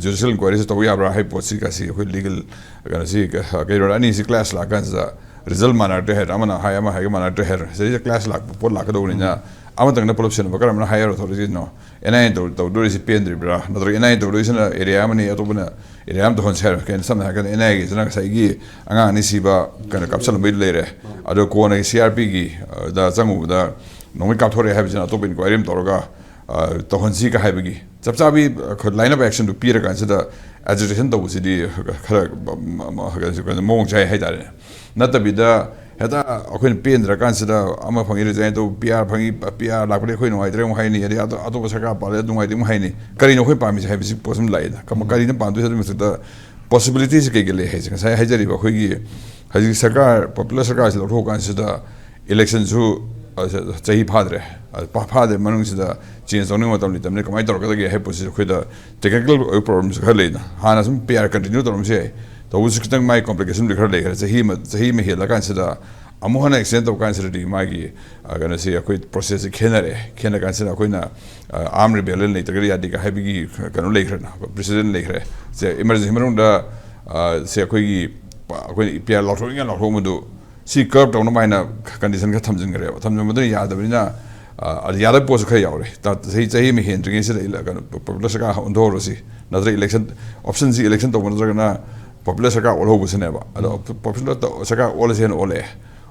ꯖꯨꯗꯤꯁꯤꯌꯦꯜ ꯏꯟꯀ꯭ꯋꯥꯏꯔꯤꯁꯤ ꯇꯧꯕ ꯌꯥꯕ꯭ꯔꯥ ꯍꯥꯏꯕ ꯄꯣꯠꯁꯤ ꯀꯥꯁꯤ ꯑꯩꯈꯣꯏ ꯂꯤꯒꯦꯜ ꯀꯩꯅꯣꯁꯤ ꯀꯩꯅꯣ ꯑꯅꯤꯁꯤ ꯀ꯭ꯂꯥꯁ ꯂꯥꯛ ꯀꯥꯟꯁꯤꯗ ꯔꯤꯖꯜ ꯃꯥꯟꯅꯔꯛꯇ꯭ꯔꯦ ꯍꯥꯏꯔ, ꯑꯃꯅ ꯍꯥꯏ ꯑꯃ ꯍꯥꯏꯒ ꯃꯥꯟꯅꯔꯛꯇ꯭ꯔꯦ ꯍꯥꯏꯔ, ꯁꯤꯗꯩꯗ ꯀ꯭ꯂꯥꯁ ꯂꯥꯛꯄ ꯄꯣꯠ ꯂꯥꯛꯀꯗꯧꯕꯅꯤꯅ ꯑꯃꯇꯪꯅ ꯄꯨꯂꯞ ꯁꯤꯟꯅꯕ ꯀꯔꯝꯕꯅ ꯍꯥꯏꯌꯔ ꯑꯣꯊꯣꯔꯤꯇꯤꯅꯣ? ꯑꯦꯟ ꯑꯥꯏ ꯑꯦ ꯇꯧ- ꯇꯧꯗꯣꯔꯤꯁꯤ ꯄꯦꯟꯗ꯭ꯔꯤꯕ꯭ꯔꯥ? ꯅꯠꯇ꯭ꯔꯒ ꯑꯦꯟ ꯑꯥꯏ ꯑꯦ ꯇꯧꯗꯣꯔꯤꯁꯤꯅ ꯑꯦꯔꯤꯌꯥ ꯑꯃꯅꯤ, ꯑꯇꯣꯞꯄꯅ ꯑꯦꯔꯤꯌꯥ ꯑꯃ ꯇꯧꯍꯟꯁꯦ ꯍꯥꯏꯔꯣ? ꯀꯩꯅꯣ, ꯁꯝꯅ ꯍꯥꯏꯔꯀꯥꯟꯗ ꯑꯦꯟ ꯑꯥꯏ ꯑꯦꯒꯤꯁꯤꯅ ꯉꯁꯥꯏꯒꯤ ꯑꯉꯥꯡ ꯑꯅꯤ ꯁꯤꯕ ꯀꯩꯅꯣ ꯀꯥꯞꯁꯜꯂꯝꯕꯩꯗꯨ ꯂꯩꯔꯦ꯫ ꯑꯗꯣ ꯀꯣꯟꯅꯒꯤ ꯁꯤ ꯑꯥꯔ ꯄꯤꯒꯤ ꯗ ꯆꯪꯉꯨꯕꯗ ꯅꯣꯡꯃꯩ ꯀꯥꯞꯊꯣꯔꯛꯑꯦ ꯍꯥꯏꯕꯁꯤꯅ ꯑꯇꯣꯞꯄ ꯏꯟꯀ꯭ꯋꯥꯏꯔꯤ ꯑꯃ ꯇꯧꯔꯒ ꯑ, ꯇꯧꯍꯟꯁꯤꯒ ꯍꯥꯏꯕꯒꯤ ꯆꯞ ꯆꯥꯕꯤ ꯑ, ꯈ- ꯂꯥꯏꯟ ꯑꯣꯐ ꯑꯦꯛꯁꯟꯗꯨ ꯄꯤꯔꯀꯥꯟꯁꯤꯗ ꯑꯦꯖꯤꯇꯦꯁꯟ ꯇꯧꯕꯁꯤꯗꯤ ꯈꯔ ꯀꯩꯅꯣ ꯃꯑꯣꯡ ꯆꯥꯏ ꯍꯥꯏꯇꯥꯔꯦꯅꯦ꯫ ꯅꯠꯇꯕꯤꯗ ꯍꯦꯛꯇ ꯑꯩꯈꯣꯏꯅ ꯄꯦꯟꯗ꯭ꯔꯀꯥꯟꯁꯤꯗ ꯑꯃ ꯐꯪꯉꯤ ꯔꯤꯖꯥꯏꯟ ꯇꯧ, ꯄꯤ ꯑꯥꯔ ꯐꯪꯉꯤ, ꯄꯤ ꯑꯥꯔ ꯂꯥꯛꯄꯗꯤ ꯑꯩꯈꯣꯏ ꯅꯨꯡꯉꯥꯏꯇ꯭ꯔꯦ ꯑꯃꯨꯛ ꯍꯥꯏꯅꯤ, ꯑꯗꯩ ꯑꯇꯣ- ꯑꯇꯣꯞꯄ ꯁꯔꯀꯥꯔ ꯄꯥꯜꯂꯦ ꯅꯨꯡꯉꯥꯏꯇꯦ ꯑꯃꯨꯛ ꯍꯥꯏꯅꯤ꯫ ꯀꯔꯤꯅꯣ ꯑꯩꯈꯣꯏ ꯄꯥꯝꯃꯤꯁꯦ ꯍꯥꯏꯕꯁꯤ ꯄꯣꯠ ꯑꯃ ꯂꯥꯛꯏꯗ꯫ ꯀꯝ- ꯀꯔꯤꯅ ꯄꯥꯝꯗꯣꯏꯁꯦ? ꯑꯗꯨꯒꯤ ꯃꯊꯛꯇ ꯄꯣꯁꯤꯕꯤꯂꯤꯇꯤꯁꯦ ꯀꯩ ꯀꯩ ꯂꯩ ꯍꯥꯏꯁꯦ? ꯉꯁꯥꯏ ꯍꯥꯏꯖꯔꯤꯕ ꯑꯩꯈꯣꯏꯒꯤ ꯍꯧꯖꯤꯛ ꯁꯔꯀꯥꯔ, ꯄꯣꯄꯨꯂꯔ ꯁꯔꯀꯥꯔꯁꯤ ꯂꯧꯊꯣꯛꯑ ꯀꯥꯟꯁꯤꯗ ꯏꯂꯦꯛꯁꯟꯁꯨ ꯑ, ꯆ- ꯆꯍꯤ ꯐꯥꯗ꯭ꯔꯦ꯫ ꯑ, ꯐꯥ- ꯐꯥꯗ꯭ꯔꯦ ꯃꯅꯨꯡꯁꯤꯗ ꯆꯦꯟꯖ ꯇꯧꯅꯤꯡꯕ ꯃꯇꯝ ꯂꯩꯇꯕꯅꯤꯅ ꯀꯃꯥꯏꯅ ꯇꯧꯔꯛꯀꯗꯒꯦ ꯍꯥꯏꯕ ꯄꯣꯠꯁꯤꯗ ꯑꯩꯈꯣꯏꯗ ꯇꯦꯛꯅꯤꯀꯦꯜ ꯑꯣꯏꯕ ꯄ꯭ꯔꯣꯕ꯭ꯂꯦꯝꯁꯨ ꯈꯔ ꯂꯩꯅ꯫ ꯍꯥꯟꯅ ꯁꯨꯝ ꯄꯤ ꯑꯥꯔ ꯀꯟꯇꯤꯅ꯭ꯌꯨ ꯇꯧꯔꯝꯕꯁꯨ ꯌꯥꯏ, ꯇꯧꯕꯁꯨ ꯈꯤꯇꯪ ꯃꯥꯒꯤ ꯀꯣꯝꯄ꯭ꯂꯤꯀꯦꯁꯟꯗꯤ ꯈꯔ ꯂꯩꯈ꯭ꯔꯦ꯫ ꯆꯍꯤ ꯑꯃ ꯆꯍꯤ ꯑꯃ ꯍꯦꯜꯂꯀꯥꯟꯁꯤꯗ ꯑꯃꯨꯛ ꯍꯟꯅ ꯑꯦꯛꯁꯇꯦꯟ ꯇꯧ ꯀꯥꯟꯁꯤꯗꯗꯤ ꯃꯥꯒꯤ ꯑ, ꯀꯩꯅꯣꯁꯤ ꯑꯩꯈꯣꯏ ꯄ꯭ꯔꯣꯁꯦꯁꯁꯤ ꯈꯦꯠꯅꯔꯦ꯫ ꯈꯦꯠꯅ ꯀꯥꯟꯁꯤꯗ ꯑꯩꯈꯣꯏꯅ ꯑꯥꯔꯝ ꯔꯤꯕꯦꯂꯤꯌꯟ ꯂꯩꯇ꯭ꯔꯒꯗꯤ ꯌꯥꯗꯦꯒ ꯍꯥꯏꯕꯒꯤ ꯀꯩꯅꯣ ꯂꯩꯈ꯭ꯔꯦꯅ, ꯄ꯭ꯔꯦꯁꯤꯗꯦꯟ ꯂꯩꯈ꯭ꯔꯦ꯫ ꯁꯦ ꯏꯃꯔꯖꯦꯟꯁꯤ ꯃꯅꯨꯡꯗ ꯑ, ꯁꯦ ꯑꯩꯈꯣꯏꯒꯤ ꯄ- ꯑꯩꯈꯣꯏꯅ ꯄꯤ ꯑꯥꯔ ꯂꯥꯎꯊꯣꯛꯅꯤꯡꯉꯥꯏ ꯂꯥꯎꯊꯣꯛꯑꯝꯕꯗꯨ ꯁꯤ ꯀꯔꯞ ꯇꯧꯅꯕ ꯍꯥꯏꯅ ꯀꯟꯗꯤꯁꯟ ꯈꯔ ꯊꯝꯖꯤꯟꯈ꯭ꯔꯦꯕ꯫ ꯊꯝꯖꯤꯟꯕꯗꯨꯅ ꯌꯥꯗꯕꯅꯤꯅ ꯑ, ꯑꯗ ꯌꯥꯗꯕ ꯄꯣꯠꯁꯨ ꯈꯔ ꯌꯥꯎꯔꯦ꯫ ꯆꯍꯤ ꯆꯍꯤ ꯑꯃ ꯍꯦꯟꯗ꯭ꯔꯤꯉꯩꯁꯤꯗ ꯏꯂ- ꯀꯩꯅꯣ ꯄꯣꯄꯨꯂꯔ ꯁꯔꯀꯥꯔ ꯑꯣꯟꯊꯣꯛꯍꯧꯔꯁꯤ, ꯅꯠꯇ꯭ꯔꯒ ꯏꯂꯦꯛꯁꯟ ꯑꯣꯞꯁꯟꯁꯤ ꯏꯂꯦꯛꯁꯟ ꯇꯧꯕ ꯅꯠꯇ꯭ꯔꯒꯅ ꯄꯣꯄꯨꯂꯔ ꯁꯔꯀꯥꯔ ꯑꯣꯜꯍꯧꯕꯁꯤꯅꯦꯕ꯫ ꯑꯗꯣ ꯄꯣꯄꯨꯂꯔ ꯁꯔꯀꯥꯔ ꯑꯣꯜꯂꯁꯦꯅ ꯑꯣꯜꯂꯛꯑꯦ꯫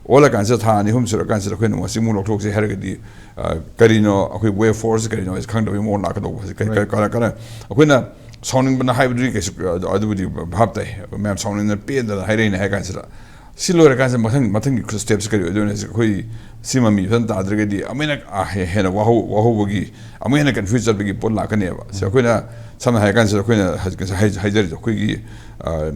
ꯑꯣꯜꯂꯀꯥꯟꯁꯤꯗ ꯊꯥ ꯑꯅꯤ ꯑꯍꯨꯝ ꯁꯨꯔꯀꯥꯟꯁꯤꯗ ꯑꯩꯈꯣꯏꯅ ꯑꯃꯨꯛ ꯑꯁꯤꯃꯨꯛ ꯂꯧꯊꯣꯛꯁꯦ ꯍꯥꯏꯔꯒꯗꯤ ꯑ, ꯀꯔꯤꯅꯣ ꯑꯩꯈꯣꯏ ꯋꯦ ꯐꯣꯔꯁ ꯀꯔꯤꯅꯣ ꯍꯥꯏꯁꯦ ꯈꯪꯗꯕꯒꯤ ꯃꯑꯣꯡ ꯂꯥꯛꯀꯗꯧꯕ ꯍꯧꯖꯤꯛ ꯀꯔꯤ- ꯀꯔꯤ- ꯀꯔꯤ- ꯀꯔꯤ- ꯑꯩꯈꯣꯏꯅ ꯁꯥꯎꯅꯤꯡꯕꯅ ꯍꯥꯏꯕꯗꯨꯗꯤ ꯀꯩꯁꯨ ꯑꯗꯨ- ꯑꯗꯨꯕꯨꯗꯤ ꯚꯥꯞ ꯇꯥꯏ꯫ ꯃꯌꯥꯝ ꯁꯥꯎꯅꯤꯡꯗꯅ ꯄꯦꯟꯗꯅ ꯍꯥꯏꯔꯛꯏꯅꯦ ꯍꯥꯏ ꯀꯥꯟꯁꯤꯗ ꯁꯤ ꯂꯣꯏꯔꯀꯥꯟꯁꯤꯗ ꯃꯊꯪ ꯃꯊꯪꯒꯤ ꯁ꯭ꯇꯦꯞꯁꯤ ꯀꯔꯤ ꯑꯣꯏꯗꯣꯏꯅꯣ ꯍꯥꯏꯁꯦ, ꯑꯩꯈꯣꯏ ꯁꯤ ꯃꯃꯤ ꯐꯖꯅ ꯇꯥꯗ꯭ꯔꯒꯗꯤ ꯑꯃꯨꯛ ꯍꯦꯟꯅ, ꯑꯥ, ꯍꯦ-, ꯍꯦꯟꯅ ꯋꯥꯍꯧ-, ꯋꯥꯍꯧꯕꯒꯤ, ꯑꯃꯨꯛ ꯍꯦꯟꯅ ꯀꯟꯐ꯭ꯌꯨꯁ ꯆꯠꯄꯒꯤ ꯄꯣꯠ ꯂꯥꯛꯀꯅꯦꯕ꯫ ꯁꯤ ꯑꯩꯈꯣꯏꯅ ꯁꯝꯅ ꯍꯥꯏꯔ ꯀꯥꯟꯁꯤꯗ ꯑꯩꯈꯣꯏꯅ ꯍꯧꯖꯤꯛ ꯉꯁꯥꯏ ꯍꯥꯏ-, ꯍꯥꯏꯖꯔꯤꯗꯣ, ꯑꯩꯈꯣꯏꯒꯤ, ꯑꯥ,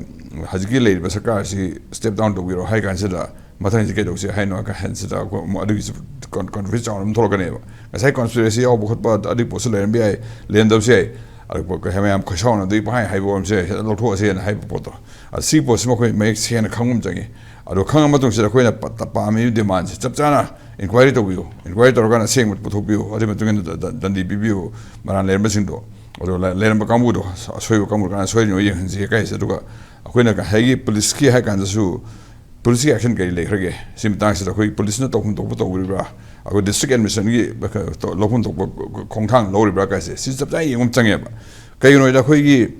ꯍꯧꯖꯤꯛꯀꯤ ꯂꯩꯔꯤꯕ ꯁꯔꯀꯥꯔꯁꯤ ꯁ꯭ꯇꯦꯞ ꯗꯥꯎꯟ ꯇꯧꯕꯤꯔꯣ ꯍꯥꯏ ꯀꯥꯟꯁꯤꯗ ꯃꯊꯪꯁꯤ ꯀꯩꯗꯧꯁꯤ ꯍꯥꯏꯅꯣ ꯍꯥꯏ ꯀꯥꯟꯁꯤꯗ ꯑꯩꯈꯣꯏ ꯑꯃꯨꯛ ꯑꯗꯨꯒꯤꯁꯨ ꯀꯟ-, ꯀꯟꯐ꯭ꯌꯨꯁ ꯆꯥꯎꯅ ꯑꯗꯨꯝ ꯊꯣꯛꯂꯛꯀꯅꯦꯕ꯫ ꯉꯁꯥꯏ ꯀꯣꯟꯁꯄꯤꯔꯦꯁꯤ ꯌꯥꯎꯕ ꯈꯣꯠꯄ ꯑꯗꯨꯒꯤ ꯄꯣꯠꯁꯨ ꯂꯩꯔꯝꯕ ꯌꯥꯏ, ꯂꯩꯔꯝꯗꯕꯁꯨ ꯌꯥꯏ꯫ ꯑꯗꯨ ꯄꯣꯠ ꯀꯩ ꯍꯥꯏ ꯃꯌꯥꯝ ꯈꯣꯏꯁꯥꯎꯅꯗꯣꯏ ꯄꯪꯍꯥꯏ ꯍꯥꯏꯕ ꯑꯣꯏꯔꯝꯁꯨ ꯌꯥꯏ, ꯁꯤꯗ ꯂꯧꯊꯣꯛꯑꯁꯦꯅ ꯍꯥꯏꯕ ꯄꯣꯠꯇꯣ꯫ ꯑꯗꯨ ꯁꯤ ꯄꯣꯠꯁꯤꯃ ꯑꯩꯈꯣꯏ ꯃꯌꯦꯛ ꯁꯦꯡꯅ ꯈꯪꯕ ꯑꯃ ꯆꯪꯉꯤ꯫ ꯑꯗꯣ ꯈꯪꯉ ꯃꯇꯨꯡꯁꯤꯗ ꯑꯩꯈꯣꯏꯅ ꯄ-, ꯄꯥꯝꯃꯤꯕ ꯗꯤꯃꯥꯟꯁꯦ ꯆꯞ ꯆꯥꯅ ꯏꯟꯀ꯭ꯋꯥꯏꯔꯤ ꯇꯧꯕꯤꯌꯨ, ꯏꯟꯀ꯭ꯋꯥꯏꯔꯤ ꯇꯧꯔꯀꯥꯟꯗ ꯑꯁꯦꯡꯕ ꯄꯨꯊꯣꯛꯄꯤꯌꯨ, ꯑꯗꯨꯒꯤ ꯃꯇꯨꯡ ꯏꯟꯅ ꯗ-, ꯗ-, ꯗꯟꯗꯤ ꯄꯤꯕꯤꯌꯨ, ꯃꯔꯥꯜ ꯂꯩꯔꯝꯕꯁꯤꯡꯗꯣ꯫ ꯑꯗꯣ ꯂ-, ꯂꯩꯔꯝꯕ ꯀꯥꯡꯕꯨꯗꯣ, ꯑꯁꯣꯏꯕ ꯀꯥꯡꯕꯨ ꯀꯅꯥ ꯁꯣꯏꯔꯤꯅꯣ ꯌꯦꯡꯍꯟꯁꯤ ꯀꯥꯏꯁꯦ꯫ ꯑꯗꯨꯒ ꯑꯩꯈꯣꯏꯅ ꯉꯁꯥꯏꯒꯤ ꯄꯨꯂꯤꯁꯀꯤ ꯍꯥꯏ ꯀꯥꯟꯗꯁꯨ ꯄꯨꯂꯤꯁꯀꯤ ꯑꯦꯛꯁꯟ ꯀꯔꯤ ꯂꯩꯈ꯭ꯔꯒꯦ? ꯁꯤ ꯃꯇꯥꯡꯁꯤꯗ ꯑꯩꯈꯣꯏ ꯄꯨꯂꯤꯁꯅ ꯇꯧꯐꯝ ꯊꯣꯛꯄ ꯇꯧꯔꯤꯕ꯭ꯔꯥ? ꯑꯩꯈꯣꯏ ꯗꯤꯁꯇ꯭ꯔꯤꯛ ꯑꯦꯗꯃꯤꯅꯤꯁꯇ꯭ꯔꯦꯁꯟꯒꯤ ꯂꯧꯐꯝ ꯊꯣꯛꯄ ꯈꯣꯡꯊꯥꯡ ꯂꯧꯔꯤꯕ꯭ꯔꯥ ꯀꯥꯏꯁꯦ, ꯁꯤ ꯆꯞ ꯆꯥꯅ ꯌꯦꯡꯕ ꯑꯃ ꯆꯪꯉꯦꯕ꯫ ꯀꯩꯒꯤꯅꯣ ꯍꯥꯏꯗ ꯑꯩꯈꯣꯏꯒꯤ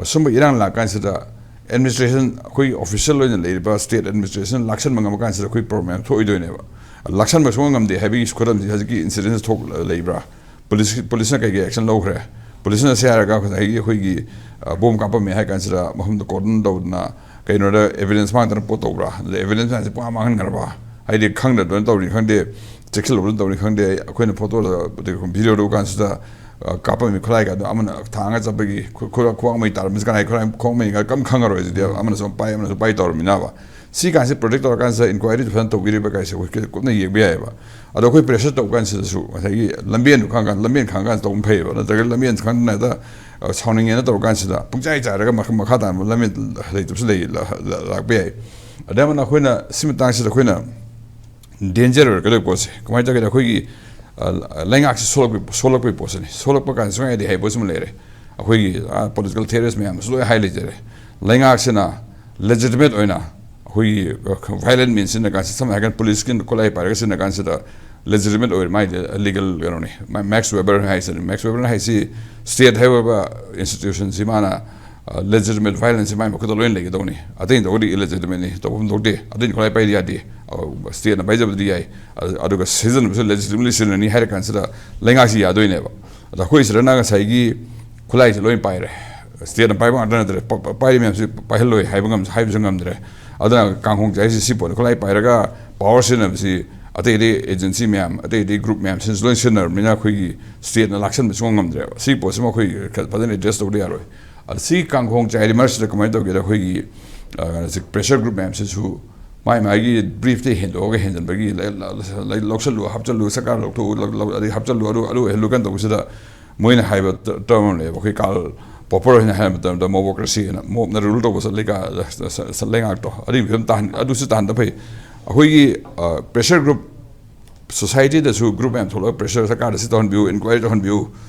ꯁꯨꯝꯕ ꯏꯔꯥꯡ ꯂꯥꯛꯀꯥꯟꯁꯤꯗ ꯑꯦꯗꯃꯤꯅꯤꯁꯇ꯭ꯔꯦꯁꯟ, ꯑꯩꯈꯣꯏꯒꯤ ꯑꯣꯐꯤꯁꯤꯌꯦꯜ ꯑꯣꯏꯅ ꯂꯩꯔꯤꯕ ꯁ꯭ꯇꯦꯠ ꯑꯦꯗꯃꯤꯅꯤꯁꯇ꯭ꯔꯦꯁꯟ ꯂꯥꯛꯁꯟꯕ ꯉꯝꯃꯀꯥꯟꯁꯤꯗ ꯑꯩꯈꯣꯏ ꯄ꯭ꯔꯣꯕ꯭ꯂꯦꯝ ꯊꯣꯛꯑꯣꯏꯗꯣꯏꯅꯦꯕ꯫ ꯂꯥꯛꯁꯟꯕ ꯁꯨꯡꯉꯝ ꯉꯝꯗꯦ ꯍꯥꯏꯕꯒꯤ ꯈꯨꯗꯝꯁꯤ ꯍꯧꯖꯤꯛꯀꯤ ꯏꯟꯁꯤꯗꯦꯟꯁ ꯊꯣꯛ ꯂꯩꯕ꯭ꯔꯥ? ꯄꯨꯂꯤꯁ, ꯄꯨꯂꯤꯁꯅ ꯀꯩꯀꯩ ꯑꯦꯛꯁꯟ ꯂꯧꯈ꯭ꯔꯦ? ꯄꯨꯂꯤꯁꯅ ꯁꯤ ꯍꯥꯏꯔꯒ ꯉꯁꯥꯏꯒꯤ ꯑꯩꯈꯣꯏꯒꯤ, ꯑ, ꯕꯣꯝ ꯀꯥꯞꯄꯝꯃꯦ ꯍꯥꯏ ꯀꯥꯟꯁꯤꯗ ꯃꯐꯝꯗ ꯀꯣꯔꯗꯟ ꯇꯧꯗꯅ ꯀꯩꯅꯣꯗ ꯑꯦꯚꯤꯗꯦꯟꯁ ꯃꯥꯡꯗꯅ ꯄꯣꯠ ꯇꯧꯕ꯭ꯔꯥ? ꯑꯗ ꯑꯦꯚꯤꯗꯦꯟꯁ ꯃꯌꯥꯝꯁꯦ ꯄꯨꯡꯃꯥꯡ ꯃꯥꯡꯍꯟꯈ꯭ꯔꯕ? ꯍꯥꯏꯗꯤ ꯈꯪꯗꯗꯅ ꯇꯧꯔꯤ ꯈꯪꯗꯦ, ꯆꯦꯛꯁꯤꯜꯂꯨꯗꯅ ꯇꯧꯔꯤ ꯈꯪꯗꯦ, ꯑꯩꯈꯣꯏꯅ ꯐꯣꯇꯣꯗ, ꯚꯤꯗꯤꯑꯣꯗ ꯎ ꯀꯥꯟꯁꯤꯗ, ꯑ, ꯀꯥꯞꯄꯝꯃꯤ ꯈꯨꯠꯂꯥꯏ ꯀꯥꯗꯣ ꯑꯃꯅ ꯊꯥꯡꯉ ꯆꯠꯄꯒꯤ ꯈꯨ-, ꯈꯨ-, ꯈꯨꯕꯥꯛ ꯃꯩ ꯇꯥꯔꯝꯃꯤꯁꯦ ꯀꯅꯥꯒꯤ ꯈꯨꯠꯂꯥꯏ, ꯈꯨꯕꯥꯛ ꯃꯩꯒ ꯀꯝ ꯈꯪꯉꯔꯣꯏ꯫ ꯑꯗꯨꯗꯤ ꯑꯃꯅꯁꯨ ꯑꯃ ꯄꯥꯏ, ꯑꯃꯅꯁꯨ ꯄꯥꯏ ꯇꯧꯔꯝꯃꯤꯅꯕ꯫ ꯁꯤ ꯀꯥꯟꯁꯦ ꯄ꯭ꯔꯣꯇꯦꯛ ꯇꯧꯔꯀꯥꯟꯁꯤꯗ ꯏꯟꯀ꯭ꯋꯥꯏꯔꯤꯗꯨ ꯐꯖꯅ ꯇꯧꯕꯤꯔꯤꯕ ꯀꯥꯏꯁꯦ ꯑꯩꯈꯣꯏ ꯀꯨꯞꯅ ꯌꯦꯡꯕ ꯌꯥꯏꯑꯕ꯫ ꯑꯗꯣ ꯑꯩꯈꯣꯏ ꯄ꯭ꯔꯦꯁꯔ ꯇꯧꯕ ꯀꯥꯟꯁꯤꯗꯁꯨ ꯉꯁꯥꯏꯒꯤ ꯂꯝꯕꯦꯟꯗꯨ ꯈꯪꯉꯀꯥꯟꯗ, ꯂꯝꯕꯦꯟ ꯈꯪꯉꯀꯥꯟꯗ ꯇꯧꯕꯅ ꯐꯩꯌꯦꯕ꯫ ꯅꯠꯇ꯭ꯔꯒ ꯂꯝꯕꯦꯟ ꯈꯪꯗꯅ ꯍꯦꯛꯇ, ꯑ, ꯁꯥꯎꯅꯤꯡꯉꯦꯅ ꯇꯧꯔ ꯀꯥꯟꯁꯤꯗ ꯄꯨꯡꯆꯥꯏ ꯆꯥꯏꯔꯒ ꯃꯈ-, ꯃꯈꯥ ꯇꯥꯅ ꯂꯝꯕꯦꯟ ꯂꯩꯇꯕꯁꯨ ꯂꯩ, ꯂ-, ꯂ-, ꯂꯥꯛꯄ ꯌꯥꯏ꯫ ꯑꯗꯩ ꯑꯃꯅ ꯑꯩꯈꯣꯏꯅ ꯁꯤ ꯃꯇꯥꯡꯁꯤꯗ ꯑꯩꯈꯣꯏꯅ ꯗꯦꯟꯖꯔ ꯑꯣꯏꯔꯛꯀꯗꯣꯏꯕ ꯄꯣꯠꯁꯦ ꯀꯃꯥꯏꯅ ꯇꯧꯒꯦꯗ, ꯑꯩꯈꯣꯏꯒꯤ, ꯑ, ꯂꯩꯉꯥꯛꯁꯦ ꯁꯣꯛꯂꯛꯄꯩ, ꯁꯣꯛꯂꯛꯄꯩ ꯄꯣꯠꯁꯤꯅꯤ꯫ ꯁꯣꯛꯂꯛꯄ ꯀꯥꯟꯗ ꯁꯨꯡꯌꯥ ꯌꯥꯗꯦ ꯍꯥꯏꯕ ꯄꯣꯠꯁꯤꯃ ꯂꯩꯔꯦ꯫ ꯑꯩꯈꯣꯏꯒꯤ, ꯑ, ꯄꯣꯂꯤꯇꯤꯀꯦꯜ ꯊꯤꯌꯔꯤꯁ ꯃꯌꯥꯝꯅꯁꯨ ꯂꯣꯏ ꯍꯥꯏ ꯂꯩꯖꯔꯦ꯫ ꯂꯩꯉꯥꯛꯁꯤꯅ ꯂꯦꯖꯤꯇꯤꯃꯦꯠ ꯑꯣꯏꯅ ꯑꯩꯈꯣꯏꯒꯤ ꯚꯥꯏꯂꯦꯟ ꯃꯤꯟꯁ ꯁꯤꯖꯤꯟꯅ ꯀꯥꯟꯁꯤꯗ, ꯁꯝꯅ ꯍꯥꯏꯔꯀꯥꯟꯗ ꯄꯨꯂꯤꯁꯀꯤ ꯈꯨꯠꯂꯥꯏ ꯄꯥꯏꯔꯒ ꯁꯤꯖꯤꯟꯅ ꯀꯥꯟꯁꯤꯗ ꯂꯦꯖꯤꯇꯤꯃꯦꯠ ꯑꯣꯏꯔꯦ, ꯃꯥꯏꯗꯤ ꯂꯤꯒꯜ ꯀꯩꯅꯣꯅꯤ꯫ ꯃꯦꯛꯁ ꯋꯦꯕꯔ ꯍꯥꯏꯁꯤꯅꯤ꯫ ꯃꯦꯛꯁ ꯋꯦꯕꯔ ꯍꯥꯏꯁꯤ ꯁ꯭ꯇꯦꯠ ꯍꯥꯏꯕ ꯏꯟꯁꯇꯤꯇ꯭ꯌꯨꯁꯟꯁꯤ ꯃꯥꯅ, ꯑ, ꯂꯦꯖꯤꯇꯤꯃꯦꯠ ꯚꯥꯏꯂꯦꯟꯁꯁꯤ ꯃꯥꯏ ꯃꯈꯨꯠꯇ ꯂꯣꯏꯅ ꯂꯩꯒꯗꯧꯅꯤ꯫ ꯑꯇꯩ ꯇꯧꯔꯗꯤ ꯏꯂꯦꯖꯤꯇꯤꯃꯦꯠꯅꯤ, ꯇꯧꯐꯝ ꯊꯣꯛꯇꯦ꯫ ꯑꯇꯩꯅ ꯈꯨꯠꯂꯥꯏ ꯄꯥꯏꯗꯤ ꯌꯥꯗꯦ꯫ ꯑ, ꯁ꯭ꯇꯦꯠꯅ ꯄꯥꯏꯖꯕꯗꯤ ꯌꯥꯏ꯫ ꯑ-, ꯑꯗꯨꯒ ꯁꯤꯖꯤꯟꯅꯕꯁꯨ ꯂꯦꯖꯤꯇꯤꯃꯦꯠꯂꯤ ꯁꯤꯖꯤꯟꯅꯅꯤ ꯍꯥꯏꯔ ꯀꯥꯟꯁꯤꯗ ꯂꯩꯉꯥꯛꯁꯤ ꯌꯥꯗꯣꯏꯅꯦꯕ꯫ ꯑꯗ ꯑꯩꯈꯣꯏ ꯁꯤꯗꯅ ꯉꯁꯥꯏꯒꯤ ꯈꯨꯠꯂꯥꯏꯁꯤ ꯂꯣꯏ ꯄꯥꯏꯔꯦ꯫ ꯁ꯭ꯇꯦꯠꯅ ꯄꯥꯏꯕ ꯉꯥꯛꯇ ꯅꯠꯇ꯭ꯔꯦ, ꯄ-, ꯄ-, ꯄꯥꯏꯔꯤ ꯃꯌꯥꯝꯁꯤ ꯄꯥꯏꯍꯜꯂꯣꯏ ꯍꯥꯏꯕ ꯉꯝ-, ꯍꯥꯏꯕꯁꯨ ꯉꯝꯗ꯭ꯔꯦ꯫ ꯑꯗꯨꯅ ꯀꯥꯡꯈꯣꯡ ꯆꯥꯏꯔꯤꯁꯤ ꯁꯤ ꯄꯣꯠꯅꯤ꯫ ꯈꯨꯠꯂꯥꯏ ꯄꯥꯏꯔꯒ ꯄꯥꯋꯔ ꯁꯤꯖꯤꯟꯅꯕꯁꯤ ꯑꯇꯩ ꯑꯇꯩ ꯑꯦꯖꯦꯟꯁꯤ ꯃꯌꯥꯝ, ꯑꯇꯩ ꯑꯇꯩ ꯒ꯭ꯔꯨꯞ ꯃꯌꯥꯝꯁꯤꯅꯁꯨ ꯂꯣꯏ ꯁꯤꯖꯤꯟꯅꯔꯕꯅꯤꯅ ꯑꯩꯈꯣꯏꯒꯤ ꯁ꯭ꯇꯦꯠꯅ ꯂꯥꯛꯁꯟꯕ ꯁꯨꯡꯉꯝ ꯉꯝꯗ꯭ꯔꯦꯕ꯫ ꯁꯤ ꯄꯣꯠꯁꯤꯃ ꯑꯩꯈꯣꯏ ꯈꯔ ꯐꯖꯅ ꯑꯦꯗ꯭ꯔꯦꯁ ꯇꯧꯗ ꯌꯥꯔꯣꯏ꯫ ꯑꯗ ꯁꯤ ꯀꯥꯡꯈꯣꯡ ꯆꯥꯏꯔꯤ ꯃꯔꯛꯁꯤꯗ ꯀꯃꯥꯏꯅ ꯇꯧꯒꯦꯗ, ꯑꯩꯈꯣꯏꯒꯤ, ꯑ, ꯀꯩꯅꯣꯁꯤ, ꯄ꯭ꯔꯦꯁꯔ ꯒ꯭ꯔꯨꯞ ꯃꯌꯥꯝꯁꯤꯁꯨ ꯃꯥꯏ ꯃꯥꯒꯤ ꯕ꯭ꯔꯤꯐꯇ ꯍꯦꯟꯗꯣꯛꯑꯒ ꯍꯦꯟꯖꯟꯕꯒꯤ ꯂꯩ-, ꯂ-, ꯂ-, ꯂꯧꯁꯜꯂꯨ, ꯍꯥꯞꯆꯜꯂꯨ, ꯁꯔꯀꯥꯔ ꯂꯧꯊꯣꯛꯎ, ꯂꯧ-, ꯂꯧ-, ꯑꯗꯩ ꯍꯥꯞꯆꯜꯂꯨ, ꯑꯗꯨ, ꯑꯗꯨ ꯑꯣꯏꯍꯜꯂꯨ ꯀꯥꯏꯅ ꯇꯧꯕꯁꯤꯗ ꯃꯣꯏꯅ ꯍꯥꯏꯕ ꯇ-, ꯇꯔꯝ ꯑꯃ ꯂꯩꯌꯦꯕ, ꯑꯩꯈꯣꯏ ꯀꯥꯔꯜ ꯄꯣꯄꯔ ꯍꯣꯏꯅ ꯍꯥꯏꯕ ꯃꯇꯝꯗ ꯃꯣꯕꯣꯀ꯭ꯔꯦꯁꯤꯅ, ꯃꯣꯞꯅ ꯔꯨꯜ ꯇꯧꯕ ꯆꯠꯂꯤ ꯀꯥ-, ꯆ-, ꯆ-, ꯆ-, ꯂꯩꯉꯥꯛꯇꯣ, ꯑꯗꯨꯒꯤ ꯐꯤꯕꯝ ꯇꯥꯍꯟ-, ꯑꯗꯨꯁꯨ ꯇꯥꯍꯟꯗ ꯐꯩ꯫ ꯑꯩꯈꯣꯏꯒꯤ, ꯑ, ꯄ꯭ꯔꯦꯁꯔ ꯒ꯭ꯔꯨꯞ, ꯁꯣꯁꯥꯏꯇꯤꯗꯁꯨ ꯒ꯭ꯔꯨꯞ ꯃꯌꯥꯝ ꯊꯣꯛꯂꯒ ꯄ꯭ꯔꯦꯁꯔ, ꯁꯔꯀꯥꯔꯗ ꯁꯤ ꯇꯧꯍꯟꯕꯤꯌꯨ, ꯏꯟꯀ꯭ꯋꯥꯏꯔꯤ ꯇꯧꯍꯟꯕꯤꯌꯨ,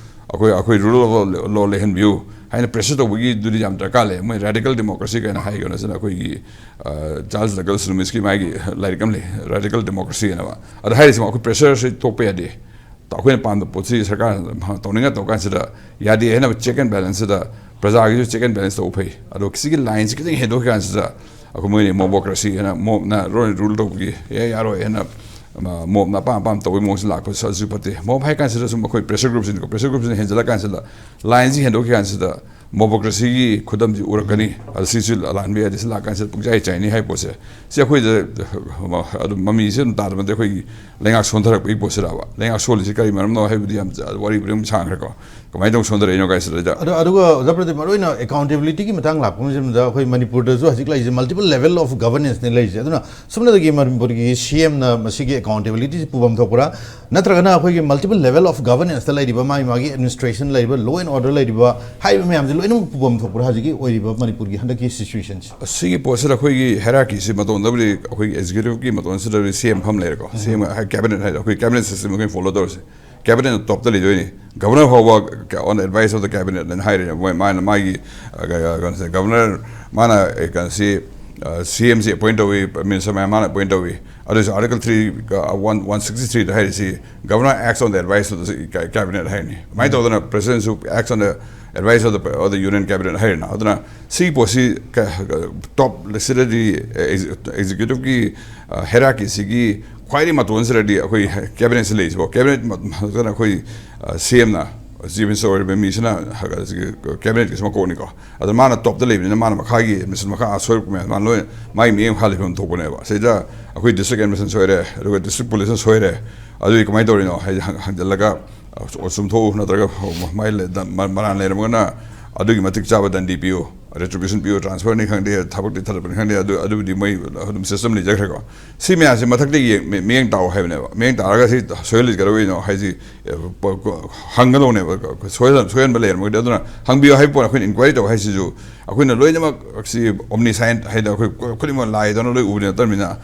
ꯑꯩꯈꯣꯏ, ꯑꯩꯈꯣꯏ ꯔꯨꯜ ꯑꯣꯐ ꯂꯣ ꯂꯩꯍꯟꯕꯤꯌꯨ ꯍꯥꯏꯅ ꯄ꯭ꯔꯦꯁꯔ ꯇꯧꯕꯒꯤꯗꯨꯗꯤ ꯌꯥꯝ ꯗꯔꯀꯥꯔ ꯂꯩ꯫ ꯃꯣꯏ ꯔꯦꯗꯤꯀꯦꯜ ꯗꯦꯃꯣꯀ꯭ꯔꯦꯁꯤ ꯀꯥꯏꯅ ꯍꯥꯏ, ꯀꯩꯅꯣꯁꯤꯅ ꯑꯩꯈꯣꯏꯒꯤ, ꯑ, ꯆꯥꯔꯜꯁ ꯗꯒꯜꯁ ꯂꯨꯃꯤꯁꯀꯤ ꯃꯥꯒꯤ ꯂꯥꯏꯔꯤꯛ ꯑꯃ ꯂꯩ, ꯔꯦꯗꯤꯀꯦꯜ ꯗꯦꯃꯣꯀ꯭ꯔꯦꯁꯤ ꯍꯥꯏꯅꯕ꯫ ꯑꯗ ꯍꯥꯏꯔꯤꯁꯤ ꯑꯩꯈꯣꯏ ꯄ꯭ꯔꯦꯁꯔꯁꯤ ꯇꯣꯛꯄ ꯌꯥꯗꯦ꯫ ꯑꯩꯈꯣꯏꯅ ꯄꯥꯝꯕ ꯄꯣꯠꯁꯤ ꯁꯔꯀꯥꯔꯅ ꯇꯧꯅꯤꯡꯉ ꯇꯧ ꯀꯥꯟꯁꯤꯗ ꯌꯥꯗꯦ ꯍꯥꯏꯅꯕ ꯆꯦꯛ ꯑꯦꯟ ꯕꯦꯂꯦꯟꯁꯁꯤꯗ, ꯄ꯭ꯔꯖꯥꯒꯤꯁꯨ ꯆꯦꯛ ꯑꯦꯟ ꯕꯦꯂꯦꯟꯁ ꯇꯧꯕ ꯐꯩ꯫ ꯑꯗꯣ ꯁꯤꯒꯤ ꯂꯥꯏꯟꯁꯤ ꯈꯤꯇꯪ ꯍꯦꯟꯗꯣꯛꯈꯤ ꯀꯥꯟꯁꯤꯗ ꯑꯩꯈꯣꯏ ꯃꯣꯏꯅ ꯃꯣꯕꯣꯀ꯭ꯔꯦꯁꯤ ꯍꯥꯏꯅ, ꯃꯣꯞꯅ ꯂꯣꯏꯅ ꯔꯨꯜ ꯇꯧꯕꯒꯤ, ꯑꯦ, ꯌꯥꯔꯣꯏ ꯍꯥꯏꯅ, ꯑꯃ, ꯃꯣꯞꯅ ꯑꯄꯥꯝ ꯑꯄꯥꯝ ꯇꯧꯕꯒꯤ ꯃꯑꯣꯡꯁꯤ ꯂꯥꯛꯄꯁꯨ ꯑꯗꯨꯁꯨ ꯐꯠꯇꯦ꯫ ꯃꯣꯞ ꯍꯥꯏ ꯀꯥꯟꯁꯤꯗ ꯁꯨꯝ ꯑꯩꯈꯣꯏ ꯄ꯭ꯔꯦꯁꯔ ꯒ꯭ꯔꯨꯞꯁꯤꯅꯀꯣ, ꯄ꯭ꯔꯦꯁꯔ ꯒ꯭ꯔꯨꯞꯁꯤꯅ ꯍꯦꯟꯖꯜꯂꯛ ꯀꯥꯟꯁꯤꯗ, ꯂꯥꯏꯟꯁꯤ ꯍꯦꯟꯗꯣꯛꯈꯤ ꯀꯥꯟꯁꯤꯗ ꯃꯣꯕꯣꯀ꯭ꯔꯦꯁꯤꯒꯤ ꯈꯨꯗꯝꯁꯤ ꯎꯔꯛꯀꯅꯤ꯫ ꯑꯗ ꯁꯤꯁꯨ ꯂꯥꯟꯕ ꯌꯥꯗꯦ, ꯁꯤ ꯂꯥꯛ ꯀꯥꯟꯁꯤꯗ ꯄꯨꯡꯆꯥꯏ ꯆꯥꯏꯅꯤ ꯍꯥꯏꯕ ꯄꯣꯠꯁꯦ, ꯁꯤ ꯑꯩꯈꯣꯏꯗ ꯑꯗꯨꯝ ꯃꯃꯤꯁꯦ ꯑꯗꯨꯝ ꯇꯥꯗꯕ ꯅꯠꯇꯦ꯫ ꯑꯩꯈꯣꯏꯒꯤ ꯂꯩꯉꯥꯛ ꯁꯣꯟꯊꯔꯛꯄꯒꯤ ꯄꯣꯠꯁꯤꯔꯕ? ꯂꯩꯉꯥꯛ ꯁꯣꯜꯂꯤꯁꯤ ꯀꯔꯤ ꯃꯔꯝꯅꯣ ꯍꯥꯏꯕꯗꯤ ꯌꯥꯝ ꯋꯥꯔꯤꯕꯨꯗꯤ ꯑꯗꯨꯝ ꯁꯥꯡꯈ꯭ꯔꯦꯀꯣ꯫ ꯀꯃꯥꯏꯅ ꯇꯧꯅ ꯁꯣꯟꯊꯔꯛꯏꯅꯣ ꯀꯥꯏꯁꯤꯗ? ꯑꯗꯣ, ꯑꯗꯨꯒ ꯑꯣꯖꯥ ꯄ꯭ꯔꯗꯤꯞ, ꯃꯔꯨꯑꯣꯏꯅ ꯑꯦꯀꯥꯎꯟꯇꯦꯕꯤꯂꯤꯇꯤꯒꯤ ꯃꯇꯥꯡ ꯂꯥꯛꯄ ꯃꯇꯝꯗ ꯑꯩꯈꯣꯏ ꯃꯅꯤꯄꯨꯔꯗꯁꯨ ꯍꯧꯖꯤꯛ ꯂꯩꯔꯤꯁꯦ multiple level of governance ꯅꯦ ꯂꯩꯔꯤꯁꯦ꯫ ꯑꯗꯨꯅ ꯁꯨꯞꯅꯇꯒꯤ ꯃꯅꯤꯄꯨꯔꯒꯤ ꯁꯤ ꯑꯦꯝꯅ ꯃꯁꯤꯒꯤ ꯑꯦꯀꯥꯎꯟꯇꯦꯕꯤꯂꯤꯇꯤꯁꯤ ꯄꯨꯐꯝ ꯊꯣꯛꯄ꯭ꯔꯥ, ꯅꯠꯇ꯭ꯔꯒꯅ ꯑꯩꯈꯣꯏꯒꯤ multiple level of governance ꯇ ꯂꯩꯔꯤꯕ ꯃꯥꯒꯤ ꯃꯥꯒꯤ ꯑꯦꯗꯃꯤꯅꯤꯁꯇ꯭ꯔꯦꯁꯟ ꯂꯩꯔꯤꯕ, ꯂꯣ ꯑꯦꯟ ꯑꯣꯔꯗꯔ ꯂꯩꯔꯤꯕ, ꯍꯥꯏꯔꯤꯕ ꯃꯌꯥꯝꯁꯦ ꯂꯣꯏꯅꯃꯛ ꯄꯨꯐꯝ ꯊꯣꯛꯄ꯭ꯔꯥ ꯍꯧꯖꯤꯛꯀꯤ ꯑꯣꯏꯔꯤꯕ ꯃꯅꯤꯄꯨꯔꯒꯤ ꯍꯟꯗꯛꯀꯤ ꯁꯤꯆꯨꯋꯦꯁꯟꯁꯦ? ꯑꯁꯤꯒꯤ ꯄꯣꯠꯁꯤꯗ ꯑꯩꯈꯣꯏꯒꯤ ꯍꯥꯏꯔꯥꯔꯀꯤꯁꯤ ꯃꯇꯣꯟꯗꯕꯨꯗꯤ, ꯑꯩꯈꯣꯏꯒꯤ ꯑꯦꯛꯖꯤꯀ꯭ꯌꯨꯇꯤꯚꯀꯤ ꯃꯇꯣꯟꯁꯤꯗꯕꯨꯗꯤ ꯁꯤ ꯑꯦꯝ ꯐꯝ ꯂꯩꯔꯦꯀꯣ꯫ ꯁꯤ ꯑꯦꯝ ꯍꯥꯏ, ꯀꯦꯕꯤꯅꯦꯠ ꯍꯥꯏꯗꯣ, ꯑꯩꯈꯣꯏ ꯀꯦꯕꯤꯅꯦꯠ ꯁꯤꯁꯇꯦꯝ ꯑꯩꯈꯣꯏꯅ ꯐꯣꯂꯣ ꯇꯧꯔꯤꯁꯦ꯫ ꯀꯦꯕꯤꯅꯦꯠꯅ ꯇꯣꯞꯇ ꯂꯩꯗꯣꯏꯅꯤ꯫ ꯒꯚꯔꯅꯔ ꯐꯥꯎꯕ on the advice of the cabinet ꯍꯥꯏꯅ ꯍꯥꯏꯔꯤꯅꯦ꯫ ꯃꯣꯏ, ꯃꯥꯅ ꯃꯥꯒꯤ, ꯑ, ꯀ-, ꯀ-, ꯀꯩꯅꯣꯁꯦ, ꯒꯚꯔꯅꯔ ꯃꯥꯅ, ꯑꯦ, ꯀꯩꯅꯣꯁꯤ, ꯑ, ꯁꯤ ꯑꯦꯝꯁꯤ ꯑꯦꯄꯣꯏꯟ ꯇꯧꯏ, ꯃꯤꯅꯤꯁꯇꯔ ꯃꯌꯥꯝ ꯃꯥꯅ ꯑꯦꯄꯣꯏꯟ ꯇꯧꯏ꯫ ꯑꯗꯨꯁꯨ ꯑꯥꯔꯇꯤꯀꯜ ꯊ꯭ꯔꯤ, ꯑ, ꯋꯥꯟ, ꯋꯥꯟ ꯁꯤꯛꯁꯇꯤ ꯊ꯭ꯔꯤꯗ ꯍꯥꯏꯔꯤꯁꯤ, "Governor acts on the advice of the ca-, cabinet" ꯍꯥꯏꯔꯤꯅꯤ꯫ ꯑꯗꯨꯃꯥꯏꯅ ꯇꯧꯗꯅ ꯄ꯭ꯔꯦꯁꯤꯗꯦꯟꯁꯨ "acts on the advice of the, of the union cabinet" ꯍꯥꯏꯔꯤꯅ꯫ ꯑꯗꯨꯅ ꯁꯤꯒꯤ ꯄꯣꯠꯁꯤ ꯀ-, ꯀ-, ꯇꯣꯞ ꯂꯤꯁꯇꯗꯤ, ꯑꯦ, ꯑꯦꯛꯖꯤ-, ꯑꯦꯛꯖꯤꯀ꯭ꯌꯨꯇꯤꯚꯀꯤ, ꯑ, ꯍꯦꯔꯥꯔꯀꯤꯁꯤꯒꯤ ꯈ꯭ꯋꯥꯏꯗꯒꯤ ꯃꯇꯣꯟꯁꯤꯗꯗꯤ ꯑꯩꯈꯣꯏ ꯀꯦꯕꯤꯅꯦꯠꯁꯤ ꯂꯩꯔꯤꯁꯤꯀꯣ꯫ ꯀꯦꯕꯤꯅꯦꯠ ꯃ-, ꯃꯊꯛꯇꯅ ꯑꯩꯈꯣꯏ, ꯑ, ꯁꯤ ꯑꯦꯝꯅ ꯆꯤꯐ ꯃꯤꯅꯤꯁꯇꯔ ꯑꯣꯏꯔꯤꯕ ꯃꯤꯁꯤꯅ ꯀꯦꯕꯤꯅꯦꯠꯀꯤꯁꯨ ꯃꯀꯣꯛꯅꯤꯀꯣ꯫ ꯑꯗ ꯃꯥꯅ ꯇꯣꯞꯇ ꯂꯩꯕꯅꯤꯅ ꯃꯥꯅ ꯃꯈꯥꯒꯤ ꯑꯦꯗꯃꯤꯅꯤꯁꯇ꯭ꯔꯦꯁꯟ ꯃꯈꯥ ꯁꯣꯏꯔꯛꯄ ꯃꯌꯥꯝ ꯃꯥꯅ ꯂꯣꯏ ꯃꯥꯒꯤ ꯃꯤꯠꯌꯦꯡ ꯃꯈꯥ ꯂꯩꯐꯝ ꯊꯣꯛꯄꯅꯦꯕ꯫ ꯁꯤꯗ ꯑꯩꯈꯣꯏ ꯗꯤꯁꯇ꯭ꯔꯤꯛ ꯑꯦꯗꯃꯤꯅꯤꯁꯇ꯭ꯔꯦꯁꯟ ꯁꯣꯏꯔꯦ, ꯑꯗꯨꯒ ꯗꯤꯁꯇ꯭ꯔꯤꯛ ꯄꯨꯂꯤꯁꯅ ꯁꯣꯏꯔꯦ, ꯑꯗꯨꯗꯤ ꯀꯃꯥꯏꯅ ꯇꯧꯔꯤꯅꯣ ꯍꯥꯏꯗꯤ ꯍꯪ- ꯍꯪꯖꯤꯜꯂꯒ, ꯑ, ꯆꯨꯝꯊꯣꯛꯎ, ꯅꯠꯇ꯭ꯔꯒ ꯃꯥꯏ ꯂꯩ- ꯗ- ꯃ- ꯃꯔꯥꯟ ꯂꯩꯔꯝꯃꯒꯅ ꯑꯗꯨꯒꯤ ꯃꯇꯤꯛ ꯆꯥꯕ ꯗꯟꯗꯤ ꯄꯤꯌꯨ, ꯔꯦꯇ꯭ꯔꯤꯕ꯭ꯌꯨꯁꯟ ꯄꯤꯌꯨ, ꯇ꯭ꯔꯥꯟꯁꯐꯔꯅꯤ ꯈꯪꯗꯦ, ꯊꯕꯛꯇꯤ ꯊꯥꯗꯠꯄꯅꯤ ꯈꯪꯗꯦ, ꯑꯗꯨ ꯑꯗꯨꯕꯨꯗꯤ ꯃꯣꯏ ꯑꯗꯨꯝ ꯁꯤꯁꯇꯦꯝ ꯂꯩꯖꯈ꯭ꯔꯦꯀꯣ꯫ ꯁꯤ ꯃꯌꯥꯝꯁꯦ ꯃꯊꯛꯇ ꯌꯦꯡ- ꯃꯤ- ꯃꯤꯠꯌꯦꯡ ꯇꯥꯎ ꯍꯥꯏꯕꯅꯦꯕ꯫ ꯃꯤꯠꯌꯦꯡ ꯇꯥꯔꯒ ꯁꯤ ꯁꯣꯏꯍꯜꯂꯤꯁꯤ ꯀꯩꯗꯧꯕꯩꯅꯣ ꯍꯥꯏꯁꯤ, ꯑꯦ, ꯄ- ꯀ- ꯍꯪꯒꯗꯧꯅꯦꯕ꯫ ꯀ- ꯀ- ꯁꯣꯏꯍꯟ- ꯁꯣꯏꯍꯟꯕ ꯂꯩꯔꯝꯃꯒꯗꯤ꯫ ꯑꯗꯨꯅ ꯍꯪꯕꯤꯌꯨ ꯍꯥꯏꯕ ꯄꯣꯠ ꯑꯩꯈꯣꯏꯅ ꯏꯟꯀ꯭ꯋꯥꯏꯔꯤ ꯇꯧ ꯍꯥꯏꯁꯤꯁꯨ ꯑꯩꯈꯣꯏꯅ ꯂꯣꯏꯅꯃꯛ ꯁꯤ ꯑꯣꯝꯅꯤꯁꯥꯏꯟ ꯍꯥꯏꯗꯤ ꯑꯩꯈꯣꯏ ꯈꯨꯗꯤꯡꯃꯛ ꯂꯥꯏꯗꯧꯅ ꯂꯣꯏ ꯎꯕꯗꯤ ꯅꯠꯇꯕꯅꯤꯅ,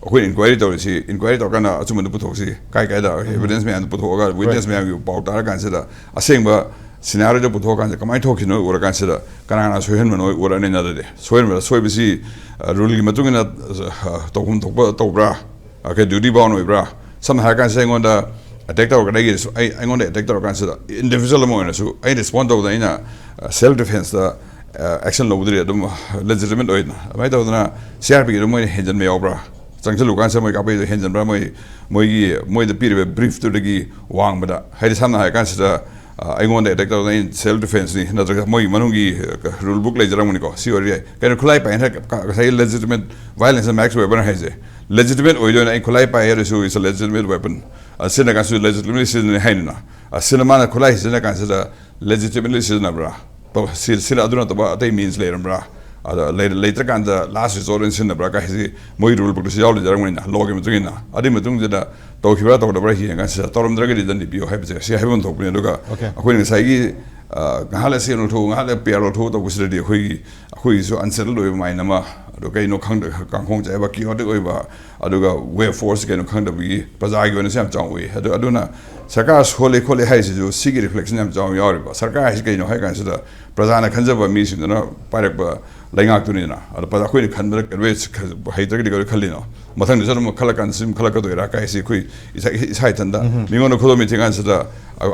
ꯑꯩꯈꯣꯏꯅ ꯏꯟꯀ꯭ꯋꯥꯏꯔꯤ ꯇꯧꯔꯤꯁꯤ, ꯏꯟꯀ꯭ꯋꯥꯏꯔꯤ ꯇꯧꯔꯀꯥꯟꯗ ꯑꯆꯨꯝꯕꯗꯨ ꯄꯨꯊꯣꯛꯁꯤ꯫ ꯀꯥꯏ ꯀꯥꯏꯗ ꯑꯦꯚꯤꯗꯦꯟꯁ ꯃꯌꯥꯝꯗꯨ ꯄꯨꯊꯣꯛꯑꯒ, ꯋꯤꯠꯅꯦꯁ ꯃꯌꯥꯝꯒꯤ ꯄꯥꯎ ꯇꯥꯔꯀꯥꯟꯁꯤꯗ, ꯑꯁꯦꯡꯕ ꯁꯤꯅꯥꯔꯤꯑꯣꯗꯣ ꯄꯨꯊꯣꯛꯑꯀꯥꯟꯁꯤꯗ ꯀꯃꯥꯏꯅ ꯊꯣꯛꯈꯤꯅꯣ ꯎꯔꯀꯥꯟꯁꯤꯗ, ꯀꯅꯥ ꯀꯅꯥ ꯁꯣꯏꯍꯟꯕꯅꯣ ꯎꯔꯅꯤꯅ꯫ ꯑꯗꯨꯗꯤ ꯁꯣꯏꯍꯟꯕꯗ ꯁꯣꯏꯕꯁꯤ, ꯑ, ꯔꯨꯜꯒꯤ ꯃꯇꯨꯡ ꯏꯟꯅ, ꯑ, ꯇꯧꯐꯝ ꯊꯣꯛꯄ ꯇꯧꯕ꯭ꯔꯥ? ꯑ, ꯀꯩ ꯗ꯭ꯌꯨꯇꯤ ꯕꯥꯎꯟ ꯑꯣꯏꯕ꯭ꯔꯥ? ꯁꯝꯅ ꯍꯥꯏꯔꯀꯥꯟꯁꯤꯗ ꯑꯩꯉꯣꯟꯗ ꯑꯦꯇꯦꯛ ꯇꯧꯔꯛꯀꯗꯒꯦ, ꯑꯩ, ꯑꯩꯉꯣꯟꯗ ꯑꯦꯇꯦꯛ ꯇꯧꯔꯀꯥꯟꯁꯤꯗ ꯏꯟꯗꯤꯕꯤꯖꯨꯋꯦꯜ ꯑꯃ ꯑꯣꯏꯅꯁꯨ ꯑꯩ ꯔꯦꯁꯄꯣꯟ ꯇꯧꯕꯗ ꯑꯩꯅ, ꯑ, ꯁꯦꯜꯐ ꯗꯤꯐꯦꯟꯁꯇ, ꯑ, ꯑꯦꯛꯁꯟ ꯂꯧꯕꯗꯨꯗꯤ ꯑꯗꯨꯝ ꯂꯦꯖꯤꯇꯤꯃꯦꯠ ꯑꯣꯏꯅ꯫ ꯑꯗꯨꯃꯥꯏꯅ ꯇꯧꯗꯅ ꯁꯤ ꯑꯥꯔ ꯄꯤꯒꯤ ꯑꯗꯨꯝ ꯃꯣꯏꯅ ꯍꯦꯟꯖꯟꯕ ꯌꯥꯎꯕ꯭ꯔꯥ? ꯆꯪꯁꯤꯜꯂꯨ ꯀꯥꯟꯁꯤꯗ ꯃꯣꯏ ꯀꯥꯞꯄꯩꯗꯣ ꯍꯦꯟꯖꯟꯕ꯭ꯔꯥ? ꯃꯣꯏ, ꯃꯣꯏꯒꯤ, ꯃꯣꯏꯗ ꯄꯤꯔꯤꯕ ꯕ꯭ꯔꯤꯐꯇꯨꯗꯒꯤ ꯋꯥꯡꯕꯗ, ꯍꯥꯏꯗꯤ ꯁꯝꯅ ꯍꯥꯏꯔ ꯀꯥꯟꯁꯤꯗ, ꯑ, ꯑꯩꯉꯣꯟꯗ ꯑꯦꯇꯦꯛ ꯇꯧꯗꯅ ꯑꯩꯅ ꯁꯦꯜꯐ ꯗꯤꯐꯦꯟꯁꯅꯤ, ꯅꯠꯇ꯭ꯔꯒ ꯃꯣꯏꯒꯤ ꯃꯅꯨꯡꯒꯤ, ꯑ, ꯔꯨꯜ ꯕꯨꯛ ꯂꯩꯖꯔꯝꯒꯅꯤꯀꯣ, ꯁꯤ ꯑꯣꯏꯔꯗꯤ ꯌꯥꯏ꯫ ꯀꯩꯅꯣ ꯈꯨꯠꯂꯥꯏ ꯄꯥꯏꯅ ꯉꯁꯥꯏꯒꯤ ꯂꯦꯖꯤꯇꯤꯃꯦꯠ ꯚꯥꯏꯂꯦꯟꯁ ꯑꯦꯟ ꯃꯦꯛꯁ ꯋꯦꯄꯟ ꯍꯥꯏꯁꯦ, ꯂꯦꯖꯤꯇꯤꯃꯦꯠ ꯑꯣꯏꯗꯣꯏꯅ ꯑꯩ ꯈꯨꯠꯂꯥꯏ ꯄꯥꯏ ꯍꯥꯏꯔꯁꯨ it's a legitimate weapon꯫ ꯑ, ꯁꯤꯖꯤꯟꯅ ꯀꯥꯟꯁꯨ ꯂꯦꯖꯤꯇꯤꯃꯦꯠ ꯁꯤꯖꯤꯟꯅꯩ ꯍꯥꯏꯅꯤꯅ꯫ ꯑ, ꯁꯤꯅ ꯃꯥꯅ ꯈꯨꯠꯂꯥꯏ ꯁꯤꯖꯤꯟꯅ ꯀꯥꯟꯁꯤꯗ ꯂꯦꯖꯤꯇꯤꯃꯦꯠꯂꯤ ꯁꯤꯖꯤꯟꯅꯕ꯭ꯔꯥ? ꯇꯧ-, ꯁꯤ-, ꯁꯤꯅ ꯑꯗꯨ ꯅꯠꯇꯕ ꯑꯇꯩ ꯃꯤꯟꯁ ꯂꯩꯔꯝꯕ꯭ꯔꯥ? ꯑꯗ ꯂꯩ-, ꯂꯩꯇ꯭ꯔꯀꯥꯟꯗ ꯂꯥꯁ ꯔꯤꯁꯣꯔꯠ ꯑꯣꯏꯅ ꯁꯤꯖꯤꯟꯅꯕ꯭ꯔꯥ ꯀꯥꯏ ꯍꯥꯏꯁꯤ ꯃꯣꯏ ꯔꯨꯜ ꯕꯨꯛꯇꯁꯨ ꯌꯥꯎ ꯂꯩꯖꯔꯝꯒꯅꯤꯅ, ꯂꯣꯒꯤ ꯃꯇꯨꯡ ꯏꯟꯅ꯫ ꯑꯗꯨꯒꯤ ꯃꯇꯨꯡꯁꯤꯗ ꯇꯧꯈꯤꯕ꯭ꯔꯥ ꯇꯧꯗꯕ꯭ꯔꯥ ꯌꯦꯡꯉꯀꯥꯟꯁꯤꯗ ꯇꯧꯔꯝꯗ꯭ꯔꯒꯗꯤ ꯗꯟꯗꯤ ꯄꯤꯌꯣ ꯍꯥꯏꯕꯁꯦ ꯁꯤ ꯍꯥꯏꯐꯝ ꯊꯣꯛꯄꯅꯤ꯫ ꯑꯗꯨꯒ ꯑꯣꯀꯦ꯫ ꯑꯩꯈꯣꯏꯅ ꯉꯁꯥꯏꯒꯤ, ꯑ, ꯉꯥꯏꯍꯥꯛ ꯂꯩ ꯁꯤ ꯂꯧꯊꯣꯛꯎ, ꯉꯥꯏꯍꯥꯛ ꯂꯩ ꯄꯤ ꯑꯥꯔ ꯂꯧꯊꯣꯛꯎ ꯇꯧꯕꯁꯤꯗꯗꯤ ꯑꯩꯈꯣꯏꯒꯤ, ꯑꯩꯈꯣꯏꯒꯤꯁꯨ ꯑꯟꯁꯦꯇꯜ ꯑꯣꯏꯕ ꯃꯥꯏꯟ ꯑꯃ, ꯑꯗꯣ ꯀꯩꯅꯣ ꯈꯪꯗ-, ꯀꯥꯡꯈꯣꯡ ꯆꯥꯏꯕ, ꯀꯤꯌꯣꯇꯤꯛ ꯑꯣꯏꯕ, ꯑꯗꯨꯒ ꯋꯦꯕ ꯐꯣꯔꯁ ꯀꯩꯅꯣ ꯈꯪꯗꯕꯒꯤ ꯄ꯭ꯔꯖꯥꯒꯤ ꯑꯣꯏꯅꯁꯨ ꯌꯥꯝ ꯆꯥꯎꯅ ꯎꯏ꯫ ꯑꯗꯨ, ꯑꯗꯨꯅ ꯁꯔꯀꯥꯔ ꯁꯣꯜꯂꯤ ꯈꯣꯠꯂꯤ ꯍꯥꯏꯁꯤꯁꯨ ꯁꯤꯒꯤ ꯔꯤꯐ꯭ꯂꯦꯛꯁꯟ ꯌꯥꯝ ꯆꯥꯎꯅ ꯌꯥꯎꯔꯤꯕ꯫ ꯁꯔꯀꯥꯔ ꯍꯥꯏꯁꯤ ꯀꯩꯅꯣ ꯍꯥꯏ ꯀꯥꯟꯁꯤꯗ ꯄ꯭ꯔꯖꯥꯅ ꯈꯟꯖꯕ ꯃꯤꯁꯤꯡꯗꯨꯅ ꯄꯥꯏꯔꯛꯄ ꯂꯩꯉꯥꯛꯇꯨꯅꯤꯗꯅ꯫ ꯑꯗꯣ ꯄ꯭ꯔꯖꯥ ꯑꯩꯈꯣꯏꯅ ꯈꯟꯕꯗ ꯀꯩꯗꯧꯕꯩ ꯍꯩꯇ꯭ꯔꯒꯗꯤ ꯀꯩꯗꯧꯕꯩ ꯈꯜꯂꯤꯅꯣ? ꯃꯊꯪꯗꯁꯨ ꯑꯗꯨꯝ ꯈꯜꯂꯛꯀꯥꯟ ꯁꯨꯝ ꯈꯜꯂꯛꯀꯗꯣꯏꯔꯥ ꯀꯥꯏꯁꯤ ꯑꯩꯈꯣꯏ ꯏꯁꯥ, ꯏꯁꯥ ꯏꯊꯟꯗ ꯃꯤꯉꯣꯟꯗ ꯈꯨꯗꯣꯝ ꯊꯤꯡꯀꯥꯟꯁꯤꯗ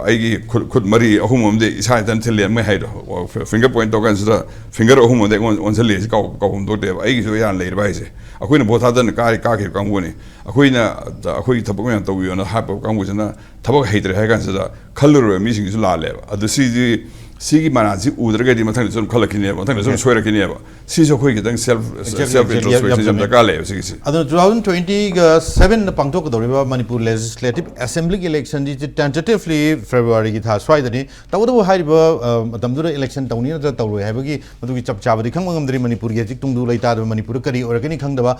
ꯑꯩꯒꯤ ꯈꯨꯠ, ꯈꯨꯠ ꯃꯔꯤ ꯑꯍꯨꯝ ꯑꯃꯗꯤ ꯏꯁꯥ ꯏꯊꯟ ꯊꯤꯜꯂꯦ ꯃꯣꯏ ꯍꯥꯏꯗꯣ꯫ ꯐꯤꯡꯒꯔ ꯄꯣꯏꯟ ꯇꯧꯀꯥꯟꯁꯤꯗ ꯐꯤꯡꯒꯔ ꯑꯍꯨꯝ ꯑꯃꯗꯤ ꯑꯩꯉꯣꯟ ꯑꯣꯟꯁꯤꯜꯂꯦ ꯁꯤ ꯀꯥꯎ, ꯀꯥꯎꯐꯝ ꯊꯣꯛꯇꯦꯕ꯫ ꯑꯩꯒꯤꯁꯨ ꯌꯥꯝ ꯂꯩꯔꯕ ꯍꯥꯏꯁꯦ꯫ ꯑꯩꯈꯣꯏꯅ ꯚꯣꯠ ꯊꯥꯗꯅ ꯀꯥꯔꯤ, ꯀꯥꯈꯤꯕ ꯀꯥꯡꯕꯨꯅꯤ꯫ ꯑꯩꯈꯣꯏꯅ, ꯑꯩꯈꯣꯏꯒꯤ ꯊꯕꯛ ꯃꯌꯥꯝ ꯇꯧꯕꯤꯌꯣꯅ ꯍꯥꯏꯕ ꯀꯥꯡꯕꯨꯁꯤꯅ ꯊꯕꯛ ꯍꯩꯇ꯭ꯔꯦ ꯍꯥꯏ ꯀꯥꯟꯁꯤꯗ ꯈꯜꯂꯨꯔꯕ ꯃꯤꯁꯤꯡꯁꯤꯁꯨ ꯂꯥꯜꯂꯦꯕ꯫ ꯑꯗꯨ ꯁꯤꯗꯤ, ꯁꯤꯒꯤ ꯃꯔꯥꯜꯁꯤ ꯎꯗ꯭ꯔꯒꯗꯤ ꯃꯊꯪꯗꯁꯨ ꯑꯗꯨꯝ ꯈꯜꯂꯛꯈꯤꯅꯦꯕ, ꯃꯊꯪꯗꯁꯨ ꯑꯗꯨꯝ ꯁꯣꯏꯔꯛꯈꯤꯅꯦꯕ꯫ ꯁꯤꯁꯨ ꯑꯩꯈꯣꯏ ꯈꯤꯇꯪ ꯁꯦꯜꯐ, ꯁꯦꯜꯐ ꯏꯟꯇ꯭ꯔꯣꯁꯄꯦꯛꯁꯟ ꯌꯥꯝ ꯗꯔꯀꯥꯔ ꯂꯩꯌꯦꯕ ꯁꯤꯒꯤꯁꯤ꯫ ꯑꯗꯨꯅ two thousand twenty-seven ꯄꯥꯡꯊꯣꯛꯀꯗꯧꯔꯤꯕ ꯃꯅꯤꯄꯨꯔ ꯂꯦꯖꯤꯁꯂꯦꯇꯤꯚ ꯑꯦꯁꯦꯝꯕ꯭ꯂꯤꯒꯤ ꯏꯂꯦꯛꯁꯟꯁꯤ ꯇꯦꯟꯇꯦꯇꯤꯚꯂꯤ ꯐꯦꯕ꯭ꯔꯨꯋꯥꯔꯤꯒꯤ ꯊꯥ ꯁ꯭ꯋꯥꯏꯗꯅꯤ꯫ ꯇꯧꯕꯇꯕꯨ ꯍꯥꯏꯔꯤꯕ, ꯑ, ꯃꯇꯝꯗꯨꯗ ꯏꯂꯦꯛꯁꯟ ꯇꯧꯅꯤ ꯅꯠꯇ꯭ꯔꯒ ꯇꯧꯔꯣꯏ ꯍꯥꯏꯕꯒꯤ ꯃꯗꯨꯒꯤ ꯆꯞ ꯆꯥꯕꯗꯤ ꯈꯪꯕ ꯉꯝꯗ꯭ꯔꯤ꯫ ꯃꯅꯤꯄꯨꯔꯒꯤ ꯍꯧꯖꯤꯛ ꯇꯨꯡꯗꯨ ꯂꯩꯇꯥꯗꯕ, ꯃꯅꯤꯄꯨꯔꯗ ꯀꯔꯤ ꯑꯣꯏꯔꯛꯀꯅꯤ ꯈꯪꯗꯕ,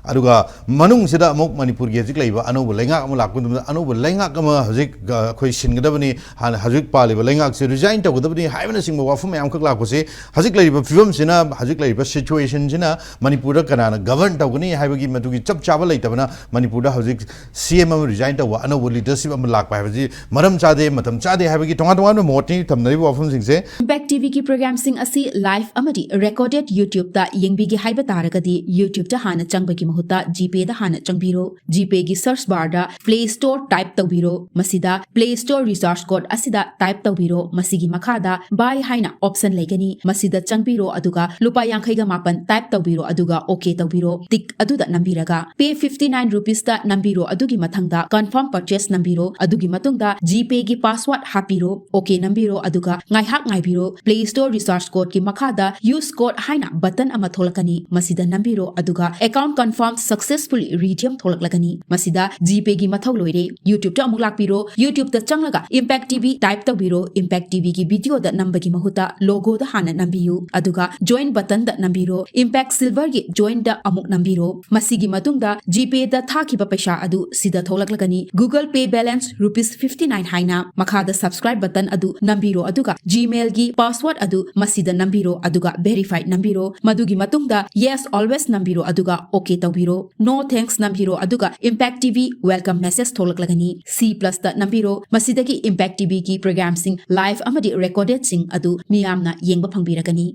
ꯑꯗꯨꯒ ꯃꯅꯨꯡꯁꯤꯗ ꯑꯃꯨꯛ ꯃꯅꯤꯄꯨꯔꯒꯤ ꯍꯧꯖꯤꯛ ꯂꯩꯔꯤꯕ ꯑꯅꯧꯕ ꯂꯩꯉꯥꯛ ꯑꯃ ꯂꯥꯛꯄ ꯃꯇꯝꯗ ꯑꯅꯧꯕ ꯂꯩꯉꯥꯛ ꯑꯃ ꯍꯧꯖꯤꯛ, ꯑ, ꯑꯩꯈꯣꯏ ꯁꯤꯟꯒꯗꯕꯅꯤ, ꯍꯥꯟꯅ ꯍꯧꯖꯤꯛ ꯄꯥꯜꯂꯤꯕ ꯂꯩꯉꯥꯛꯁꯦ ꯔꯤꯖꯥꯏꯟ ꯇꯧꯒꯗꯕꯅꯤ ꯍꯥꯏꯕꯅꯆꯤꯡꯕ ꯋꯥꯐꯝ ꯃꯌꯥꯝ ꯑꯃꯈꯛ ꯂꯥꯛꯄꯁꯤ ꯍꯧꯖꯤꯛ ꯂꯩꯔꯤꯕ ꯐꯤꯕꯝꯁꯤꯅ, ꯍꯧꯖꯤꯛ ꯂꯩꯔꯤꯕ ꯁꯤꯆꯨꯋꯦꯁꯟꯁꯤꯅ ꯃꯅꯤꯄꯨꯔꯗ ꯀꯅꯥꯅ ꯒꯚꯔꯟ ꯇꯧꯒꯅꯤ ꯍꯥꯏꯕꯒꯤ ꯃꯗꯨꯒꯤ ꯆꯞ ꯆꯥꯕ ꯂꯩꯇꯕꯅ ꯃꯅꯤꯄꯨꯔꯗ ꯍꯧꯖꯤꯛ ꯁꯤ ꯑꯦꯝ ꯑꯃ ꯔꯤꯖꯥꯏꯟ ꯇꯧꯕ, ꯑꯅꯧꯕ ꯂꯤꯗꯔꯁꯤꯞ ꯑꯃ ꯂꯥꯛꯄ ꯍꯥꯏꯕꯁꯤ ꯃꯔꯝ ꯆꯥꯗꯦ, ꯃꯇꯝ ꯆꯥꯗꯦ ꯍꯥꯏꯕꯒꯤ ꯇꯣꯉꯥꯟ ꯇꯣꯉꯥꯟꯕ ꯃꯣꯠꯅꯤ ꯊꯝꯅꯔꯤꯕ ꯋꯥꯐꯝꯁꯤꯡꯁꯦ꯫ ꯏꯝꯄꯦꯛ ꯇꯤꯚꯤꯒꯤ ꯄ꯭ꯔꯣꯒ꯭ꯔꯥꯝꯁꯤꯡ ꯑꯁꯤ ꯂꯥꯏꯚ ꯑꯃꯗꯤ ꯔꯦꯀꯣꯔꯗꯦꯗ YouTube-ꯇ ꯌꯦꯡꯕꯤꯒꯦ ꯍꯥꯏꯕ ꯇꯥꯔꯒꯗꯤ, YouTube-ꯇ ꯍꯥꯟꯅ ꯆꯪꯕꯒꯤ ꯃꯍꯨꯠꯇ GPay-ꯗ ꯍꯥꯟꯅ ꯆꯪꯕꯤꯔꯣ꯫ GPay-ꯒꯤ ꯁꯔꯆ ꯕꯥꯔꯗ Play Store ꯇꯥꯏꯞ ꯇꯧꯕꯤꯔꯣ꯫ ꯃꯁꯤꯗ Play Store ꯔꯤꯆꯥꯔꯖ ꯀꯣꯗ ꯑꯁꯤꯗ ꯇꯥꯏꯞ ꯇꯧꯕꯤꯔꯣ꯫ ꯃꯁꯤꯒꯤ ꯃꯈꯥꯗ ꯕꯥꯏ ꯍꯥꯏꯅ ꯑꯣꯞꯁꯟ ꯂꯩꯒꯅꯤ꯫ ꯃꯁꯤꯗ ꯆꯪꯕꯤꯔꯣ, ꯑꯗꯨꯒ ꯂꯨꯄꯥ ꯌꯥꯡꯈꯩꯒ ꯃꯥꯄꯟ ꯇꯥꯏꯞ ꯇꯧꯕꯤꯔꯣ, ꯑꯗꯨꯒ OK ꯇꯧꯕꯤꯔꯣ꯫ ꯇꯤꯛ ꯑꯗꯨꯗ ꯅꯝꯕꯤꯔꯒ Pay fifty nine rupees-ꯇ ꯅꯝꯕꯤꯔꯣ꯫ ꯑꯗꯨꯒꯤ ꯃꯊꯪꯗ Confirm Purchase ꯅꯝꯕꯤꯔꯣ꯫ ꯑꯗꯨꯒꯤ ꯃꯇꯨꯡꯗ GPay-ꯒꯤ ꯄꯥꯁꯋꯥꯔꯗ ꯍꯥꯞꯄꯤꯔꯣ꯫ OK ꯅꯝꯕꯤꯔꯣ, ꯑꯗꯨꯒ ꯉꯥꯏꯍꯥꯛ ꯉꯥꯏꯕꯤꯔꯣ꯫ Play Store ꯔꯤꯆꯥꯔꯖ ꯀꯣꯗꯀꯤ ꯃꯈꯥꯗ Use Code ꯍꯥꯏꯅ ꯕꯇꯟ ꯑꯃ ꯊꯣꯛꯂꯛꯀꯅꯤ꯫ ꯃꯁꯤꯗ ꯅꯝꯕꯤꯔꯣ, ꯑꯗꯨꯒ Account Confirm Successfully Redeemed ꯊꯣꯛꯂꯛꯂꯒꯅꯤ꯫ ꯃꯁꯤꯗ GPay-ꯒꯤ ꯃꯊꯧ ꯂꯣꯏꯔꯦ꯫ YouTube-ꯇ ꯑꯃꯨꯛ ꯂꯥꯛꯄꯤꯔꯣ꯫ YouTube-ꯇ ꯆꯪꯂꯒ ꯏꯝꯄꯦꯛ ꯇꯤꯚꯤ ꯇꯥꯏꯞ ꯇꯧꯕꯤꯔꯣ꯫ ꯏꯝꯄꯦꯛ ꯇꯤꯚꯤꯒꯤ ꯚꯤꯗꯤꯑꯣꯗ ꯅꯝꯕꯒꯤ ꯃꯍꯨꯠꯇ ꯂꯣꯒꯣꯗ ꯍꯥꯟꯅ ꯅꯝꯕꯤꯌꯨ, ꯑꯗꯨꯒ ꯖꯣꯏꯟ ꯕꯇꯟꯗ ꯅꯝꯕꯤꯔꯣ꯫ ꯏꯝꯄꯦꯛ ꯁꯤꯜꯚꯔꯒꯤ ꯖꯣꯏꯟꯗ ꯑꯃꯨꯛ ꯅꯝꯕꯤꯔꯣ꯫ ꯃꯁꯤꯒꯤ ꯃꯇꯨꯡꯗ GPay-ꯗ ꯊꯥꯈꯤꯕ ꯄꯩꯁꯥ ꯑꯗꯨ ꯁꯤꯗ ꯊꯣꯛꯂꯛꯂꯒꯅꯤ꯫ Google Pay balance rupees fifty nine ꯍꯥꯏꯅ꯫ ꯃꯈꯥꯗ Subscribe ꯕꯇꯟ ꯑꯗꯨ ꯅꯝꯕꯤꯔꯣ, ꯑꯗꯨꯒ Gmail-ꯒꯤ ꯄꯥꯁꯋꯥꯔꯗ ꯑꯗꯨ ꯃꯁꯤꯗ ꯅꯝꯕꯤꯔꯣ, ꯑꯗꯨꯒ Verify ꯅꯝꯕꯤꯔꯣ꯫ ꯃꯗꯨꯒꯤ ꯃꯇꯨꯡꯗ Yes Always ꯅꯝꯕꯤꯔꯣ, ꯑꯗꯨꯒ OK ꯇꯧꯕꯤꯔꯣ꯫ No Thanks ꯅꯝꯕꯤꯔꯣ, ꯑꯗꯨꯒ impact TV Welcome Message ꯊꯣꯛꯂꯛꯂꯒꯅꯤ꯫ C plus-ꯇ ꯅꯝꯕꯤꯔꯣ꯫ ꯃꯁꯤꯗꯒꯤ ꯏꯝꯄꯦꯛ ꯇꯤꯚꯤꯒꯤ ꯄ꯭ꯔꯣꯒ꯭ꯔꯥꯝꯁꯤꯡ ꯂꯥꯏꯚ ꯑꯃꯗꯤ ꯔꯦꯀꯣꯔꯗ ꯀꯣꯗꯦꯠꯁꯤꯡ ꯑꯗꯨ ꯃꯤꯌꯥꯝꯅ ꯌꯦꯡꯕ ꯐꯪꯕꯤꯔꯒꯅꯤ꯫